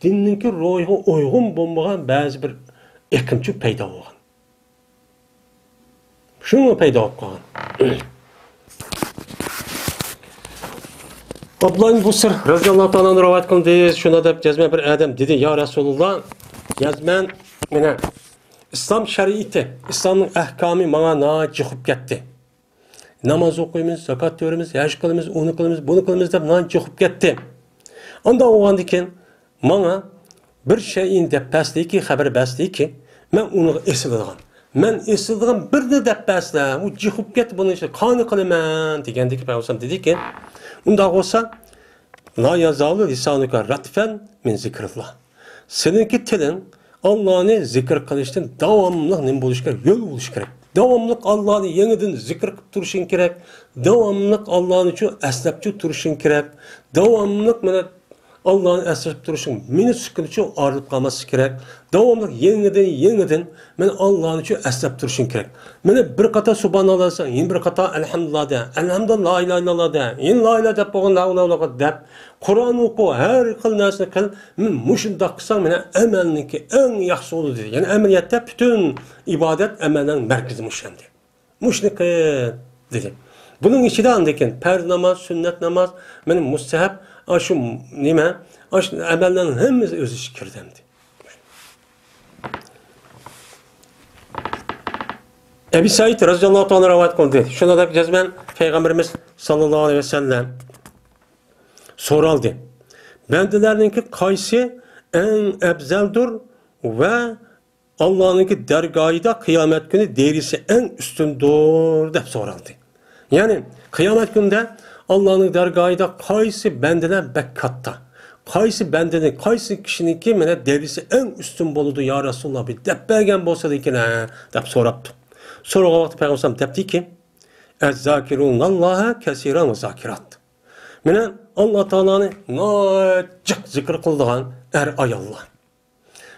دىننىڭكى روھىغا ئۇيغۇن بولمىغان بەزى بىر ئېقىمچۇ پەيدا بولغان. شۇنىڭغا پەيدا بولۇپ قالغان. ئابدۇللا ئىبن بۇسىر رەزىياللاھۇ تائالا ئەنھۇ رىۋايەت قىلدى. شۇنداق دەپ جەزمەن بىر ئادەم دېدى، يا رەسۇلۇللا، جەزمەن مانا ئىسلام شەرىئىتى، ئىسلامنىڭ ئەھكامى ماڭا ناھايىتى يۇقۇپ كەتتى. ناماز ئوقۇيمىز، زاكات بېرىمىز، ھەج قىلىمىز، ئۇنى قىلىمىز، بۇنى قىلىمىز دەپ ناھايىتى يۇقۇپ كەتتى. ئانداق بولغاندىكىن ماڭا بىر شەيئىنى دەپ بەرسىلىكى، خەبەر بەرسىلىكى، مەن ئۇنىڭغا ئېسىلىدىغان. مەن ئېسىلىدىغان بىرنى دەپ بەرسىلە، ئۇ جىقىپ كەتتى، بۇنىڭ ئىچىدە قانى قىلىمەن دېگەندىكى پەيغەمبەر دېدىكى، ئۇنداق بولسا، لا يازالۇ لىسانۇكا راتفەن مىن زىكرىللا. سېنىڭكى تىلىڭ ئاللانى زىكىر قىلىشتىن داۋاملىق نېمە بولۇشى كېرەك؟ ھۆل بولۇشى كېرەك. داۋاملىق ئاللانى يېڭىدىن زىكىر قىلىپ تۇرۇشۇڭ كېرەك. داۋاملىق ئاللانى شۇ ئەسلەپ شۇ تۇرۇشۇڭ كېرەك. داۋاملىق مانا ئاللانى ئەسلەپ تۇرۇشۇڭ مىنۇت سېكۇنتچە ئايرىلىپ قالماسلىق كېرەك. داۋاملىق يېڭىدىن، يېڭىدىن مانا ئاللانى شۇ ئەسلەپ تۇرۇشۇڭ كېرەك. مانا بىر قاتا سۇبھاناللا دېسەڭ، يەنە بىر قاتا ئەلھەمدۇلىللا دە، ئەلھەمدۇلىللا، لا ئىلاھە ئىللاللا دە، يەنە لا ئىلاھە دەپ بولغان، لا ئىلاھە دەپ قۇرئان ئوقۇ، ھەر خىل نەرسىنى قىل. مەن مۇشۇنداق قىلساڭ، مانا ئەمەلنىڭكى ئەڭ ياخشىسى بولىدۇ دېدى. يەنى ئەمەلىيەتتە پۈتۈن ئىبادەت ئەمەلنىڭ مەركىزى مۇشۇ ئەمدى. مۇشۇنى قىل دېدى. بۇنىڭ ئىچىدە ئاندىن كېيىن پەرز ناماز، سۈننەت ناماز، مانا مۇستەھەب، ئاشۇ نېمە، ئاشۇ ئەمەلنىڭ ھەممىسى ئۆز ئىچىگە كىردى ئەمدى. ئەبى سەئىد رەزىياللاھۇ تائالا رىۋايەت قىلدى. شۇنىڭدەك جەزمەن پەيغەمبىرىمىز ساللاللاھۇ ئەلەيھى ۋەسەللەم سورالدى، بەندىلەرنىڭكى قايسى ئەڭ ئەپزەلدۇر ۋە ئاللانىڭكى دەرگاھىدا قىيامەت كۈنى دەرىجىسى ئەڭ ئۈستۈندۇر دەپ سورالدى. يەنى قىيامەت كۈنىدە ئاللانىڭ دەرگاھىدا قايسى بەندىلەر بەك كاتتا، قايسى بەندىنى، قايسى كىشىنىڭكى مانا دەرىجىسى ئەڭ ئۈستۈن بولىدۇ يا رەسۇلاللا، بىر دەپ بەرگەن بولسا دېگىنە دەپ سوراپتۇ. سورىغان ۋاقتىدا پەيغەمبەر دەپتىكى، ئەززاكىرۇناللاھە كەسىرەن ۋە زاكىرات. مانا ئاللا تائالانى ناھايىتى جىق زىكىر قىلىدىغان ئەر ئاياللار.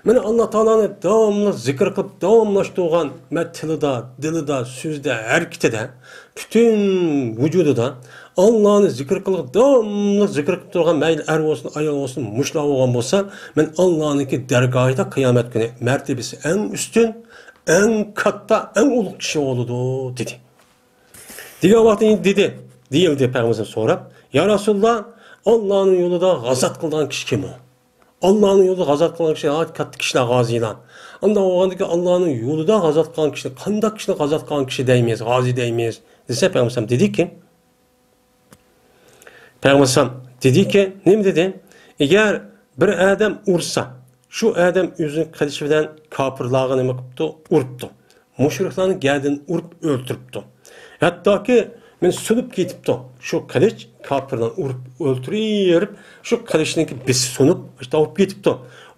مانا ئاللا تائالانى داۋاملىق زىكىر قىلىپ داۋاملاشتۇرغان، مە تىلىدا، دىلىدا، سۆزىدە، ھەرىكىتىدە، پۈتۈن ۋۇجۇدىدا ئاللانى زىكىر قىلىپ، داۋاملىق زىكىر قىلىپ تۇرغان، مەيلى ئەر بولسۇن، ئايال بولسۇن، مۇشۇلار بولغان بولسا، مەن ئاللانىڭكى دەرگاھىدا قىيامەت كۈنى مەرتىبىسى ئەڭ ئۈستۈن، ئەڭ كاتتا، ئەڭ ئۇلۇغ كىشى بولىدۇ، دېدى. دېگەن ۋاقتىدا دېدى، دېيىلدى پەيغەمبەر سوراپ، يا رەسۇلاللا، ئاللانىڭ يولىدا غازات قىلىدىغان كىشى كىم ئۇ؟ ئاللانىڭ يولىدا غازات قىلغان كىشى ناھايىتى كاتتا كىشىلەر، غازىيلار. ئانداق بولغاندىكىن ئاللانىڭ يولىدا غازات قىلغان كىشىنى قانداق كىشىنى غازات قىلغان كىشى دەيمىز، غازى دەيمىز دېسە، پەيغەمبەر دېدىكى، پەيغەمبەر دېدىكى، نېمە دېدى؟ ئەگەر بىر ئادەم ئۇرسا، شۇ ئادەم ئۆزىنىڭ قىلىچى بىلەن كاپىرلارغا نېمە قىپتۇ؟ ئۇرۇپتۇ. مۇشرىكلارنىڭ گەدىنىنى ئۇرۇپ ئۆلتۈرۈپتۇ. ھەتتاكى مەن سۇنۇپ كېتىپتۇ. شۇ قىلىچ كاپىرلارنى ئۇرۇپ ئۆلتۈرۈۋېرىپ، شۇ قىلىچنىڭكى بىسى سۇنۇپ، تاۋۇپ كېتىپتۇ.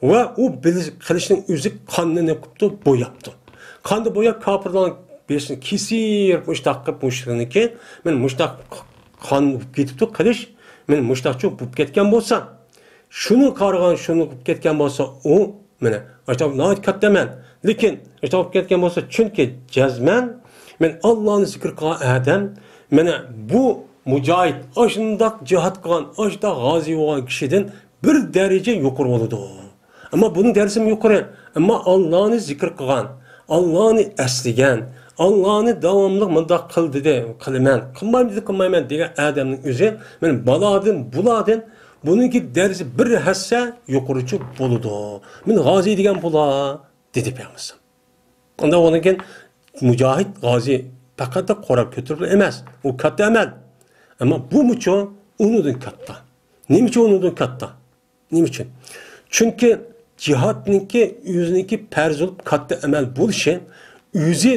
ۋە ئۇ بىلىز-، قىلىچنىڭ ئۆزى قاننى نېمە قىپتۇ؟ بوياپتۇ. قاندا بوياپ كاپىرلارنىڭ بېشىنى كېسىپ، مۇشتاق قىلىپ مۇشرىكنىڭكى، مەن مۇشتاق قان بولۇپ كېتىپتۇ قىلىچ، مەن مۇشتاقچۇ بولۇپ كەتكەن بولسا، شۇنى قارىغان، شۇنى قىلىپ كەتكەن بولسا، ئۇ مانا ئاشۇنداق ناھايىتى كاتتا مەن. لېكىن ئاشۇنداق بولۇپ كەتكەن بولسا، چۈنكى جەزمەن مەن ئاللانى زىكىر قىلغان ئادەم، مانا بۇ مۇجاھىد، ئاشۇنداق جىھاد قىلغان، ئاشۇنداق غازى بولغان كىشىدىن بىر دەرىجە يۇقىرى بولىدۇ. ئەمما بۇنىڭ دەرىجىسىمۇ يۇقىرى. ئەمما ئاللانى زىكىر قىلغان، ئاللانى ئەسلىگەن، ئاللانى داۋاملىق مۇنداق قىل دېدى، قىلىمەن، قىلمايمەن دېدى، قىلمايمەن دېگەن ئادەمنىڭ ئۆزى، مانا، بالادىن، بۇلاردىن بۇنىڭكى دەرىجىسى بىر ھەسسە يۇقىرىچە بولىدۇ. مانا، غازى دېگەن بۇلار، دېدى پەيغەمبەر. ئاندىن ئۇنىڭ كېيىن مۇجاھىد، غازى پەقەت قورال كۆتۈرۈپلا ئەمەس، ئۇ كاتتا ئەمەل. ئەمما بۇمۇچۇ ئۇنىڭدىن كاتتا. نېمە ئۈچۈن ئۇنىڭدىن كاتتا؟ نېمە ئۈچۈن؟ چۈنكى جىھادنىڭكى ئۆزىنىڭكى پەرز بولۇپ كاتتا ئەمەل بولۇشى ئۆزى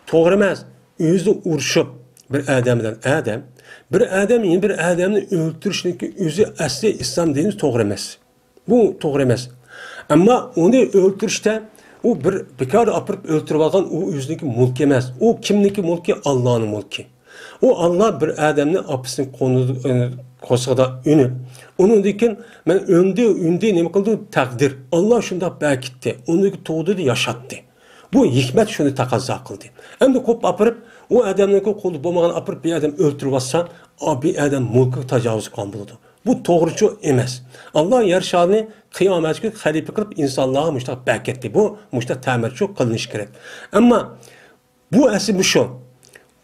توغرا ئەمەس. ئۆزى ئۇرۇشۇپ بىر ئادەم بىلەن ئادەم، بىر ئادەم يەنە بىر ئادەمنى ئۆلتۈرۈشنىڭكى ئۆزى ئەسلى ئىسلام دىنىدا توغرا ئەمەس. بۇ توغرا ئەمەس. ئەمما ئۇنى ئۆلتۈرۈشتە ئۇ بىر بىكاردا ئاپىرىپ ئۆلتۈرۈۋالغان، ئۇ ئۆزىنىڭكى مۈلكى ئەمەس. ئۇ كىمنىڭكى مۈلكى؟ ئاللانىڭ مۈلكى. ئۇ ئاللا بىر ئادەمنى ئاپىسىنىڭ قونىدا، قورسىقىدا ئۆنۈپ، ئۇنىڭدىن كېيىن مانا ئۆندى، ئۆندى، نېمە قىلدى؟ تەقدىر. ئاللا شۇنداق بەكىتتى. ئۇنى تۇغدۇردى، ياشاتتى. بۇ ھېكمەت شۇنى تەقەززا قىلدى. ئەمدى قوپۇپ ئاپىرىپ، ئۇ ئادەمنىڭكى قولىدا بولمىغان ئاپىرىپ بىر ئادەم ئۆلتۈرۈۋاتسا، ئا، بىر ئادەم مۈلكىگە تاجاۋۇز قىلغان بولىدۇ. بۇ توغرىچۇ ئەمەس. ئاللا يەر شارىنى قىيامەت كۈنى خەلىپە قىلىپ ئىنسانلارغا مۇشۇنداق بەكىتتى. بۇ مۇشۇنداق تەمىرچۇ قىلىنىشى كېرەك. ئەمما بۇ ئەسلى مۇشۇ.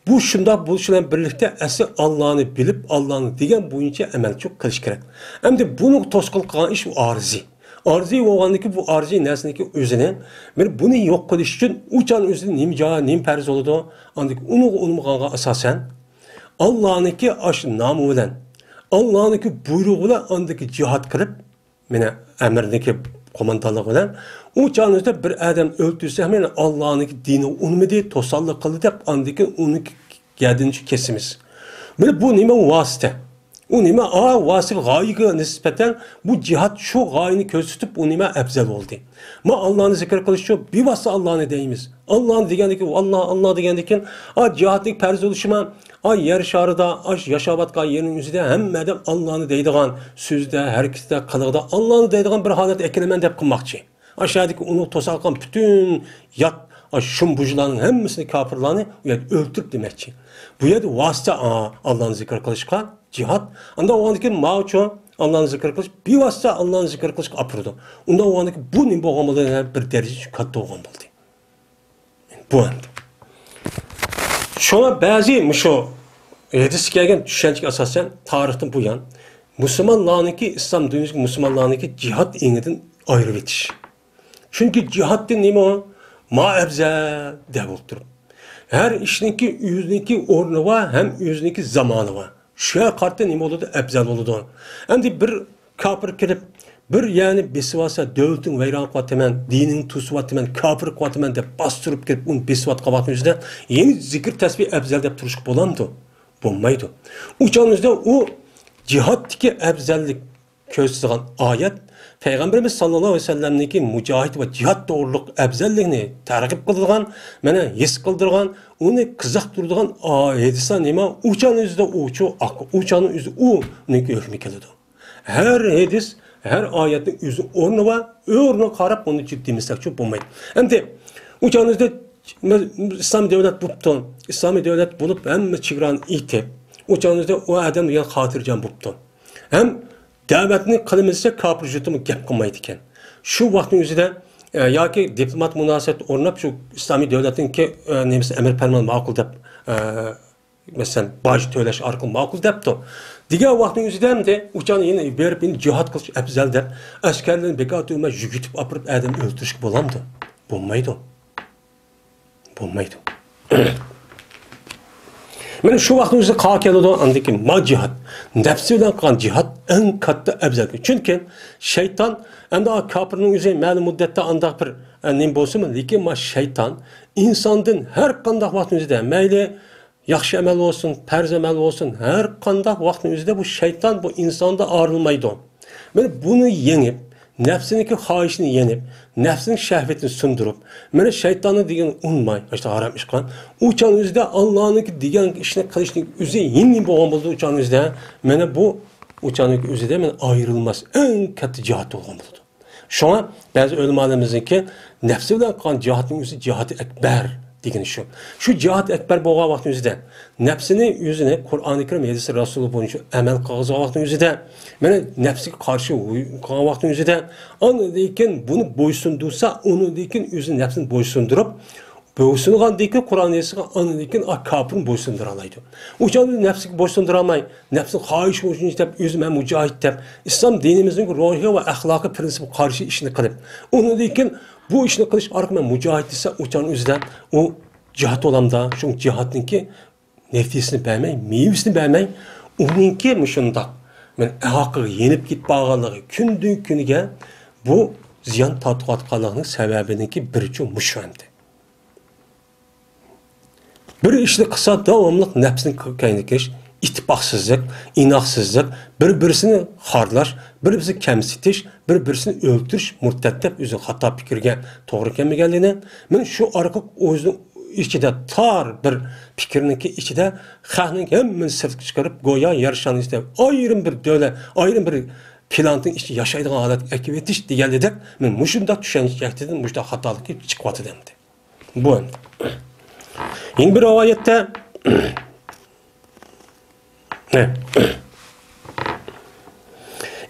بۇ شۇنداق بولۇش بىلەن بىرلىكتە ئەسلى ئاللانى بىلىپ، ئاللانى دېگەن بويىچە ئەمەلچۇ قىلىش كېرەك. ئەمدى بۇنى توسقۇن قىلغان ئىش ئۇ ئارزى. ئارزى بولغاندىكى بۇ ئارزى نەرسىنىڭكى ئۆزىنى، بىر بۇنى يوق قىلىش ئۈچۈن ئۇ چاغ ئۆزىدە نېمە جاي، نېمە پەرز بولىدۇ؟ ئاندىن ئۇنىڭغا، ئۇنىمىغانغا ئاساسەن، ئاللانىڭكى ئاشۇ نامى بىلەن، ئاللانىڭكى بۇيرۇقى بىلەن ئاندىكى جىھاد قىلىپ، مانا ئەمىرنىڭكى قوماندانلىقى بىلەن ئۇ چاغنىڭ ئۆزىدە بىر ئادەم ئۆلتۈرسە، مانا ئاللانىڭكى دىنىغا ئۇنىمىدى، توساللىق قىلدى دەپ، ئاندىن كېيىن ئۇنى گەدىنىچە كېسىمىز. مانا بۇ نېمە؟ ۋاسىتە. ئۇ نېمە؟ ئا، ۋاسىتە غايىگە نىسبەتەن بۇ جىھاد شۇ غايىنى كۆرسىتىپ، ئۇ نېمە؟ ئەپزەل بولدى. ما ئاللانى زىكىر قىلىشچۇ، بىۋاسىتە ئاللانى دەيمىز. ئاللانى دېگەندىن كېيىن، ئاللا، ئاللا دېگەندىن كېيىن، ئا، جىھادنىڭ پەرز بولۇشىما، ئا، يەر شارىدا، ئاشۇ ياشاۋاتقان يېرىنىڭ ئۆزىدە ھەممە ئادەم ئاللانى دەيدىغان، سۆزىدە، ھەرىكىتىدە، قىلىقىدا ئاللانى دەيدىغان بىر ھالەت ئەكېلىمەن دەپ قىلماقچى. ئاشۇ يەردىكى ئۇنى توسالغان پۈتۈن يات، ئاشۇ شۇمبۇجىلارنىڭ ھەممىسىنى، كاپىرلارنى ئۇ يەردە ئۆلتۈرۈپ دېمەكچى. بۇ يەردە ۋاسىتە، ئا، ئاللانى زىكىر قىلىشقا جىھاد. ئانداق بولغاندىن كېيىن ماۋۇچۇ ئاللانى زىكىر قىلىش، بىۋاسىتە ئاللانى زىكىر قىلىشقا ئاپىرىدۇ. ئۇنداق بولغاندىن كېيىن بۇ نېمە بولغان بولدى؟ يەنە بىر دەرىجە كاتتا بولغان بولدى. بۇ ئەمدى. شۇڭا بەزى مۇشۇ ھەدىستە كەلگەن چۈشەنچىگە ئاساسەن، تارىختىن بۇيان مۇسۇلمانلارنىڭكى، ئىسلام دۇنياسىدىكى مۇسۇلمانلارنىڭكى جىھاد ئېڭىدىن ئايرىۋېتىش. چۈنكى جىھادتىن نېمە؟ ما ئەپزەل دەپ ئولتۇرۇپ. ھەر ئىشنىڭكى ئۆزىنىڭكى ئورنى بار ھەم ئۆزىنىڭكى زامانى بار. شۇ قارىتا نېمە بولىدۇ؟ ئەپزەل بولىدۇ. ئەمدى بىر كاپىر كېلىپ، بىر يەرنى بېسىۋالسا، دۆلىتىڭ ۋەيران قىلىۋاتىمەن، دىنىڭنى توسۇۋاتىمەن، كاپىر قىلىۋاتىمەن دەپ باستۇرۇپ كېلىپ، ئۇنى بېسىۋاتقان ۋاقتىنىڭ ئۆزىدە يەنە زىكىر تەسبىھ ئەپزەل دەپ تۇرۇشقا بولامدۇ؟ بولمايدۇ. ئۇ چاغنىڭ ئۆزىدە ئۇ جىھادتىكى ئەپزەللىك كۆرسىتىدىغان ئايەت، پەيغەمبىرىمىز ساللاللاھۇ ئەلەيھى ۋەسەللەمنىڭكى مۇجاھىد ۋە جىھاد توغرۇلۇق ئەپزەللىكنى تەرغىب قىلىدىغان، مانا، ھېس قىلدۇرغان، ئۇنى قىزىقتۇرىدىغان ئا-، ھەدىسلەر نېمە؟ ئۇ چاغنىڭ ئۆزىدە ئۇچۇ، ئۇ چاغنىڭ ئۆزى ئۇ، ئۇنىڭكى ھۆكمى كېلىدۇ. ھەر ھەدىس، ھەر ئايەتنىڭ ئۆزى ئورنى بار، ئورنىغا قاراپ ئۇنى جىددىي دېمىسەكچۇ بولمايدۇ. ئەمدى ئۇ چاغنىڭ ئۆزىدە ئىسلام دۆلەت بوپتۇ، ئىسلامىي دۆلەت بولۇپ ھەممە چېگرانى ئېتىپ، ئۇ چاغنىڭ ئۆزىدە ئۇ ئادەم دېگەن خاتىرجەم بوپتۇ. ھەم دەۋەتنى قىلىمىز دېسە، كاپىر جۇتىمۇ گەپ قىلمايدىكەن. شۇ ۋاقىتنىڭ ئۆزىدە، ئە، ياكى دىپلومات مۇناسىۋەت ئورناپ، شۇ ئىسلامىي دۆلەتنىڭكى، ئە، نېمىسى، ئەمىر پەرمان ماقۇل دەپ، ئە، مەسىلەن، باج تۆلەش ئارقىلىق ماقۇل دەپتۇ. دېگەن ۋاقىتنىڭ ئۆزىدە ئەمدى ئۇ چاغنى يەنە بېرىپ، يەنە جىھاد قىلىش ئەپزەل دەپ، ئەسكەرلەرنى بىكار تۈرمە يۈگۈتۈپ ئاپىرىپ، ئادەم ئۆلتۈرۈشكە بولامدۇ؟ بولمايدۇ. بولمايدۇ. مانا شۇ ۋاقىتنىڭ ئۆزىدە قاغا كېلىدۇ، ئاندىن كېيىن ما جىھاد، نەپسى بىلەن قىلغان جىھاد ئەڭ كاتتا ئەپزەل. چۈنكى شەيتان، ئەمدى ئا كاپىرنىڭ ئۆزى مەلۇم مۇددەتتە ئانداق بىر، ئە، نېمە بولسىمۇ، لېكىن ما شەيتان ئىنساندىن ھەر قانداق ۋاقىتنىڭ ئۆزىدە، مەيلى ياخشى ئەمەل بولسۇن، پەرز ئەمەل بولسۇن، ھەر قانداق ۋاقىتنىڭ ئۆزىدە بۇ شەيتان بۇ ئىنساندا ئايرىلمايدۇ. مانا بۇنى يېڭىپ، نەپسىنىڭكى خاھىشىنى يېڭىپ، نەپسىنىڭ شەھۋىتىنى سۇندۇرۇپ، مانا شەيتاننىڭ دېگىنىنى ئۇنىماي، ئاشۇنداق ھارام ئىشقا، ئۇ چاغنىڭ ئۆزىدە ئاللانىڭكى دېگەن ئىشنى قىلىشنىڭ ئۆزى يېڭى بولغان بولىدۇ. ئۇ چاغنىڭ ئۆزىدە مانا بۇ، ئۇ چاغنىڭ ئۆزىدە مانا ئايرىلماس ئەڭ كاتتا جىھاد بولغان بولىدۇ. شۇڭا بەزى ئۆلىمالىرىمىزنىڭكى نەپسى بىلەن قىلغان جىھادنىڭ ئۆزى جىھادى ئەكبەر دېگىنى شۇ. شۇ جىھاد ئەكبەر بولغان ۋاقىتنىڭ ئۆزىدە، نەپسىنى ئۆزىنى قۇرئانى كەرىم، ھەدىسى رەسۇلى بويىچە ئەمەل قىلغۇزغان ۋاقىتنىڭ ئۆزىدە، مانا نەپسىگە قارشى قىلغان ۋاقىتنىڭ ئۆزىدە، ئاندىن كېيىن بۇنى بويسۇندۇرسا، ئۇنىڭدىن كېيىن ئۆزى نەپسىنى بويسۇندۇرۇپ، بويسۇنغاندىن كېيىن قۇرئان ھەدىسىگە، ئاندىن كېيىن ئا، كاپىرنى بويسۇندۇرالايدۇ. ئۇ چاغدا نەپسىگە بويسۇندۇرالماي، نەپسىنى خاھىش بويىچە دەپ، ئۆزى مەن مۇجاھىد دەپ، ئىسلام دىنىمىزنىڭ روھىي ۋە ئەخلاقىي پىرىنسىپىغا قارشى ئىشنى قىلىپ، ئۇنىڭدىن كېيىن بۇ ئىشنى قىلىش ئارقىلىق مەن مۇجاھىد دېسە، ئۇ چاغنىڭ ئۆزىدە ئۇ جىھاد ئالامدا، شۇ جىھادنىڭكى نەتىجىسىنى بەرمەي، مېۋىسىنى بەرمەي، ئۇنىڭكى مۇشۇنداق مەن ھەققىگە يېنىپ كېتىپ بارغانلىقى، كۈندىن كۈنگە بۇ زىيان تارتىۋاتقانلىقىنىڭ سەۋەبىنىڭكى بىرىچۇ مۇشۇ ئەمدى. بىر ئىشنى قىلسا، داۋاملىق نەپسىنى كەينىگە كېلىش، ئىتتىپاقسىزلىق، ئىناقسىزلىق، بىر-بىرسىنى خارلاش، بىر-بىرسىنى كەمسىتىش، بىر-بىرسىنى ئۆلتۈرۈش، مۇرتەت دەپ ئۆزىنىڭ خاتا پىكىرگە توغرا كەلمىگەنلىكىنى، مەن شۇ ئارقىلىق ئۆزىنىڭ ئىچىدە تار بىر پىكىرنىڭكى ئىچىدە خەقنىڭ ھەممىنى سىرتقا چىقىرىپ، گويا يەر شارنىڭ ئىچىدە ئايرىم بىر دۆلەت، ئايرىم بىر پلانېتنىڭ ئىچىدە ياشايدىغان ھالەتكە ئەكىۋېتىش دېگەنلىدەك، مەن مۇشۇنداق چۈشەنچە شەكلىدىن مۇشۇنداق خاتالىققا چىقىۋاتىدۇ ئەمدى. بۇ ئەمدى. يەنە بىر رىۋايەتتە،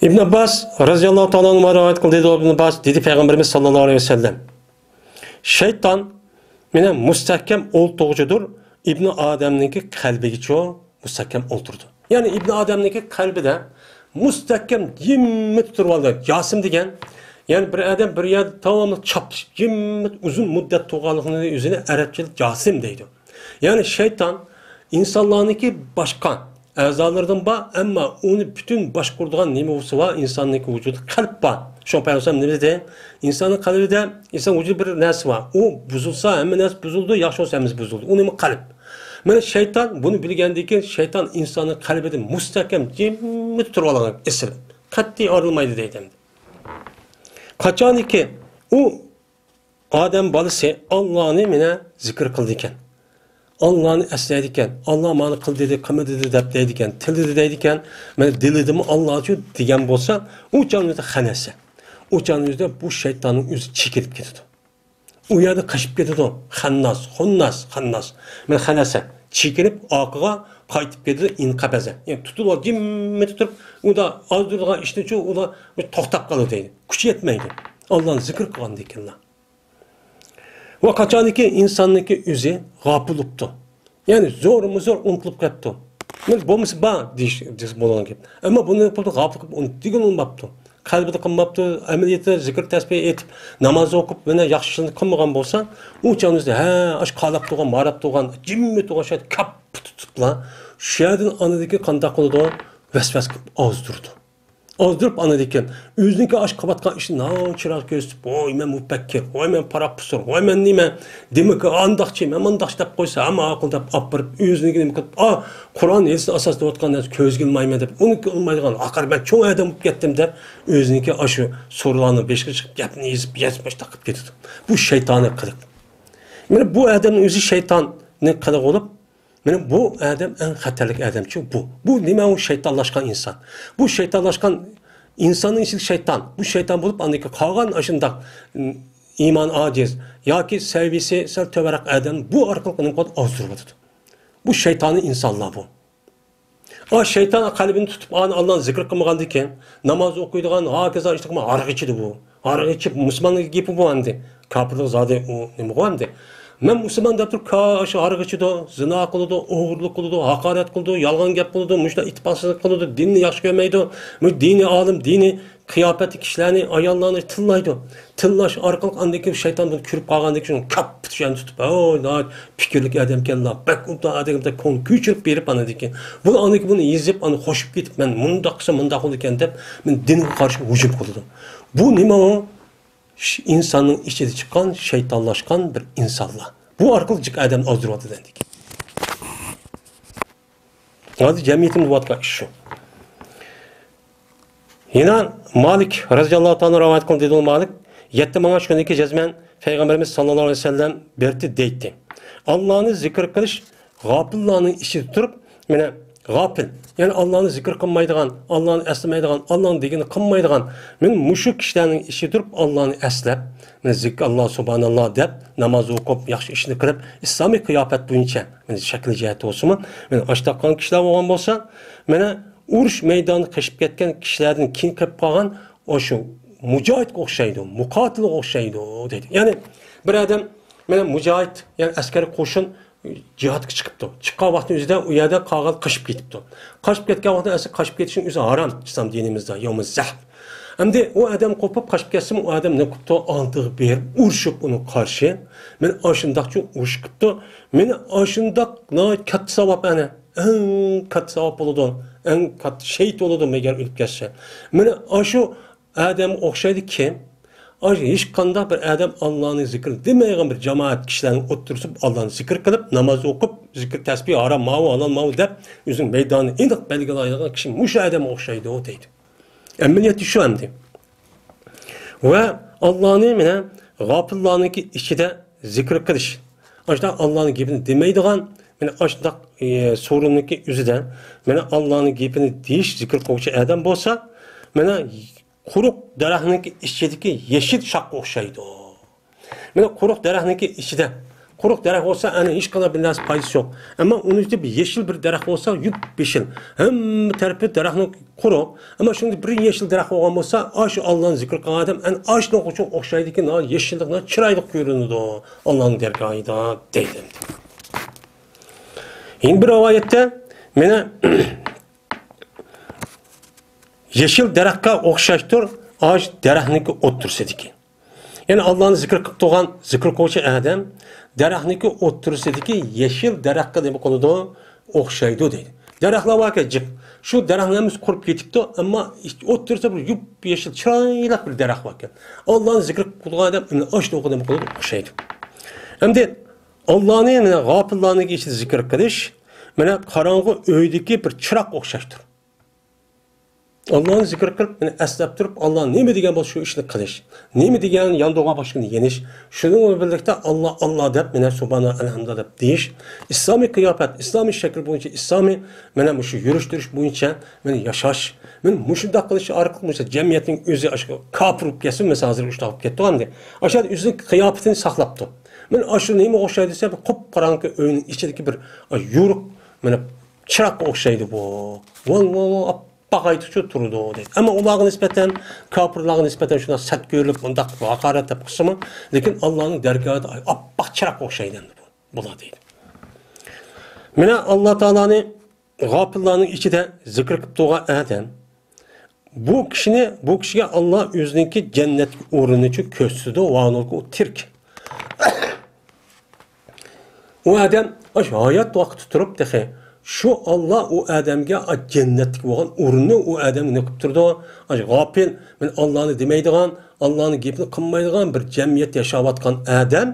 ئىبن ئابباس رەزىياللاھۇ تائالا ئەنھۇما رىۋايەت قىلدى، دېدى ئىبن ئابباس، دېدى پەيغەمبىرىمىز ساللاللاھۇ ئەلەيھى ۋەسەللەم، شەيتان مانا مۇستەھكەم ئولتۇرغۇچىدۇر، ئىبنى ئادەمنىڭكى قەلبىگىچۇ مۇستەھكەم ئولتۇرىدۇ. يەنى ئىبنى ئادەمنىڭكى قەلبىدە مۇستەھكەم جىممىت تۇرۇۋالىدۇ. جاسىم دېگەن، يەنى بىر ئادەم بىر يەردە داۋاملىق چاپلىشىپ، جىممىت ئۇزۇن مۇددەت تۇرغانلىقىنى ئۆزىنى ئەرەبچىدە جاسىم دەيدۇ. يەنى شەيتان ئىنسانلارنىڭكى باشقا ئەزالىرىدىن بار، ئەمما ئۇنى پۈتۈن باشقۇرىدىغان نېمىسى بار؟ ئىنساننىڭكى ۋۇجۇدى قەلب بار. شۇڭا پەيغەمبەر نېمە دېدى؟ ئىنساننىڭ قەلبىدە، ئىنسان ۋۇجۇدىدا بىر نەرسە بار. ئۇ بۇزۇلسا، ھەممە نەرسە بۇزۇلىدۇ، ياخشى بولسا، ھەممىسى بۇزۇلىدۇ. ئۇ نېمە؟ قەلب. مانا شەيتان بۇنى بىلگەندىن كېيىن، شەيتان ئىنساننىڭ قەلبىدە مۇستەھكەم جىممىدە تۇرۇۋالغان، ئېسىلىپ، قەتئىي ئايرىلمايدۇ دەيدۇ. قاچانكى ئۇ ئادەم بالىسى ئاللانى مانا زىكىر قىلىدىكەن، ئاللانى ئەسلەيدىكەن، ئاللا مانا قىل دېدى، قىلما دېدى دەپ دەيدىكەن، تىلىدا دەيدىكەن، مانا دىلىدىمۇ ئاللا شۇ دېگەن بولسا، ئۇ چاغنىڭ ئۆزىدە خەنەسە. ئۇ چاغنىڭ ئۆزىدە بۇ شەيتاننىڭ ئۆزى چېكىنىپ كېتىدۇ. ئۇ يەردە قېچىپ كېتىدۇ. خەنناس، خۇنناس، خەنناس. مانا خەنەسە. چېكىنىپ ئارقىغا قايتىپ كېتىدۇ، ئىنقەپەزە. يەنى تۇتۇلۇۋال، جىممىدە تۇرۇپ، ئۇدا ئازدۇرىدىغان ئىشنىچۇ، ئۇدا توختاپ قالىدۇ دەيدۇ. كۈچى يەتمەيدۇ. ئاللانى زىكىر قىلغاندىكىنلا. ۋە قاچانكى ئىنساننىڭكى ئۆزى غاپىل بوپتۇ. يەنى زورمۇ زور ئۇنتۇلۇپ كەپتۇ. مەن بولمىسا بار دېيىش، دېسە بولىدىغان گەپ. ئەمما بۇنى غاپىل قىلىپ ئۇنتۇپ دېگىنى ئۇنتۇماپتۇ. قەلبىدە قىلماپتۇ، ئەمەلىيەتتە زىكىر تەسبىھ ئېيتىپ، ناماز ئوقۇپ، مانا ياخشى ئىشلارنى قىلمىغان بولسا، ئۇ چاغنىڭ ئۆزىدە، ھە، ئاشۇ قالاپ تۇرغان، ماراپ تۇرغان، جىممىدە تۇرغان شەيتان كاپپا تۇتۇپلا، شۇ يەردىن ئاندىن كېيىن قانداق قىلىدۇ؟ ۋەسۋەسە قىلىپ ئازدۇرىدۇ. ئازدۇرۇپ ئاندىن كېيىن ئۆزىنىڭكى ئاشۇ قىلىۋاتقان ئىشىنى ناھايىتى چىرايلىق كۆرسىتىپ، ۋاي مەن مۇپەككىر، ۋاي مەن پاراپپۇسۇر، ۋاي مەن نېمە، دېمەك ئانداقچى، مەن مۇنداقچى دەپ قويسا، ھەممە ئاقىل دەپ ئاپىرىپ، ئۆزىنىڭكى نېمە قىلىپ، ئا، قۇرئان ھەدىسنى ئاساس تۇتۇۋاتقان نەرسە كۆزگە ئىلمايمەن دەپ، ئۇنىڭكى ئىلمايدىغان، ئاقىر مەن چوڭ ئادەم بولۇپ كەتتىم دەپ، ئۆزىنىڭكى ئاشۇ سورىلارنىڭ بېشىغا چىقىپ گەپنى يېزىپ، يەتمىش دەقىقە قىلىپ كېتىدۇ. بۇ شەيتانىي قىلىق. مانا بۇ ئادەمنىڭ ئۆزى شەيتاننىڭ قىلىقى بولۇپ، مانا بۇ ئادەم ئەڭ خەتەرلىك ئادەمچۇ بۇ. بۇ نېمە؟ ئۇ شەيتانلاشقان ئىنسان. بۇ شەيتانلاشقان ئىنساننىڭ ئىچىدە شەيتان. بۇ شەيتان بولۇپ، ئاندىن كېيىن قالغان ئاشۇنداق، ئىم، ئىمان ئاجىز ياكى سەۋىيەسى سەل تۆۋەنرەك ئادەم بۇ ئارقىلىق نېمە قىلىدۇ؟ ئازدۇرۇۋاتىدۇ. بۇ شەيتانىي ئىنسانلار بۇ. ئا، شەيتان قەلبىنى تۇتۇپ، ئانى ئاللانى زىكىر قىلمىغاندىكىن، ناماز ئوقۇيدىغان، ھاكازا ئىشتىكما ھاراق ئىچىدۇ بۇ. ھاراق ئىچىپ، مۇسۇلماننىڭ گېپى بۇ ئەمدى. كاپىرلىق زادى ئۇ نېمە بۇ ئەمدى. مەن مۇسۇلمان دەپ تۇرۇپ، كا-، شۇ ھاراق ئىچىدۇ، زىنا قىلىدۇ، ئوغرىلىق قىلىدۇ، ھاقارەت قىلىدۇ، يالغان گەپ قىلىدۇ، مۇشۇنداق ئىتتىپاقسىزلىق قىلىدۇ، دىننى ياخشى كۆرمەيدۇ، مۇشۇ دىنىي ئالىم، دىنىي قىياپەتتە كىشىلەرنى، ئاياللارنى تىللايدۇ. تىللاش ئارقىلىق ئاندىن كېيىن شەيتان بۇنى كۆرۈپ قالغاندىن كېيىن شۇنى كاپپىتىشەن تۇتۇپ، ھوي، ناھايىتى پىكىرلىك ئادەمكەنلا، بەك ئوبدان ئادەمكەن، كۆڭۈل كۆچۈرۈپ بېرىپ ئاندىن كېيىن. بۇ ئاندىن كېيىن بۇنى يېزىپ، ئاندىن خوشۇپ كېتىپ، مەن مۇنداق قىلسام مۇنداق بولىدىكەن دەپ، مەن دىنغا قارشى ھۇجۇم قىلىدۇ. بۇ نېمە ئۇ؟ ش-، ئىنساننىڭ ئىچىدە چىققان شەيتانلاشقان بىر ئىنسانلار. بۇ ئارقىلىق جىق ئادەمنى ئازدۇرۇۋاتىدۇ ئەمدىكى. ھازىر جەمئىيىتىمىزدە بولۇۋاتقان ئىش شۇ. يەنە مالىك رەزىياللاھۇ تائالا رىۋايەت قىلدى، دېدى مالىك، يەتتە ماڭا شۇنىڭكى جەزمەن پەيغەمبىرىمىز ساللاللاھۇ ئەلەيھى ۋەسەللەم بەردى دەيتتى. ئاللانى زىكىر قىلىش غاپىللارنىڭ ئىچىدە تۇرۇپ، مانا غاپىل، يەنى ئاللانى زىكىر قىلمايدىغان، ئاللانى ئەسلىمەيدىغان، ئاللانىڭ دېگىنىنى قىلمايدىغان، مانا مۇشۇ كىشىلەرنىڭ ئىچىدە تۇرۇپ ئاللانى ئەسلەپ، مانا زىك-، ئاللا سۇبھاناللا دەپ، ناماز ئوقۇپ، ياخشى ئىشنى قىلىپ، ئىسلامىي قىياپەت بويىچە، مانا شەكلى جەھەتتە بولسىمۇ، مانا ئاشۇنداق قىلغان كىشىلەر بولغان بولسا، مانا ئۇرۇش مەيدانىغا قېچىپ كەتكەن كىشىلەردىن كېيىن قېلىپ قالغان ئاشۇ مۇجاھىدقا ئوخشايدۇ، مۇقاتىلغا ئوخشايدۇ دەيدۇ. يەنى بىر ئادەم مانا مۇجاھىد، يەنى ئەسكەرىي قوشۇن جىھادقا چىقىپتۇ. چىققان ۋاقتىنىڭ ئۆزىدە ئۇ يەردە قالغان قېچىپ كېتىپتۇ. قېچىپ كەتكەن ۋاقتىدا ئەسلى قېچىپ كېتىشنىڭ ئۆزى ھارام ئىسلام دىنىمىزدا، يەۋمۇ زەھف. ئەمدى ئۇ ئادەم قوپۇپ قېچىپ كەتسىمۇ، ئۇ ئادەم نېمە قىپتۇ؟ ئالدىغا بېرىپ ئۇرۇشۇپ ئۇنىڭغا قارشى. مانا ئاشۇنداقچە ئۇرۇش قىپتۇ. مانا ئاشۇنداق ناھايىتى كاتتا ساۋاب ئەنە. ئەڭ كاتتا ساۋاب بولىدۇ. ئەڭ كاتتا شېھىت بولىدۇ، ئەگەر ئۆلۈپ كەتسە. مانا ئاشۇ ئادەمگە ئوخشايدۇ كىم؟ ئاشۇ ھېچقانداق بىر ئادەم ئاللانى زىكىر دېمەيدىغان بىر جامائەت كىشىلەرنىڭ ئوتتۇرىسىدا ئاللانى زىكىر قىلىپ، ناماز ئوقۇپ، زىكىر تەسبىھ ھارام ماۋۇ، ھالال ماۋۇ دەپ، ئۆزىنىڭ مەيدانىنى ئېنىق بەلگىلەيدىغان كىشى مۇشۇ ئادەمگە ئوخشايدۇ دەيدۇ. ئەمەلىيەتتە شۇ ئەمدى. ۋە ئاللانى مانا غاپىللارنىڭكى ئىچىدە زىكىر قىلىش. ئاشۇنداق ئاللانىڭ گېپىنى دېمەيدىغان، مانا ئاشۇنداق، ئى، سورۇننىڭكى ئۆزىدە، مانا ئاللانىڭ گېپىنى دېيىش، زىكىر قىلغۇچى ئادەم بولسا، مانا قۇرۇق دەرەخنىڭكى ئىچىدىكى يېشىل شاخقا ئوخشايدۇ. مانا قۇرۇق دەرەخنىڭكى ئىچىدە، قۇرۇق دەرەخ بولسا، ئەنە ھېچقانداق بىر نەرسە پايدىسى يوق. ئەمما ئۇنىڭ ئىچىدە بىر يېشىل بىر دەرەخ بولسا، يۇپ-يېشىل. ھەممە تەرىپى دەرەخنىڭ قۇرۇق. ئەمما شۇنداق بىر يېشىل دەرەخ بولغان بولسا، ئاشۇ ئاللانى زىكىر قىلغان ئادەم ئەنە ئاشۇنىڭغا ئوخشايدىكەن، يېشىللىق، چىرايلىق كۆرۈنىدۇ ئاللانىڭ دەرگاھىدا دەيدۇ. يەنە بىر رىۋايەتتە، مانا يېشىل دەرەخكە ئوخشاشتۇر، ئاش دەرەخنىڭكى ئوتتۇرىسىدىكى. يەنى ئاللانى زىكىر قىلىپ تۇرغان زىكىر قىلغۇچى ئادەم دەرەخنىڭكى ئوتتۇرىسىدىكى يېشىل دەرەخكە نېمە قىلىدۇ؟ ئوخشايدۇ دەيدۇ. دەرەخلەر باركەن جىق. شۇ دەرەخنىڭ ھەممىسى قۇرۇپ كېتىپتۇ، ئەمما ئوتتۇرىسىدا بىر يۇپ-يېشىل چىرايلىق بىر دەرەخ باركەن. ئاللانى زىكىر قىلغان ئادەم ئاشۇنىڭغا نېمە قىلىدۇ؟ ئوخشايدۇ. ئەمدى ئاللانى مانا غاپىللارنىڭ ئىچىدە زىكىر قىلىش، مانا قاراڭغۇ ئۆيدىكى بىر چىراغقا ئوخشاشتۇر. ئاللانى زىكىر قىلىپ، مانا ئەسلەپ تۇرۇپ، ئاللا نېمە دېگەن بولسا شۇ ئىشنى قىلىش. نېمە دېگەن ياندۇرغان باشقىنى يېنىش. شۇنىڭ بىلەن بىرلىكتە ئاللا، ئاللا دەپ، مانا سۇبھاناللا، ئەلھەمدۇلىللا دەپ دېيىش. ئىسلامىي قىياپەت، ئىسلامىي شەكىل بويىچە ئىسلامىي، مانا مۇشۇ يۈرۈش تۇرۇش بويىچە مانا ياشاش. مانا مۇشۇنداق قىلىش ئارقىلىق مۇشۇ جەمئىيەتنىڭ ئۆزى ئاشۇ كاپىر بولۇپ كەتسۇن، مەسىلەن، ھازىر ئۇشۇنداق بولۇپ كەتتى ئەمدى. ئاشۇ ئۆزىنىڭ قىياپىتىنى ساقلاپتۇ. مانا ئاشۇ نېمىگە ئوخشايدۇ دېسە، بىر قۇپقاراڭغۇ ئۆينىڭ ئىچىدىكى بىر، ئا، يورۇق، مانا چىراغقا ئوخشايدۇ بۇ. ۋاڭ، ۋاڭ، ۋاڭ، ئاپئاق ئايتۇقچە تۇرىدۇ دەيدۇ. ئەمما ئۇلارغا نىسبەتەن، كاپىرلارغا نىسبەتەن شۇنداق سەت كۆرۈلۈپ، مۇنداق ھاقارەت دەپ قىلسىمۇ، لېكىن ئاللانىڭ دەرگاھىدا ئاپئاق چىراغقا ئوخشايدۇ ئەمدى بۇ، بۇلار دەيدۇ. مانا ئاللا تائالانى غاپىللارنىڭ ئىچىدە زىكىر قىلىپ تۇرغان ئادەم، بۇ كىشىنى، بۇ كىشىگە ئاللا ئۆزىنىڭكى جەننەتتىكى ئورنىنى كۆرسىتىدۇ، ۋاھالەنكى ئۇ تىرىك. ئۇ ئادەم ئاشۇ ھايات ۋاقتىدا تۇرۇپ تېخى شۇ ئاللا ئۇ ئادەمگە جەننەتتىكى بولغان ئورۇننى ئۇ ئادەمگە نېمە قىلىپ تۇرىدۇ؟ ئاشۇ غاپىل، مەن ئاللانى دېمەيدىغان، ئاللانىڭ گېپىنى قىلمايدىغان بىر جەمئىيەتتە ياشاۋاتقان ئادەم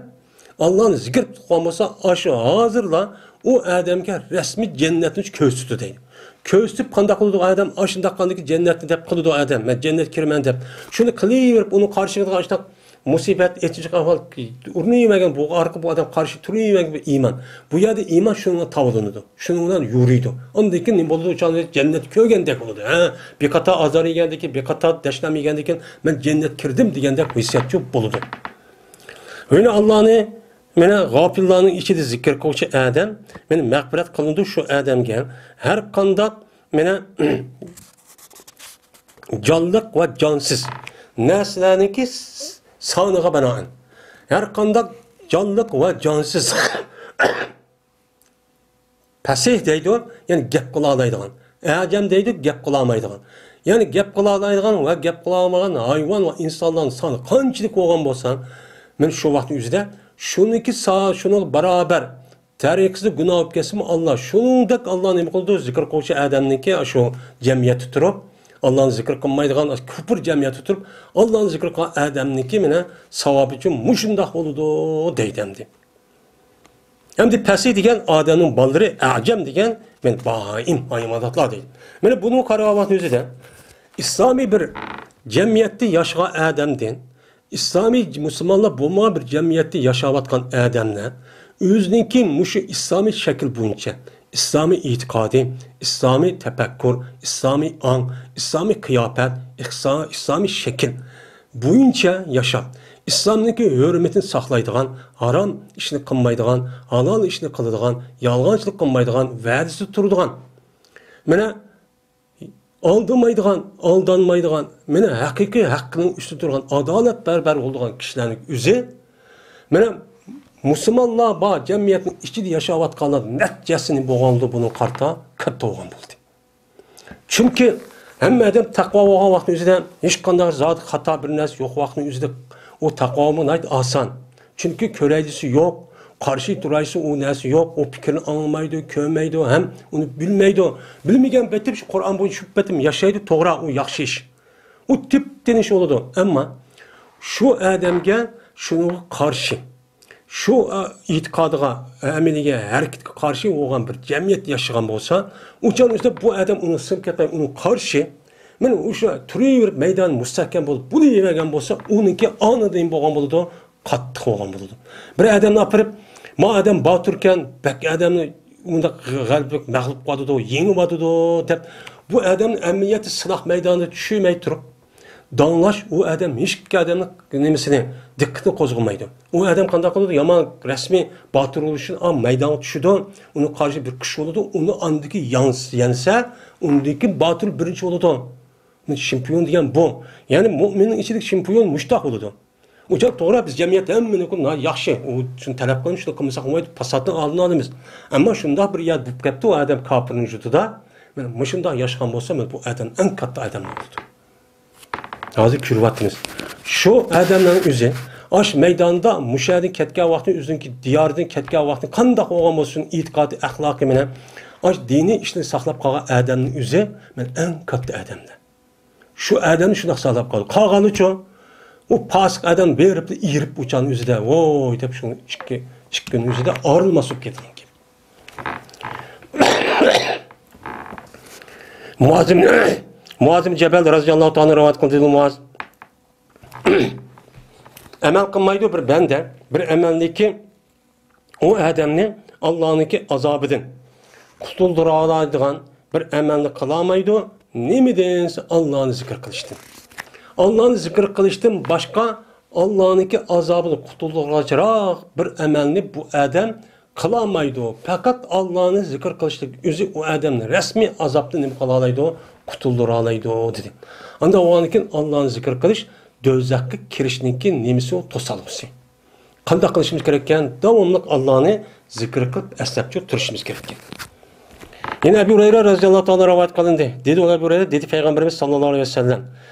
ئاللانى زىكىر قىلىپ تۇرغان بولسا، ئاشۇ ھازىرلا ئۇ ئادەمگە رەسمىي جەننەتنى كۆرسىتىدۇ دەيدۇ. كۆرسىتىپ قانداق قىلىدۇ ئادەم؟ ئاشۇنداق قاندىكى جەننەتنى دەپ قىلىدۇ ئادەم، مەن جەننەتكە كىرىمەن دەپ. شۇنى قىلىۋېرىپ، ئۇنىڭ قارشىسىغا ئاشۇنداق مۇسىبەت، ئېچىنىشلىق ئەھۋال ئۇرۇنۇۋەرگەن، بۇ ئارقا بۇ ئادەم قارشى تۇرۇۋەرگەن بىر ئىمان. بۇ يەردە ئىمان شۇنىڭ بىلەن تاۋلىنىدۇ. شۇنىڭ بىلەن يورۇيدۇ. ئاندىن كېيىن نېمە بولىدۇ؟ جەننەتنى كۆرگەندەك بولىدۇ. ھە، بىر قاتار ئازار يېگەندىن كېيىن، بىر قاتار دەشنام يېگەندىن كېيىن، مەن جەننەتكە كىردىم دېگەندەك ھېسسىياتچۇ بولىدۇ. يەنە ئاللانى، مانا غاپىللارنىڭ ئىچىدە زىكىر قىلغۇچى ئادەم، مانا مەغپىرەت قىلىنىدۇ شۇ ئادەمگە. ھەر قانداق، مانا جانلىق ۋە جانسىز نەرسىلەرنىڭكى سانىغا بىنائەن. ھەر قانداق جانلىق ۋە جانسىز پەسىھ دەيدۇ، يەنى گەپ قىلالايدىغان. ئەجەم دەيدۇ، گەپ قىلالمايدىغان. يەنى گەپ قىلالايدىغان ۋە گەپ قىلالمىغان ھايۋان ۋە ئىنسانلارنىڭ سانى قانچىلىك بولغان بولسا، مانا شۇ ۋاقىتنىڭ ئۆزىدە شۇنىڭكى سا-، شۇنىڭغا باراۋەر تەرىقىسىدە گۇناھ بولۇپ كەتسىمۇ، ئاللا شۇنىڭدەك ئاللا نېمە قىلىدۇ؟ زىكىر قىلغۇچى ئادەمنىڭكى شۇ جەمئىيەتتە تۇرۇپ، ئاللانى زىكىر قىلمايدىغان كۇپۇر جەمئىيەتتە تۇرۇپ، ئاللانى زىكىر قىلغان ئادەمنىڭكى مانا ساۋابىچۇ مۇشۇنداق بولىدۇ دەيدۇ ئەمدى. ئەمدى پەسىھ دېگەن ئادەمنىڭ بالىلىرى، ئەجەم دېگەن، مەن باھائىم، ھايۋاناتلار دەيدۇ. مانا بۇنىڭغا قارىغان ۋاقىتنىڭ ئۆزىدە ئىسلامىي بىر جەمئىيەتتە ياشىغان ئادەمدىن، ئىسلامىي مۇسۇلمانلار بولمىغان بىر جەمئىيەتتە ياشاۋاتقان ئادەملەر ئۆزىنىڭكى مۇشۇ ئىسلامىي شەكىل بويىچە، ئىسلامىي ئېتىقادى، ئىسلامىي تەپەككۇر، ئىسلامىي ئاڭ، ئىسلامىي قىياپەت، ئىسلامىي شەكىل بويىچە ياشاپ، ئىسلامنىڭكى ھۆرمىتىنى ساقلايدىغان، ھارام ئىشنى قىلمايدىغان، ھالال ئىشنى قىلىدىغان، يالغانچىلىق قىلمايدىغان، ۋەدىسىدە تۇرىدىغان، مانا، ئالدىمايدىغان، ئالدانمايدىغان، مانا، ھەقىقىي ھەقنىڭ ئۈستىدە تۇرغان، ئادالەتپەرۋەر بولىدىغان كىشىلەرنىڭ ئۆزى، مانا، مۇسۇلمانلار بار جەمئىيەتنىڭ ئىچىدە ياشاۋاتقانلار نەچچىسىنى بولغانلىدى بۇنىڭغا قارىتا كاتتا بولغان بولدى. چۈنكى ھەممە ئادەم تەقۋا بولغان ۋاقىتنىڭ ئۆزىدە ھېچقانداق زادى خاتا بىر نەرسە يوق ۋاقىتنىڭ ئۆزىدە ئۇ تەقۋا بولما ناھايىتى ئاسان. چۈنكى كۆرەيلىسى يوق، قارشى تۇرايسى ئۇ نەرسە يوق، ئۇ پىكىرنى ئاڭلىمايدۇ، كۆرمەيدۇ ھەم ئۇنى بىلمەيدۇ. بىلمىگەن پېتى شۇ قۇرئان بويىچە شۇ پېتىم ياشايدۇ، توغرا، ئۇ ياخشى ئىش. ئۇ تىپتىنىش بولىدۇ. ئەمما شۇ ئادەمگە شۇنىڭغا قارشى، شۇ، ئە، ئېتىقادىغا، ئەمەلىيگە، ھەرىكىتىگە قارشى بولغان بىر جەمئىيەتتە ياشىغان بولسا، ئۇ چاغنىڭ ئۆزىدە بۇ ئادەم ئۇنى سىڭىپ كەتمەي، ئۇنىڭغا قارشى، مانا ئۇ شۇ تۇرۇۋېرىپ مەيدانى مۇستەھكەم بولۇپ بولۇۋەرگەن بولسا، ئۇنىڭكى ئاندىن بولغان بولىدۇ، قاتتىق بولغان بولىدۇ. بىر ئادەمنى ئاپىرىپ، ما ئادەم باتۇركەن، بەك ئادەمنى ئۇنداق غەلىبە، مەغلۇپ قىلىۋاتىدۇ، يېڭىۋاتىدۇ دەپ، بۇ ئادەمنى ئەمەلىيەتتە سىناق مەيدانىدا چۈشۈرمەي تۇرۇپ، داڭلاش ئۇ ئادەم ھېچ ئىككى ئادەمنىڭ نېمىسىنى، دىققىتىنى قوزغىمايدۇ. ئۇ ئادەم قانداق قىلىدۇ؟ يامان رەسمىي باتۇر بولۇش ئۈچۈن، ئا، مەيدانغا چۈشىدۇ، ئۇنىڭ قارشى بىر كۈچ بولىدۇ، ئۇنى ئاندىكى ياڭس-، يەنسە، ئۇندىكى باتۇر بىرىنچى بولىدۇ. شېمپىيون دېگەن بۇ. يەنى مۇئمىننىڭ ئىچىدىكى شېمپىيون مۇشتاق بولىدۇ. ئۇ چاغ توغرا، بىز جەمئىيەتتە ھەممىنى ياخشى، ئۇ شۇنى تەلەپ قىلىمىز، شۇنى قىلمىساق بولمايدۇ، پاساتنىڭ ئالدىنى ئالىمىز. ئەمما شۇنداق بىر يەر بولۇپ كەپتۇ، ئۇ ئادەم كاپىرنىڭ ۋۇجۇدىدا، مانا مۇشۇنداق ياشىغان بولسا، مانا بۇ ئادەم ئەڭ كاتتا ئادەم بولىدۇ. ھازىر كۆرۈۋاتىمىز. شۇ ئادەمنىڭ ئۆزى ئاش مەيداندا مۇشۇ يەردىن كەتكەن ۋاقتى، ئۆزىنىڭكى دىيارىدىن كەتكەن ۋاقتى قانداق بولغان بولسۇن، ئېتىقادى، ئەخلاقى بىلەن ئاش دىنىي ئىشنى ساقلاپ قالغان ئادەمنىڭ ئۆزى مانا ئەڭ كاتتا ئادەمدە. شۇ ئادەمنى شۇنداق ساقلاپ قالدى. قالغانلىچۇ؟ ئۇ پاسىق ئادەم بېرىپلا ئېرىپ ئۇچان ئۆزىدە، ۋوي دەپ شۇ ئىككى، ئىككى كۈننىڭ ئۆزىدە ئايرىلماس بولۇپ كەتكەن گەپ. مۇئاز ئىبن، مۇئاز ئىبن جەبەل رەزىياللاھۇ تائالا رىۋايەت قىلدى، مۇئاز. ئەمەل قىلمايدۇ بىر بەندە، بىر ئەمەلنىكى ئۇ ئادەمنى ئاللانىڭكى ئازابىدىن قۇتۇلدۇرالايدىغان بىر ئەمەلنى قىلالمايدۇ. نېمىدىن؟ ئاللانى زىكىر قىلىشتىن. ئاللانى زىكىر قىلىشتىن باشقا ئاللانىڭكى ئازابىدىن قۇتۇلدۇرغۇچىراق بىر ئەمەلنى بۇ ئادەم قىلالمايدۇ. پەقەت ئاللانى زىكىر قىلىشلىق ئۆزى ئۇ ئادەمنى رەسمىي ئازابتىن نېمە قىلالايدۇ؟ قۇتۇلدۇرالايدۇ، دېدى. ئانداق بولغاندىن كېيىن ئاللانى زىكىر قىلىش دوزاخقا كىرىشنىڭكى نېمىسى ئۇ؟ توسالغۇسى. قانداق قىلىشىمىز كېرەككەن؟ داۋاملىق ئاللانى زىكىر قىلىپ، ئەسلەپ تۇرۇشىمىز كېرەككەن. يەنە ئەبۇ ھۇرەيرە رەزىياللاھۇ تائالا رىۋايەت قىلىندى. دېدى ئۇ ئەبۇ ھۇرەيرە، دېدى پەيغەمبىرىمىز ساللاللاھۇ ئەلەيھى ۋەسەللەم،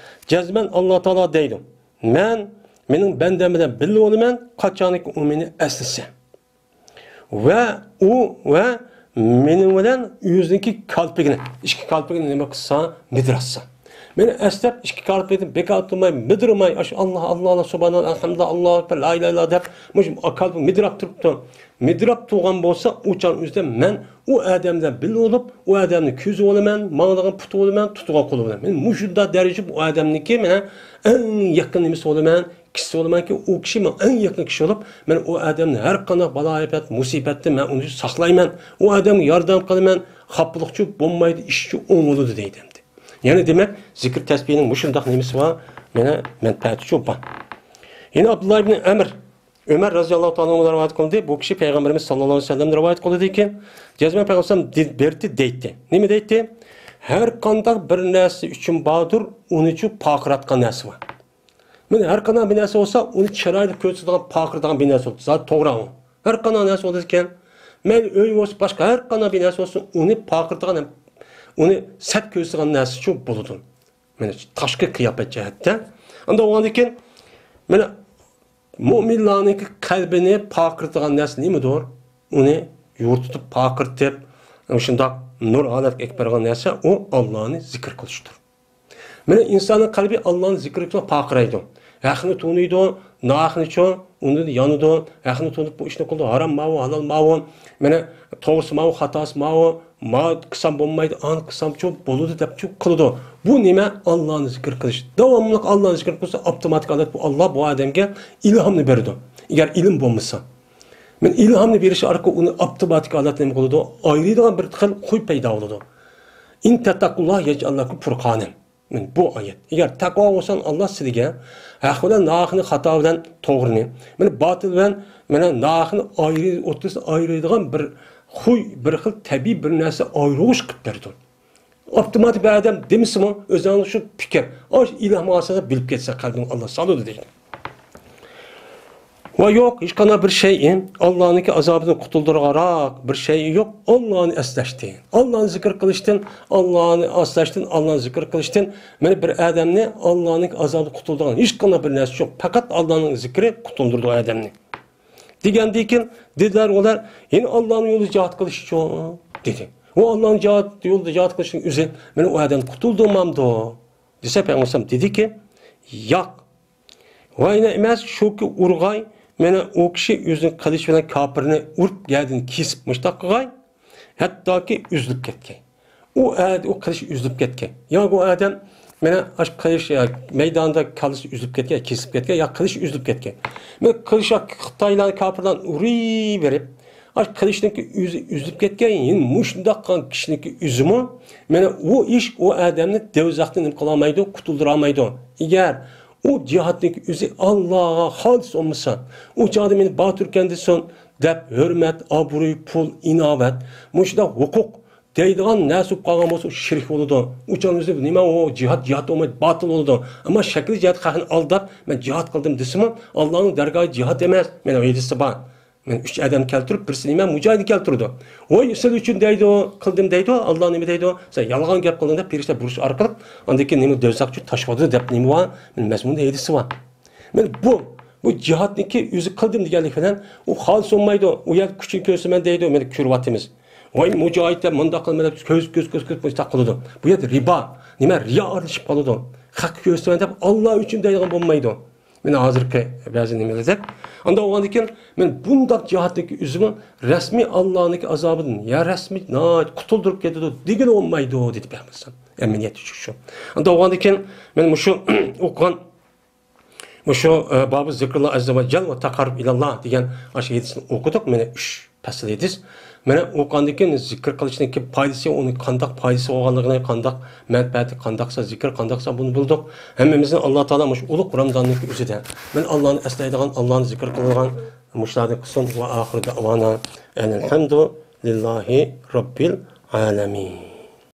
جەزمەن ئاللا تائالا دەيدۇ، مەن مېنىڭ بەندەم بىلەن بىللە بولىمەن، قاچانكى ئۇ مېنى ئەسلىسە. ۋە ئۇ ۋە مېنىڭ بىلەن ئۆزىنىڭكى كالپۇكىنى، ئىچكى كالپۇكىنى نېمە قىلسا، مىدىراتسا. مېنى ئەسلەپ، ئىچكى كالپۇكىنى بىكار تۇرماي، مىدىرماي، ئاشۇ ئاللا، ئاللا، ئاللا، سۇبھاناللا، ئەلھەمدۇلىللا، ئاللاھۇ ئەكبەر، لا ئىلاھە ئىللا دەپ، مۇشۇ كالپۇك مىدىراپ تۇرۇپتۇ. مىدىراپ تۇرغان بولسا، ئۇ چاغ ئۆزىدە مەن ئۇ ئادەم بىلەن بىللە بولۇپ، ئۇ ئادەمنى كۆزى بولىمەن، ماڭىدىغان پۇتى بولىمەن، تۇتىدىغان قولى بولىمەن. مەن مۇشۇنداق دەرىجىدە ئۇ ئادەمنىڭكى مانا ئەڭ يېقىن نېمىسى بولىمەن، كىشىسى بولىمەنكى، ئۇ كىشى ماڭا ئەڭ يېقىن كىشى بولۇپ، مەن ئۇ ئادەمنى ھەر قانداق بالا-ئاپەت، مۇسىبەتتىن مەن ئۇنى ساقلايمەن، ئۇ ئادەمگە ياردەم قىلىمەن، خاپىلىقچۇ بولمايدۇ، ئىشچۇ ئوڭ بولىدۇ دەيدۇ ئەمدى. يەنى دېمەك، زىكىر تەسبىھنىڭ مۇشۇنداق نېمىسى بار، مانا مەنپەئەتىچۇ بار. يەنە ئابدۇللا ئىبنى ئەمر، ئۆمەر رەزىياللاھۇ تائالا ئەنھۇدىن رىۋايەت قىلدى. بۇ كىشى پەيغەمبىرىمىز ساللاللاھۇ ئەلەيھى ۋەسەللەمدىن رىۋايەت قىلدى دېدىكى، جەزمەن پەيغەمبىرىمىز دېدى، نېمە دەيتتى؟ ھەر قانداق بىر نەرسە ئۈچۈن باردۇر، ئۇنىچۇ پارقىراتقان نەرسە بار. مانا ھەر قانداق بىر نەرسە بولسا، ئۇنى چىرايلىق كۆرسىتىدىغان، پارقىرىتىدىغان بىر نەرسە بولىدۇ. زادى توغرا ئۇ. ھەر قانداق نەرسە بولىدىكەن. مەيلى ئۆي بولسا، باشقا ھەر قانداق بىر نەرسە بولسۇن، ئۇنى پارقىرىتىدىغان، ئۇنى سەت كۆرسىتىدىغان نەرسىچۇ بولىدۇ. مانا تاشقى قىياپەت جەھەتتە. ئاندىن ئۇنىڭدىن كېيىن، مانا مۇئمىنلارنىڭكى قەلبىنى پارقىرىتىدىغان نەرسە نېمىدۇر؟ ئۇنى يورۇتۇپ، پارقىرىتىپ، شۇنداق نۇر ھالەتكە ئەكىپ بەرگەن نەرسە ئۇ ئاللانى زىكىر قىلىشتۇر. مانا ئىنساننىڭ قەلبى ئاللانى زىكىر قىلىپ پارقىرايدۇ. ھەقنى تونۇيدۇ، ناھەقنىچۇ، ئۇنىڭدىن يانىدۇ. ھەقنى تونۇپ بۇ ئىشنى قىلىدۇ، ھارام ماۋۇ، ھالال ماۋۇ، مانا توغرىسى ماۋۇ، خاتاسى ماۋۇ، ما قىلسام بولمايدۇ، ئانى قىلسامچۇ بولىدۇ دەپچۇ قىلىدۇ. بۇ نېمە؟ ئاللانى زىكىر قىلىش. داۋاملىق ئاللانى زىكىر قىلسا، ئاپتوماتىك ھالەت بۇ ئاللا بۇ ئادەمگە ئىلھامنى بېرىدۇ. ئەگەر ئىلىم بولمىسا. مەن ئىلھامنى بېرىش ئارقىلىق ئۇنى ئاپتوماتىك ھالەتتە نېمە قىلىدۇ؟ ئايرىيدىغان بىر خىل خۇي پەيدا بولىدۇ. «إن تتقوا الله يجعل لكم فرقانا». مەن بۇ ئايەت. ئەگەر تەقۋا بولساڭ، ئاللا سىلىگە ھەق بىلەن ناھەقنى، خاتا بىلەن توغرىنى، مانا باتىل بىلەن مانا ناھەقنى ئايرى-، ئوتتۇرىسىنى ئايرىيدىغان بىر خۇي، بىر خىل تەبىئىي بىر نەرسە ئايرىغۇچ قىلىپ بېرىدۇ. ئاپتوماتىك بىر ئادەم دېمىسىمۇ، ئۆزۈڭنىڭ شۇ پىكىر، ئاشۇ ئىلھام ئاساسىدا بىلىپ كەتسە قەلبىڭ، ئاللا سالىدۇ دېگەن. ۋە يوق، ھېچقانداق بىر شەيئى ئاللانىڭكى ئازابىدىن قۇتۇلدۇرغانراق بىر شەيئى يوق. ئاللانى ئەسلەشتىن، ئاللانى زىكىر قىلىشتىن، ئاللانى ئەسلەشتىن، ئاللانى زىكىر قىلىشتىن مانا بىر ئادەمنى ئاللانىڭكى ئازابىدىن قۇتۇلدۇرغان ھېچقانداق بىر نەرسە يوق. پەقەت ئاللانىڭ زىكرى قۇتۇلدۇرىدۇ ئادەمنى. دېگەندىن كېيىن دېدىلەر ئۇلار، يەنە ئاللانىڭ يولىدا جىھاد قىلىشچۇ؟ دېدى. ئۇ ئاللانىڭ جىھاد، يولىدا جىھاد قىلىشنىڭ ئۆزى مانا ئۇ ئادەمنى قۇتۇلدۇرمامدۇ؟ دېسە، پەيغەمبەر ئەلەيھىسسالام دېدىكى، ياق. ۋاينى ئەمەس، شۇكى ئۇرغاي، مانا ئۇ كىشى ئۆزىنىڭ قىلىچى بىلەن كاپىرنى ئۇرۇپ، گەدىنى كېسىپ، مۇشتاق قىلغاي، ھەتتاكى ئۈزۈلۈپ كەتكەي. ئۇ ئە-، ئۇ قىلىچ ئۈزۈلۈپ كەتكەي. ياكى ئۇ ئادەم، مانا ئاشۇ قىلىچ، يا، مەيدانىدا كاللىسى ئۈزۈلۈپ كەتكەي، كېسىلىپ كەتكەي، يا قىلىچ ئۈزۈلۈپ كەتكەي. مانا قىلىچ خىتايلار، كاپىرلار ئۇرۇۋېرىپ، ئاشۇ قىلىچنىڭكى ئۆزى ئۈزۈلۈپ كەتكەن، يەنە مۇشۇنداق قىلغان كىشىنىڭكى ئۆزىمۇ، مانا ئۇ ئىش ئۇ ئادەمنى دوزاختىن نېمە قىلالمايدۇ، قۇتۇلدۇرالمايدۇ. ئەگەر ئۇ جىھادنىڭكى ئۆزى ئاللاغا خالىس بولمىسا، ئۇ چاغدا مېنى باتۇركەن دېسۇن دەپ، ھۆرمەت، ئابرۇي، پۇل، ئىناۋەت، مۇشۇنداق ھوقۇق دەيدىغان نەرسە بولۇپ قالغان بولسا، ئۇ شىرك بولىدۇ. ئۇ چاغدا ئۆزى نېمە، ئۇ جىھاد، جىھاد بولمايدۇ، باتىل بولىدۇ. ئەمما شەكلى جەھەتتە خەقنى ئالداپ، مەن جىھاد قىلدىم دېسىمۇ، ئاللانىڭ دەرگاھى جىھاد ئەمەس. مانا ھەدىسى بار. مەن ئۈچ ئادەم كەلتۈرۈپ، بىرسى نېمە، مۇجاھىدنى كەلتۈرىدۇ. ۋاي، سىلەر ئۈچۈن دەيدۇ، قىلدىم دەيدۇ، ئاللا نېمە دەيدۇ، سەن يالغان گەپ قىلدىڭ دەپ پەرىشتە بۇرۇش ئارقىلىق، ئاندىن كېيىن نېمە، دوزاخقا چۈشۈپ تاشلايدۇ دەپ نېمە بار، مەزمۇندا ھەدىسى بار. مانا بۇ، بۇ جىھادنىڭكى ئۆزى قىلدىم دېگەنلىك بىلەن ئۇ خالىس بولمايدۇ. ئۇ يەردە كۈچىنى كۆرسىتىمەن دەيدۇ، مانا كۆرۈۋاتىمىز. ۋاي، مۇجاھىد دەپ مۇنداق قىلىمەن دەپ كۆز، كۆز، كۆز، كۆز مۇشتاق قىلىدۇ. بۇ يەردە رىبا، نېمە، رىيا ئارىلىشىپ قالىدۇ. خەققە كۆرسىتىمەن دەپ ئاللا ئۈچۈن دەيدىغان بولمايدۇ. مانا ھازىرقى بەزى نېمىلەردەك. ئاندا بولغاندىن كېيىن، مانا بۇنداق جىھادتىكى ئۆزىمۇ رەسمىي ئاللانىڭكى ئازابىدىن، يا رەسمىي ناھايىتى قۇتۇلدۇرۇپ كېتىدۇ دېگىلى بولمايدۇ، دېدى پەيغەمبەر ئەلەيھىسسالام. ئەمەلىيەتتە شۇ، شۇ. ئاندا بولغاندىن كېيىن، مانا مۇشۇ ئوقۇغان، مۇشۇ، ئە، بابۇ زىكرۇللا ئەززە ۋە جەل ۋە تەقەررۇب ئىلەللا دېگەن ئاشۇ ھەدىسنى ئوقۇدۇق. مانا ئۈچ پەسىل ھەدىس. مانا ئوقۇغاندىن كېيىن زىكىر قىلىشنىڭكى پايدىسى، ئۇنىڭ قانداق پايدىسى بولغانلىقىنى، قانداق مەنپەئەتى، قانداقسا زىكىر، قانداقسا بۇنى بىلدۇق. ھەممىمىزنى ئاللا تائالا مۇشۇ ئۇلۇغ رامىزاننىڭكى ئۆزىدە مانا ئاللانى ئەسلەيدىغان، ئاللانى زىكىر قىلىدىغان مۇشۇلاردىن قىلسۇن. ۋە ئاخىرى دەئۋانا ئەنىلھەمدۇ لىللاھى راببىل ئالەمىن.